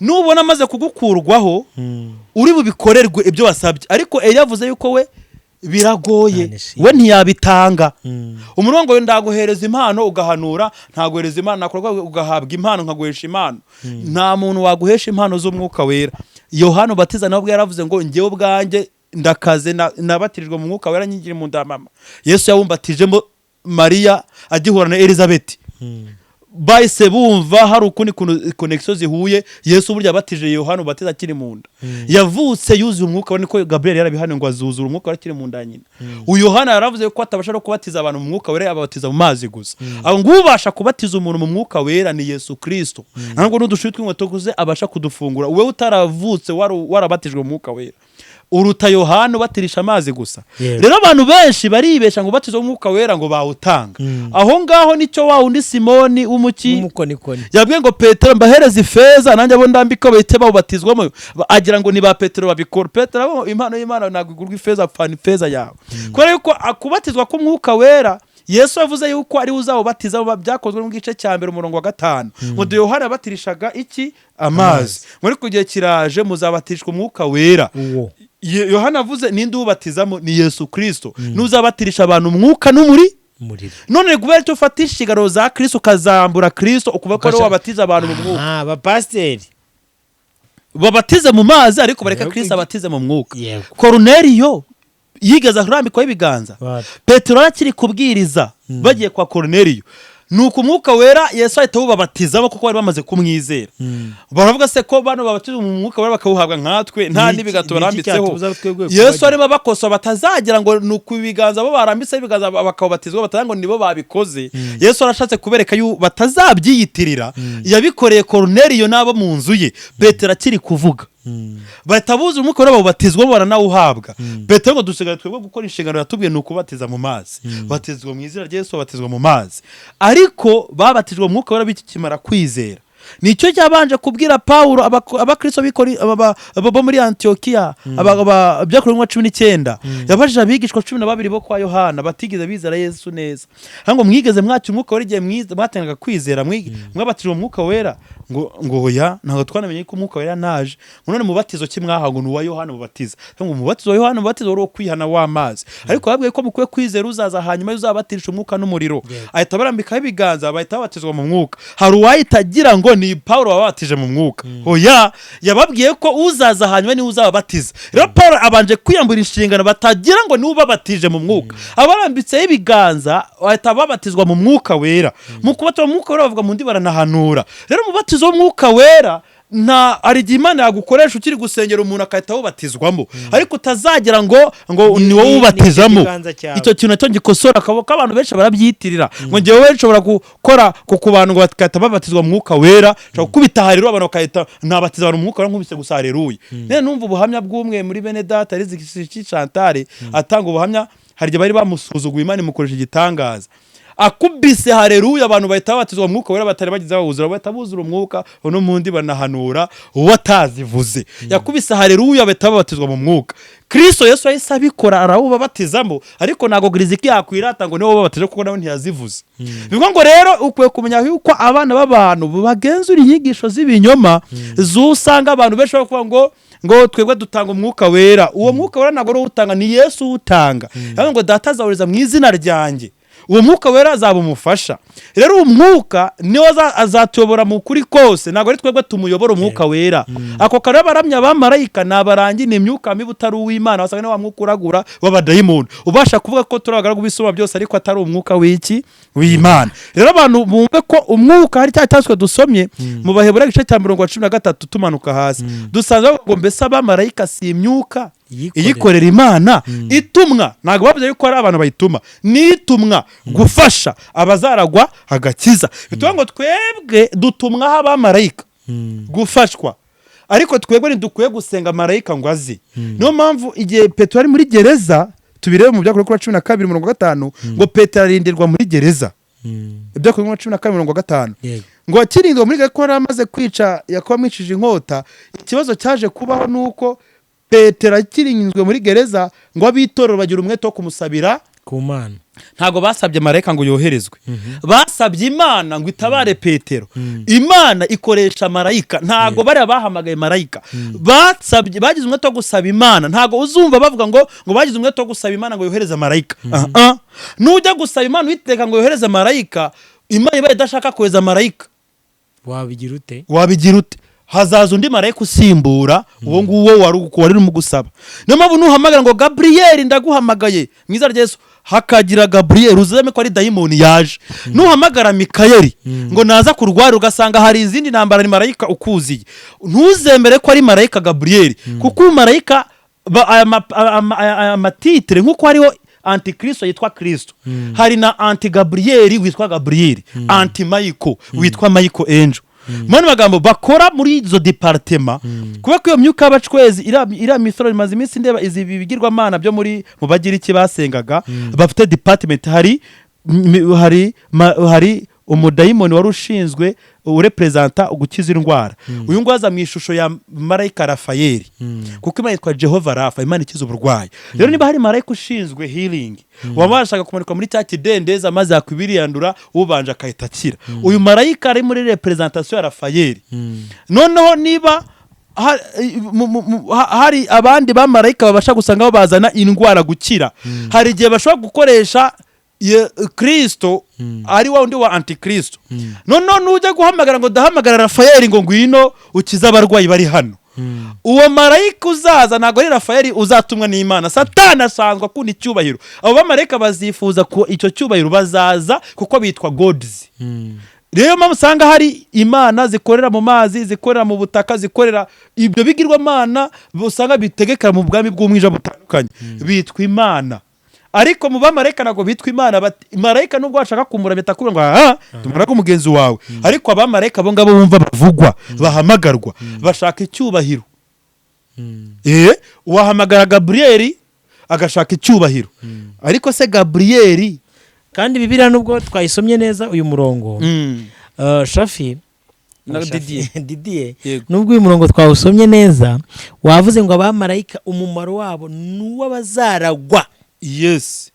Nubona amaze kugukurwaho, uri bubikorerwe ibyo wasabye. Ariko Eliya yavuze yuko we biragoye, None si. we ntiyabitanga. Umuntu ngo ndaguhereza impano ugahanura, ntaguhereza impano nakorwa ugahabwa impano, nkaguhesha impano. Nta muntu waguhesha impano z'Umwuka Wera. Yohana Ubatiza nawe ubwe yaravuze ngo njyewe ubwanjye ndakaze, nabatirijwe mu Mwuka Wera nyigira mu nda ya mama. Yesu yawumbatijemo Mariya agihura na Elizabeth, bahise bumva hari ukundi kuntu connexion zihuye. Yesu burya yabatije Yohana Ubatiza akiri mu nda, yavutse yuzuye Umwuka we, niko Gabriel yarabihanuye ngo azuzura Umwuka Wera akiri mu nda ya nyina. Uyu Yohana yaravuze ko atabasha no kubatiza abantu mu Mwuka Wera, yababatiza mu mazi gusa. Aho ngo ubasha kubatiza umuntu mu Mwuka Wera ni Yesu Kristo, ntabwo n'udushuri tw'inkweto kuze abasha kudufungura. Wowe utaravutse warabatijwe mu Mwuka Wera. Uruta Yohana ubatirisha amazi gusa. Yego. Rero abantu benshi baribesha ngo ubatizo w'umwuka wera ngo bawutanga. Aho ngaho nicyo wa wundi Simoni w'umuki w'umukonikoni yabwiye ngo Petero, mbahereze ifeza, nanjye abo ndambika bahite bawubatizwamo. Agira ngo ni ba Petero babikora. Petero abo, impano y'Imana ntabwo igurwa ifeza, apfana ifeza yawe. Kubera yuko akubatizwa k'umwuka wera, Yesu yavuze yuko ari we uzawubatiza. Byakozwe mu gice cya 1 umurongo wa 5, ngo dore Yohana yabatirishaga iki? Amazi. Ngo ariko igihe kiraje muzabatishwa umwuka wera. Uwo Yohana avuze, ninde uwubatizamo? Ni Yesu Kristo, n'uzabatirisha abantu umwuka n'umuri umuriro. None kubera icyo ufata inshingano za Kristo, ukazambura Kristo, ukuvuga ko ari wowe wabatiza abantu mu mwuka? Ah, abapasiteri Babatize mu mazi, ariko bareka Kristo abatize mu mwuka. Koruneliyo yigeze arambikwaho ibiganza? Wapi. Petero arakiri kubwiriza, bagiye kwa Koruneliyo, nuko umwuka wera Yesu ahita awubabatizamo, kuko bari bamaze kumwizera. Baravuga se ko bano babatizwa mu mwuka wera bakawuhabwa nkatwe nta n'ibiganza Niki barambitseho? cyatubuza twebwe Yesu kubagira? arimo abakosoba, batazagira ngo ni uku ibiganza bo barambitseho ibiganza bakawubatizwa, batagira ngo nibo babikoze. Yesu arashatse kubereka yu batazabyiyitirira. Yabikoreye Koruneliyo n'abo mu nzu ye, Petero akiri kuvuga, bahita buza umwuka wera, bawubatizwa, baranawuhabwa. Petero ngo dusigaye twebwe gukora inshingano yatubwiye, ni ukubatiza mu mazi. Batizwa mu izina rya Yesu, babatizwa mu mazi, ariko babatijwe mu mwuka wera bikimara kwizera. Nicyo cyabanje kubwira Pawulo abakristo bo muri Antiyokiya. Byakorewe mu 19, yabajije abigishwa 12 bo kwa Yohana batigeze bizera Yesu neza ngo mwigeze mwakira umwuka wera igihe mwatangaga kwizera, mwabatijwe mu mwuka wera? Ngo oya, ntabwo twanamenye ko umwuka wera naje. Ngo none mubatizo ki mwahawe? Ngo ni uwa Yohana mubatiza. Ngo umubatizo wa Yohana mubatizo wari uwo kwihana w'amazi, ariko babwiye ko mukwiye kwizera uzaza hanyuma uzabatirisha umwuka n'umuriro. Ahita barambikaho ibiganza, bahita babatizwa mu mwuka. Hari uwahita agira ngo ni Pawulo wababatije mu mwuka. Oya, yababwiye ko uzaza hanyuma niwe uzababatiza. Rero Pawulo abanje kwiyambura inshingano, batagira ngo niwe ubabatije mu mwuka. Abarambitseho ibiganza bahita babatizwa mu mwuka wera. Mu kubatizwa mu mwuka wera bavuga mu ndimi, baranahanura. Rero umubatizo w'umwuka wera, nta hari igihe Imana yagukoresha ukiri gusengera umuntu agahita awubatizwamo, ariko utazagira ngo ni wowe Ni ubatizamo. ikiganza cyawe. Icyo kintu nacyo gikosora akaboko. Abantu benshi barabyitirira ngo njyewe nshobora gukora ku bantu ngo bagahita babatizwa mu mwuka wera, nshobora gukubita haleluya abantu bagahita, nabatiza abantu mu mwuka wera nkubise gusa haleluya. None numva ubuhamya bw'umwe muri bene data Riziki Chantal atanga ubuhamya. Hari igihe bari bamusuzuguye, Imana imukoresha igitangaza, akubise haleluya abantu bahita babatizwa mu mwuka wera, batari bagize bawuzura, bahita buzura umwuka uno mundi banahanura uwo atazivuze. Yakubise haleluya bahita babatizwa mu mwuka. Kristo Yesu yahise abikora, arawubabatizamo, ariko ntabwo Riziki yakwirata ngo niwe wababatije, kuko nawe ntiyazivuze. Bivuga ngo rero ukwiye kumenya yuko abana b'abantu bagenzura inyigisho z'ibinyoma z'usanga abantu benshi bavuga ngo twebwe dutanga umwuka wera. Uwo mwuka wera ntabwo ari uwutanga, ni Yesu uwutanga. Yavuze ngo data azawuriza mu izina ryanjye, uwo mwuka wera azaba umufasha. Rero uwo mwuka niwe azatuyobora mu kuri kose, ntabwo ari twebwe tumuyobora umwuka wera. Ako kare abaramya abamarayika ni abarangi, ni imyuka mibi utari uw'Imana. Wasanga ni wa mwuka uragura w'abadayimoni, ubasha kuvuga ko turi abagaragu b'isumba byose, ariko atari umwuka w'iki? W'Imana. Rero abantu bumve ko umwuka hari cya cyaswe dusomye mu Baheburayo igice cya 13 tumanuka hasi, dusanze bavuga ngo mbese abamarayika si imyuka Iyikorera. iyikorera Imana, itumwa? Ntabwo bavuze yuko ari abantu bayituma, nitumwa gufasha abazaragwa agakiza. Bituvuga ngo twebwe dutumwaho abamarayika gufashwa, ariko twebwe ntidukwiye gusenga marayika ngo aze. Niyo mpamvu igihe Petero ari muri gereza, tubirebe mu Byakozwe kuri 12 umurongo wa 5, ngo Petero arindirwa muri gereza. Ibyakozwe kuri 12 umurongo wa 5, ngo akirindwa muri gereza ko yari amaze kwica Yakobo amwicishije inkota. Ikibazo cyaje kubaho ni uko Petero akirinzwe muri gereza, ngo ab'itorero bagira umwete wo kumusabira ku Mana. Ntabwo basabye marayika ngo yoherezwe, basabye Imana ngo itabare Petero. Imana ikoresha marayika. Ntabwo bariya bahamagaye marayika, basabye, bagize umwete wo gusaba Imana. Ntabwo uzumva bavuga ngo bagize umwete wo gusaba Imana ngo yohereze marayika. Ah, ah. Nujya gusaba Imana uyiteka ngo yohereze marayika, Imana ibaye idashaka kohereza marayika, wabigira ute? Wabigira ute? Hazaza undi marayika usimbura uwo nguwo wari urimo gusaba. Niyo mpamvu nuhamagara ngo Gaburiyeli ndaguhamagaye mu izina rya Yesu, hakagira Gaburiyeli, uzeme ko ari dayimoni yaje. Nuhamagara Mikayeli ngo naza kurwara, ugasanga hari izindi ntambara, ni marayika ukuziye, ntuzemere ko ari marayika Gaburiyeli, kuko uyu marayika aya matitire, nk'uko hariho antikristo yitwa Kristo, hari na anti Gaburiyeli witwa Gaburiyeli, anti Mayiko witwa Mayiko Enjo. Mu yandi magambo, bakora muri izo département, kubera ko iyo myuka y'abacwezi, iriya mythology, imaze iminsi ndeba izi bigirwamana byo muri mu Bagiriki basengaga, bafite department. Hari umudayimoni wari ushinzwe urepresenta gukiza indwara. Uyu nguyu aza mu ishusho ya marayika Rafayeli, kuko Imana yitwa Jehova Rafa, Imana ikiza uburwayi. Rero niba hari marayika ushinzwe healing, wabashaga kumanikwa muri cya kidendezi, amazi yakwibiriyandura, ubanje akahita akira. Uyu marayika ari muri representation ya Rafayeli. Noneho niba hari abandi bamarayika babasha gusanga bazana indwara gukira, hari igihe bashobora gukoresha Kristo ari wa wundi wa antikristo. Noneho nujya guhamagara ngo ndahamagara Rafayeli ngo ngwino ukize abarwayi bari hano, uwo marayika uzaza ntabwo ari Rafayeli uzatumwa n'Imana. Satani asanzwe akunda icyubahiro. Abo bamarayika bazifuza ko icyo cyubahiro, bazaza kuko bitwa gods. Rero mpamvu usanga hari imana zikorera mu mazi, zikorera mu butaka, zikorera ibyo bigirwamana usanga bitegekera mu bwami bw'umwijima butandukanye, bitwa imana. Ariko mu bamarayika ntabwo bitwa imana. Marayika nubwo washaka kumuramya atakubwira ngo aha tumara ko mugenzi wawe. Ariko abamarayika abo ngabo bumva bavugwa, bahamagarwa, bashaka icyubahiro. Wahamagara Gaburiyeli agashaka icyubahiro, ariko se Gaburiyeli? Kandi Bibiliya nubwo twayisomye neza uyu murongo, Shafi Na Shafi, Didier. Didier. Yego. Nubwo uyu murongo twawusomye neza, wavuze ngo abamarayika umumaro wabo ni uw'abazaragwa. Yes,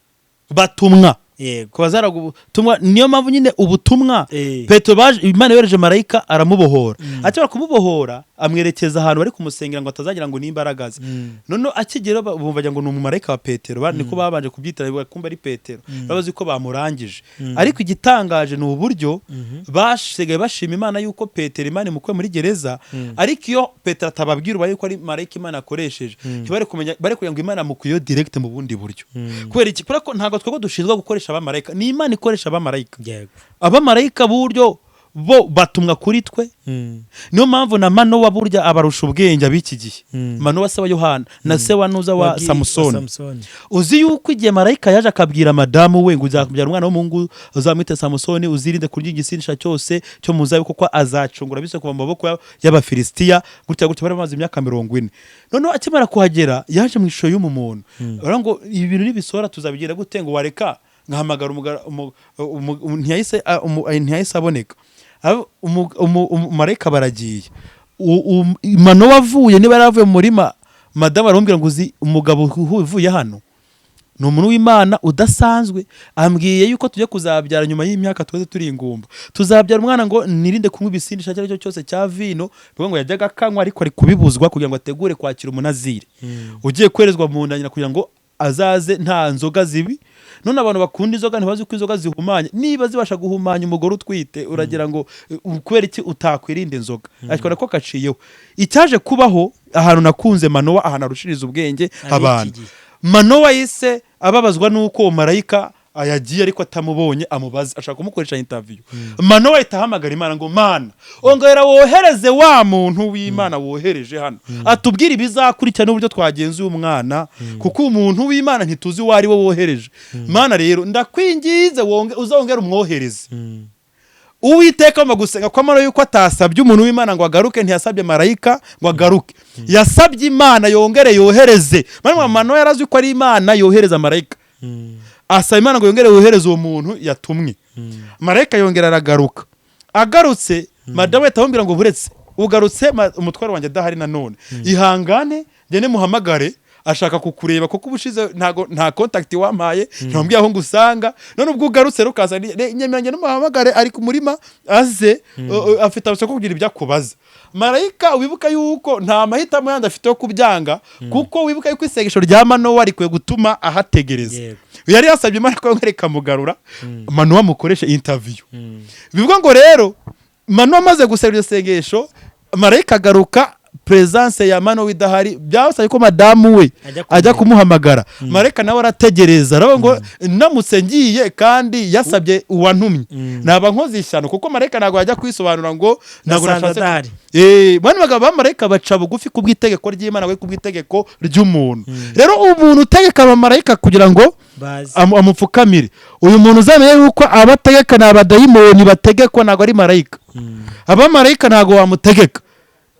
batumwa Yego. ku bazaragwa ubutumwa. Niyo mpamvu nyine ubutumwa Petero baje, Imana yohereje marayika aramubohora. Akimara kumubohora, amwerekeza ahantu bari kumusengera ngo atazagira ngo ni imbaraga ze. Noneho akigera bumva bagira ngo ni umumarayika wa Petero. Niko babanje kubyitira, bakumva ari Petero, babazi ko bamurangije. Ariko igitangaje ni uburyo basigaye bashima Imana yuko Petero Imana imukuye muri gereza. Ariko iyo Petero atababwira uba yuko ari marayika Imana akoresheje, ntibari kumenya, bari kugira ngo Imana mukuyeho direct mu bundi buryo. Kubera iki? Kubera ko ntabwo twebwe dushinzwe gukoresha abamarayika, ni Imana ikoresha abamarayika. Abamarayika buryo bo batumwa kuri twe. Niyo mpamvu na Manowa burya abarusha ubwenge ab'iki gihe. Manowa se wa Yohana na se wa Nuza wa Samusoni. Samusoni. Uzi yuko igihe marayika yaje akabwira madamu we ngo uzakubyara umwana w'umuhungu, uzamwite Samusoni, uzirinde kurya igisindisha cyose cyo mu zabibu, kuko azacungura bise kuva mu maboko y'Abafilisitiya, gutya gutya. Bari bamaze imyaka 40. Noneho akimara kuhagera, yaje mu ishusho y'umuntu. Baravuga ngo ibi bintu nibisohora tuzabigira gute? Ngo wareka nkahamagara ntiyahise aboneka. Marayika baragiye. Manowa avuye, niba yaravuye mu murima, madamu aramubwira ngo uzi umugabo uvuye hano ni umuntu w'Imana udasanzwe, ambwiye yuko tujya kuzabyara nyuma y'imyaka twese turi ingumba, tuzabyara umwana, ngo nirinde kunywa ibisindisha icyo ari cyo cyose cya vino. Bivuga ngo yajyaga akanywa, ariko ari kubibuzwa kugira ngo ategure kwakira umunaziri ugiye kwerezwa mu nda nyina, kugira ngo azaze nta nzoga zibi. None abantu bakunda inzoga ntibazi ko inzoga zihumanya. Niba zibasha guhumanya umugore utwite, uragira ngo kubera iki utakwirinda inzoga? Ariko nako kaciyeho. Icyaje kubaho, ahantu nakunze Manowa, ahantu arushiriza ubwenge Ari abantu, iki gihe. Manowa yise ababazwa n'uko uwo marayika yagiye ariko atamubonye amubaza, ashaka kumukoresha interview. Manowa ahita ahamagara Imana ngo Mana, ongera wohereze wa muntu w'Imana wohereje hano, atubwire ibizakurikira n'uburyo twagenza uyu mwana, kuko umuntu w'Imana ntituzi uwo ari we wohereje. Mana rero ndakwinginze, uzongere umwohereze. Uwiteka mu gusenga kw'amano yuko atasabye umuntu w'Imana ngo agaruke, ntiyasabye marayika ngo agaruke, yasabye Imana yongere yohereze. Manowa yarazi ko ari Imana yohereza marayika. Asaba Imana ngo yongere yohereze uwo muntu yatumwe. Marayika yongera aragaruka. Agarutse, madamu ahita amubwira ngo buretse ugarutse umutwaro wanjye adahari nanone, ihangane ngende muhamagare, ashaka kukureba, kuko ubushize ntago nta contact wampaye, ntambwiye aho ngusanga. None ubwo ugarutse rero ukaza, nyemera ngende muhamagare, ari ku murima, aze afite abasha kugira ibyo akubaza. Marayika, wibuka yuko nta mahitamo yandi afite yo kubyanga, kuko wibuka yuko isengesho rya Manowa rikwiye gutuma ahategereza. Yari yasabye Imana ko yongera ikamugarura, Manowa mukoreshe interview. Bivuga ngo rero Manowa amaze gusenga iryo sengesho, marayika agaruka. Presence ya Manowa idahari, byasabye ko madamu we ajya kumuhamagara. Marayika nawe arategereza, aravuga ngo ndamutse ngiye kandi yasabye uwantumye naba nkoze ishyano, kuko marayika ntabwo yajya kwisobanura ngo ntabwo Nasanze nashatse. adahari. Bano bagabo bamarayika baca bugufi ku bw'itegeko ry'Imana, we ku bw'itegeko ry'umuntu. Rero umuntu utegeka abamarayika kugira ngo bazi amupfukamire, uyu muntu uzamenye yuko abategeka ni abadayimoni bategekwa, ntabwo ari marayika. Abamarayika ntabwo wamutegeka,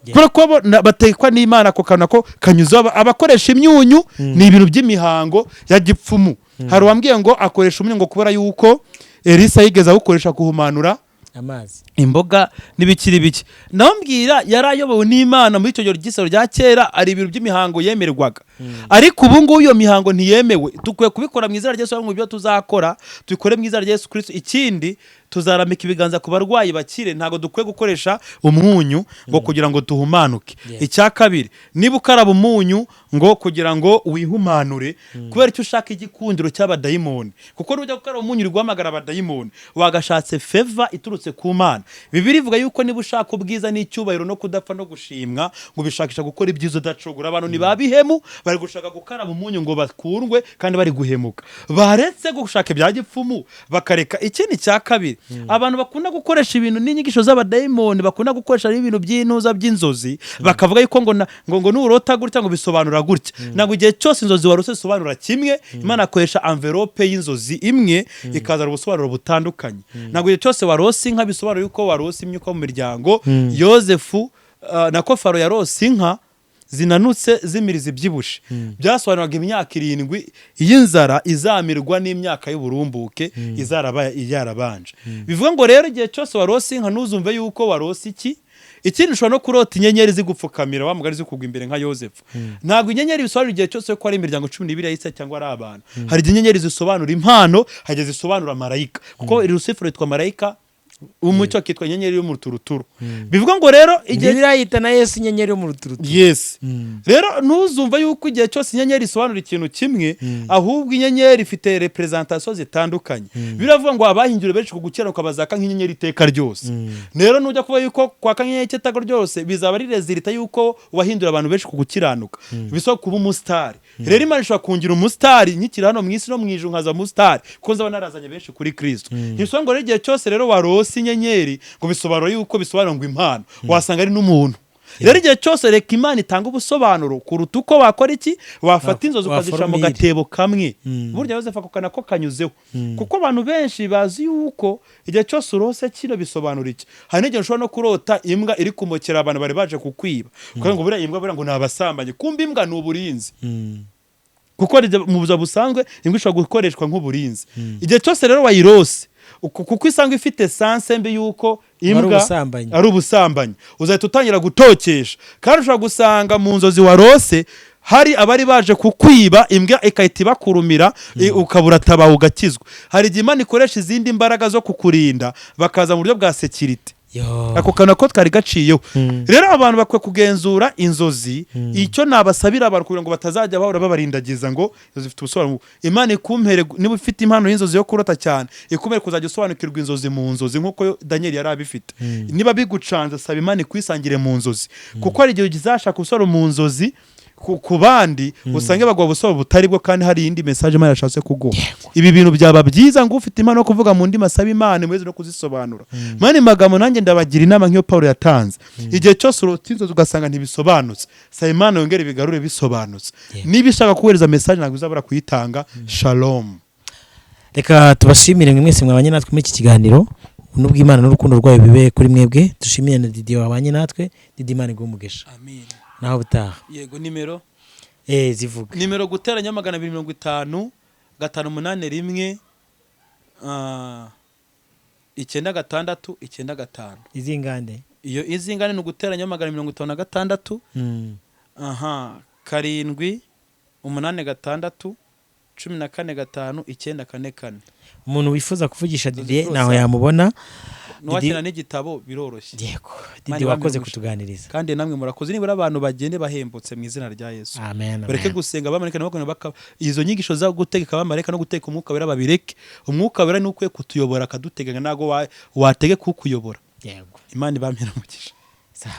kubera ko bo bategekwa n'Imana. Ako kantu nako kanyuzeho. Abakoresha imyunyu ni ibintu by'imihango ya gipfumu. Hari uwambwiye ngo akoresha umunyu ngo kubera yuko Elisa yigeze awukoresha guhumanura amazi, imboga n'ibikiri bike. Nawe mbwira, yari ayobowe n'Imana. Muri icyo gihe ry'isaro rya kera ari ibintu by'imihango yemerwaga, ariko ubu ngubu iyo mihango ntiyemewe. Dukwiye kubikora mu izina rya Yesu. Ngo ibyo tuzakora tubikore mu izina rya Yesu Kristo. Ikindi, tuzaramika ibiganza ku barwayi bakire. Ntabwo dukwiye gukoresha umunyu ngo kugira ngo duhumanuke. Icya kabiri, niba ukaraba umunyu ngo kugira ngo wihumanure, kubera icyo ushaka igikundiro cy'abadayimoni, kuko nujya gukaraba umunyu uri guhamagara abadayimoni, wagashatse favor iturutse ku Mana. Bibiliya ivuga yuko niba ushaka ubwiza n'icyubahiro no kudapfa no gushimwa, ngo ubishakisha gukora ibyiza udacogora. Abantu ni babihemu, bari gushaka gukaraba umunyu ngo bakundwe kandi bari guhemuka. Baretse gushaka ibya gipfumu bakareka. Ikindi cya kabiri, abantu bakunda gukoresha ibintu n'inyigisho z'abadayimoni, bakunda gukoresha ibintu by'intuza by'inzozi, bakavuga yuko ngo nurota gutya ngo bisobanura gutya. Ntabwo igihe cyose inzozi warose zisobanura kimwe. Imana akoresha enveloppe y'inzozi imwe ikazana ubusobanuro butandukanye. Ntabwo igihe cyose warose inka bisobanura yuko warose imyuka mu miryango. Yozefu, nako Faro yarose inka zinanutse z'imirizo ibyibushe, byasobanuraga imyaka 7 y'inzara izamirwa n'imyaka y'uburumbuke izaraba yarabanje. Bivuga ngo rero igihe cyose warose inka ntuzumve yuko warose iki. Ikindi, ushobora no kurota inyenyeri zigupfukamira, wa mugari zikugwa imbere nka Yosefu. Ntabwo inyenyeri bisobanura igihe cyose ko ari imiryango 12 ya Isirayeli cyangwa ari abantu. Hari igihe inyenyeri zisobanura impano, hari igihe zisobanura marayika, kuko Rusifero yitwa marayika w'umucyo, akitwa inyenyeri yo mu ruturuturu. Bivuga ngo rero igihe Bibiliya yita na Yesu inyenyeri yo mu ruturutu. Yes. Rero ntuzumve yuko igihe cyose inyenyeri isobanura ikintu kimwe, ahubwo inyenyeri ifite représentation zitandukanye. Biravuga ngo abahingiriwe benshi ku gukiranuka bazaka nk'inyenyeri iteka ryose. Rero nujya kuvuga yuko kwaka nk'inyenyeri iteka ryose bizaba ari résultat yuko wahindura abantu benshi ku gukiranuka, bisaba kuba umusitari. Rero Imana ishobora kungira umusitari nkikiri hano mu isi, no mu ijuru nkaza umusitari, kuko nzaba narazanye benshi kuri Kristo. Ntibisobanura ngo rero igihe cyose rero warose inyenyeri ngo bisobanura yuko bisobanura ngo impano, wasanga ari n'umuntu. Rero igihe cyose reka Imana itanga ubusobanuro kuruta uko wakora iki, wafata inzozi ukazishyira mu wa formule. gatebo kamwe. Burya Yosefu ako kantu ko kanyuzeho, kuko abantu benshi bazi yuko igihe cyose urose kino bisobanura iki. Hari n'igihe ushobora no kurota imbwa iri kumokera abantu bari baje kukwiba, ukavuga ngo buriya imbwa, buriya ngo ni abasambanyi. Kumbe imbwa ni uburinzi, kuko mu buzima busanzwe imbwa ishobora gukoreshwa nk'uburinzi. Igihe cyose rero wayirose kuko isanga ifite sens mbi yuko Ari imbwa ubusambanyi. ari ubusambanyi, uzahita utangira gutokesha. Kandi ushobora gusanga mu nzozi warose hari abari baje kukwiba, imbwa igahita ibakurumira, ukabura tabawe ugakizwa. Hari igihe Imana ikoresha izindi mbaraga zo kukurinda, bakaza mu buryo bwa sécurité. Yo. Ako kantu ko twari gaciyeho. Rero abantu bakwiye kugenzura inzozi. Icyo nabasabira abantu kugira ngo batazajya bahora babarindagiza ngo inzozi zifite ubusobanuro, Imana ikumpere, niba ufite impano y'inzozi yo kurota cyane, ikumpere kuzajya usobanukirwa inzozi mu nzozi nk'uko Daniel yari abifite. Niba bigucanze, saba Imana ikwisangire mu nzozi, kuko hari igihe uzashaka ubusobanuro mu nzozi ku bandi, usange baguha ubusobanuro butari bwo kandi hari iyindi message Imana yashatse kuguha. Ibi bintu byaba byiza ngo ufite impano yo kuvuga mu ndimi asaba Imana imuheze no kuzisobanura. Mani magambo, nanjye ndabagira inama nk'iyo Paul yatanze: igihe cyose urota inzozi ugasanga ntibisobanutse, saba Imana yongere ibigarure bisobanutse. Niba ishaka kuguhereza message, ntabwo uzabura kuyitanga. Shalom. Reka tubashimire mwe mwese mwabanye natwe muri iki kiganiro. N'ubw'Imana n'urukundo rwayo bibe kuri mwebwe. Dushimire na Didier wabanye natwe. Didier, Imana iguhe umugisha. Amin. Naho butaha. Yego, nimero? Zivuga. Nimero guteranya 250 581 96 95. Izingande? Iyo izingane ni uguteranya 256, aha, 7 8 6 14 5 9 4 4. Umuntu wifuza kuvugisha Didier Zose. ntaho yamubona? N'uwakina n'igitabo biroroshye. Yego. Imana Didier, wakoze ibampe. kutuganiriza. Kandi namwe murakoze. Nibura abantu bagende bahembutse mu izina rya Yesu. Amen. Bareke Amen. gusenga abamarayika nabo baka izo nyigisho zo gutegeka abamarayika no guteka umwuka wera, babireke. Umwuka wera ni ukwiye kutuyobora akaduteganya, ntabwo wategeka ukuyobora. Yego. Imana ibampera umugisha. Sawa.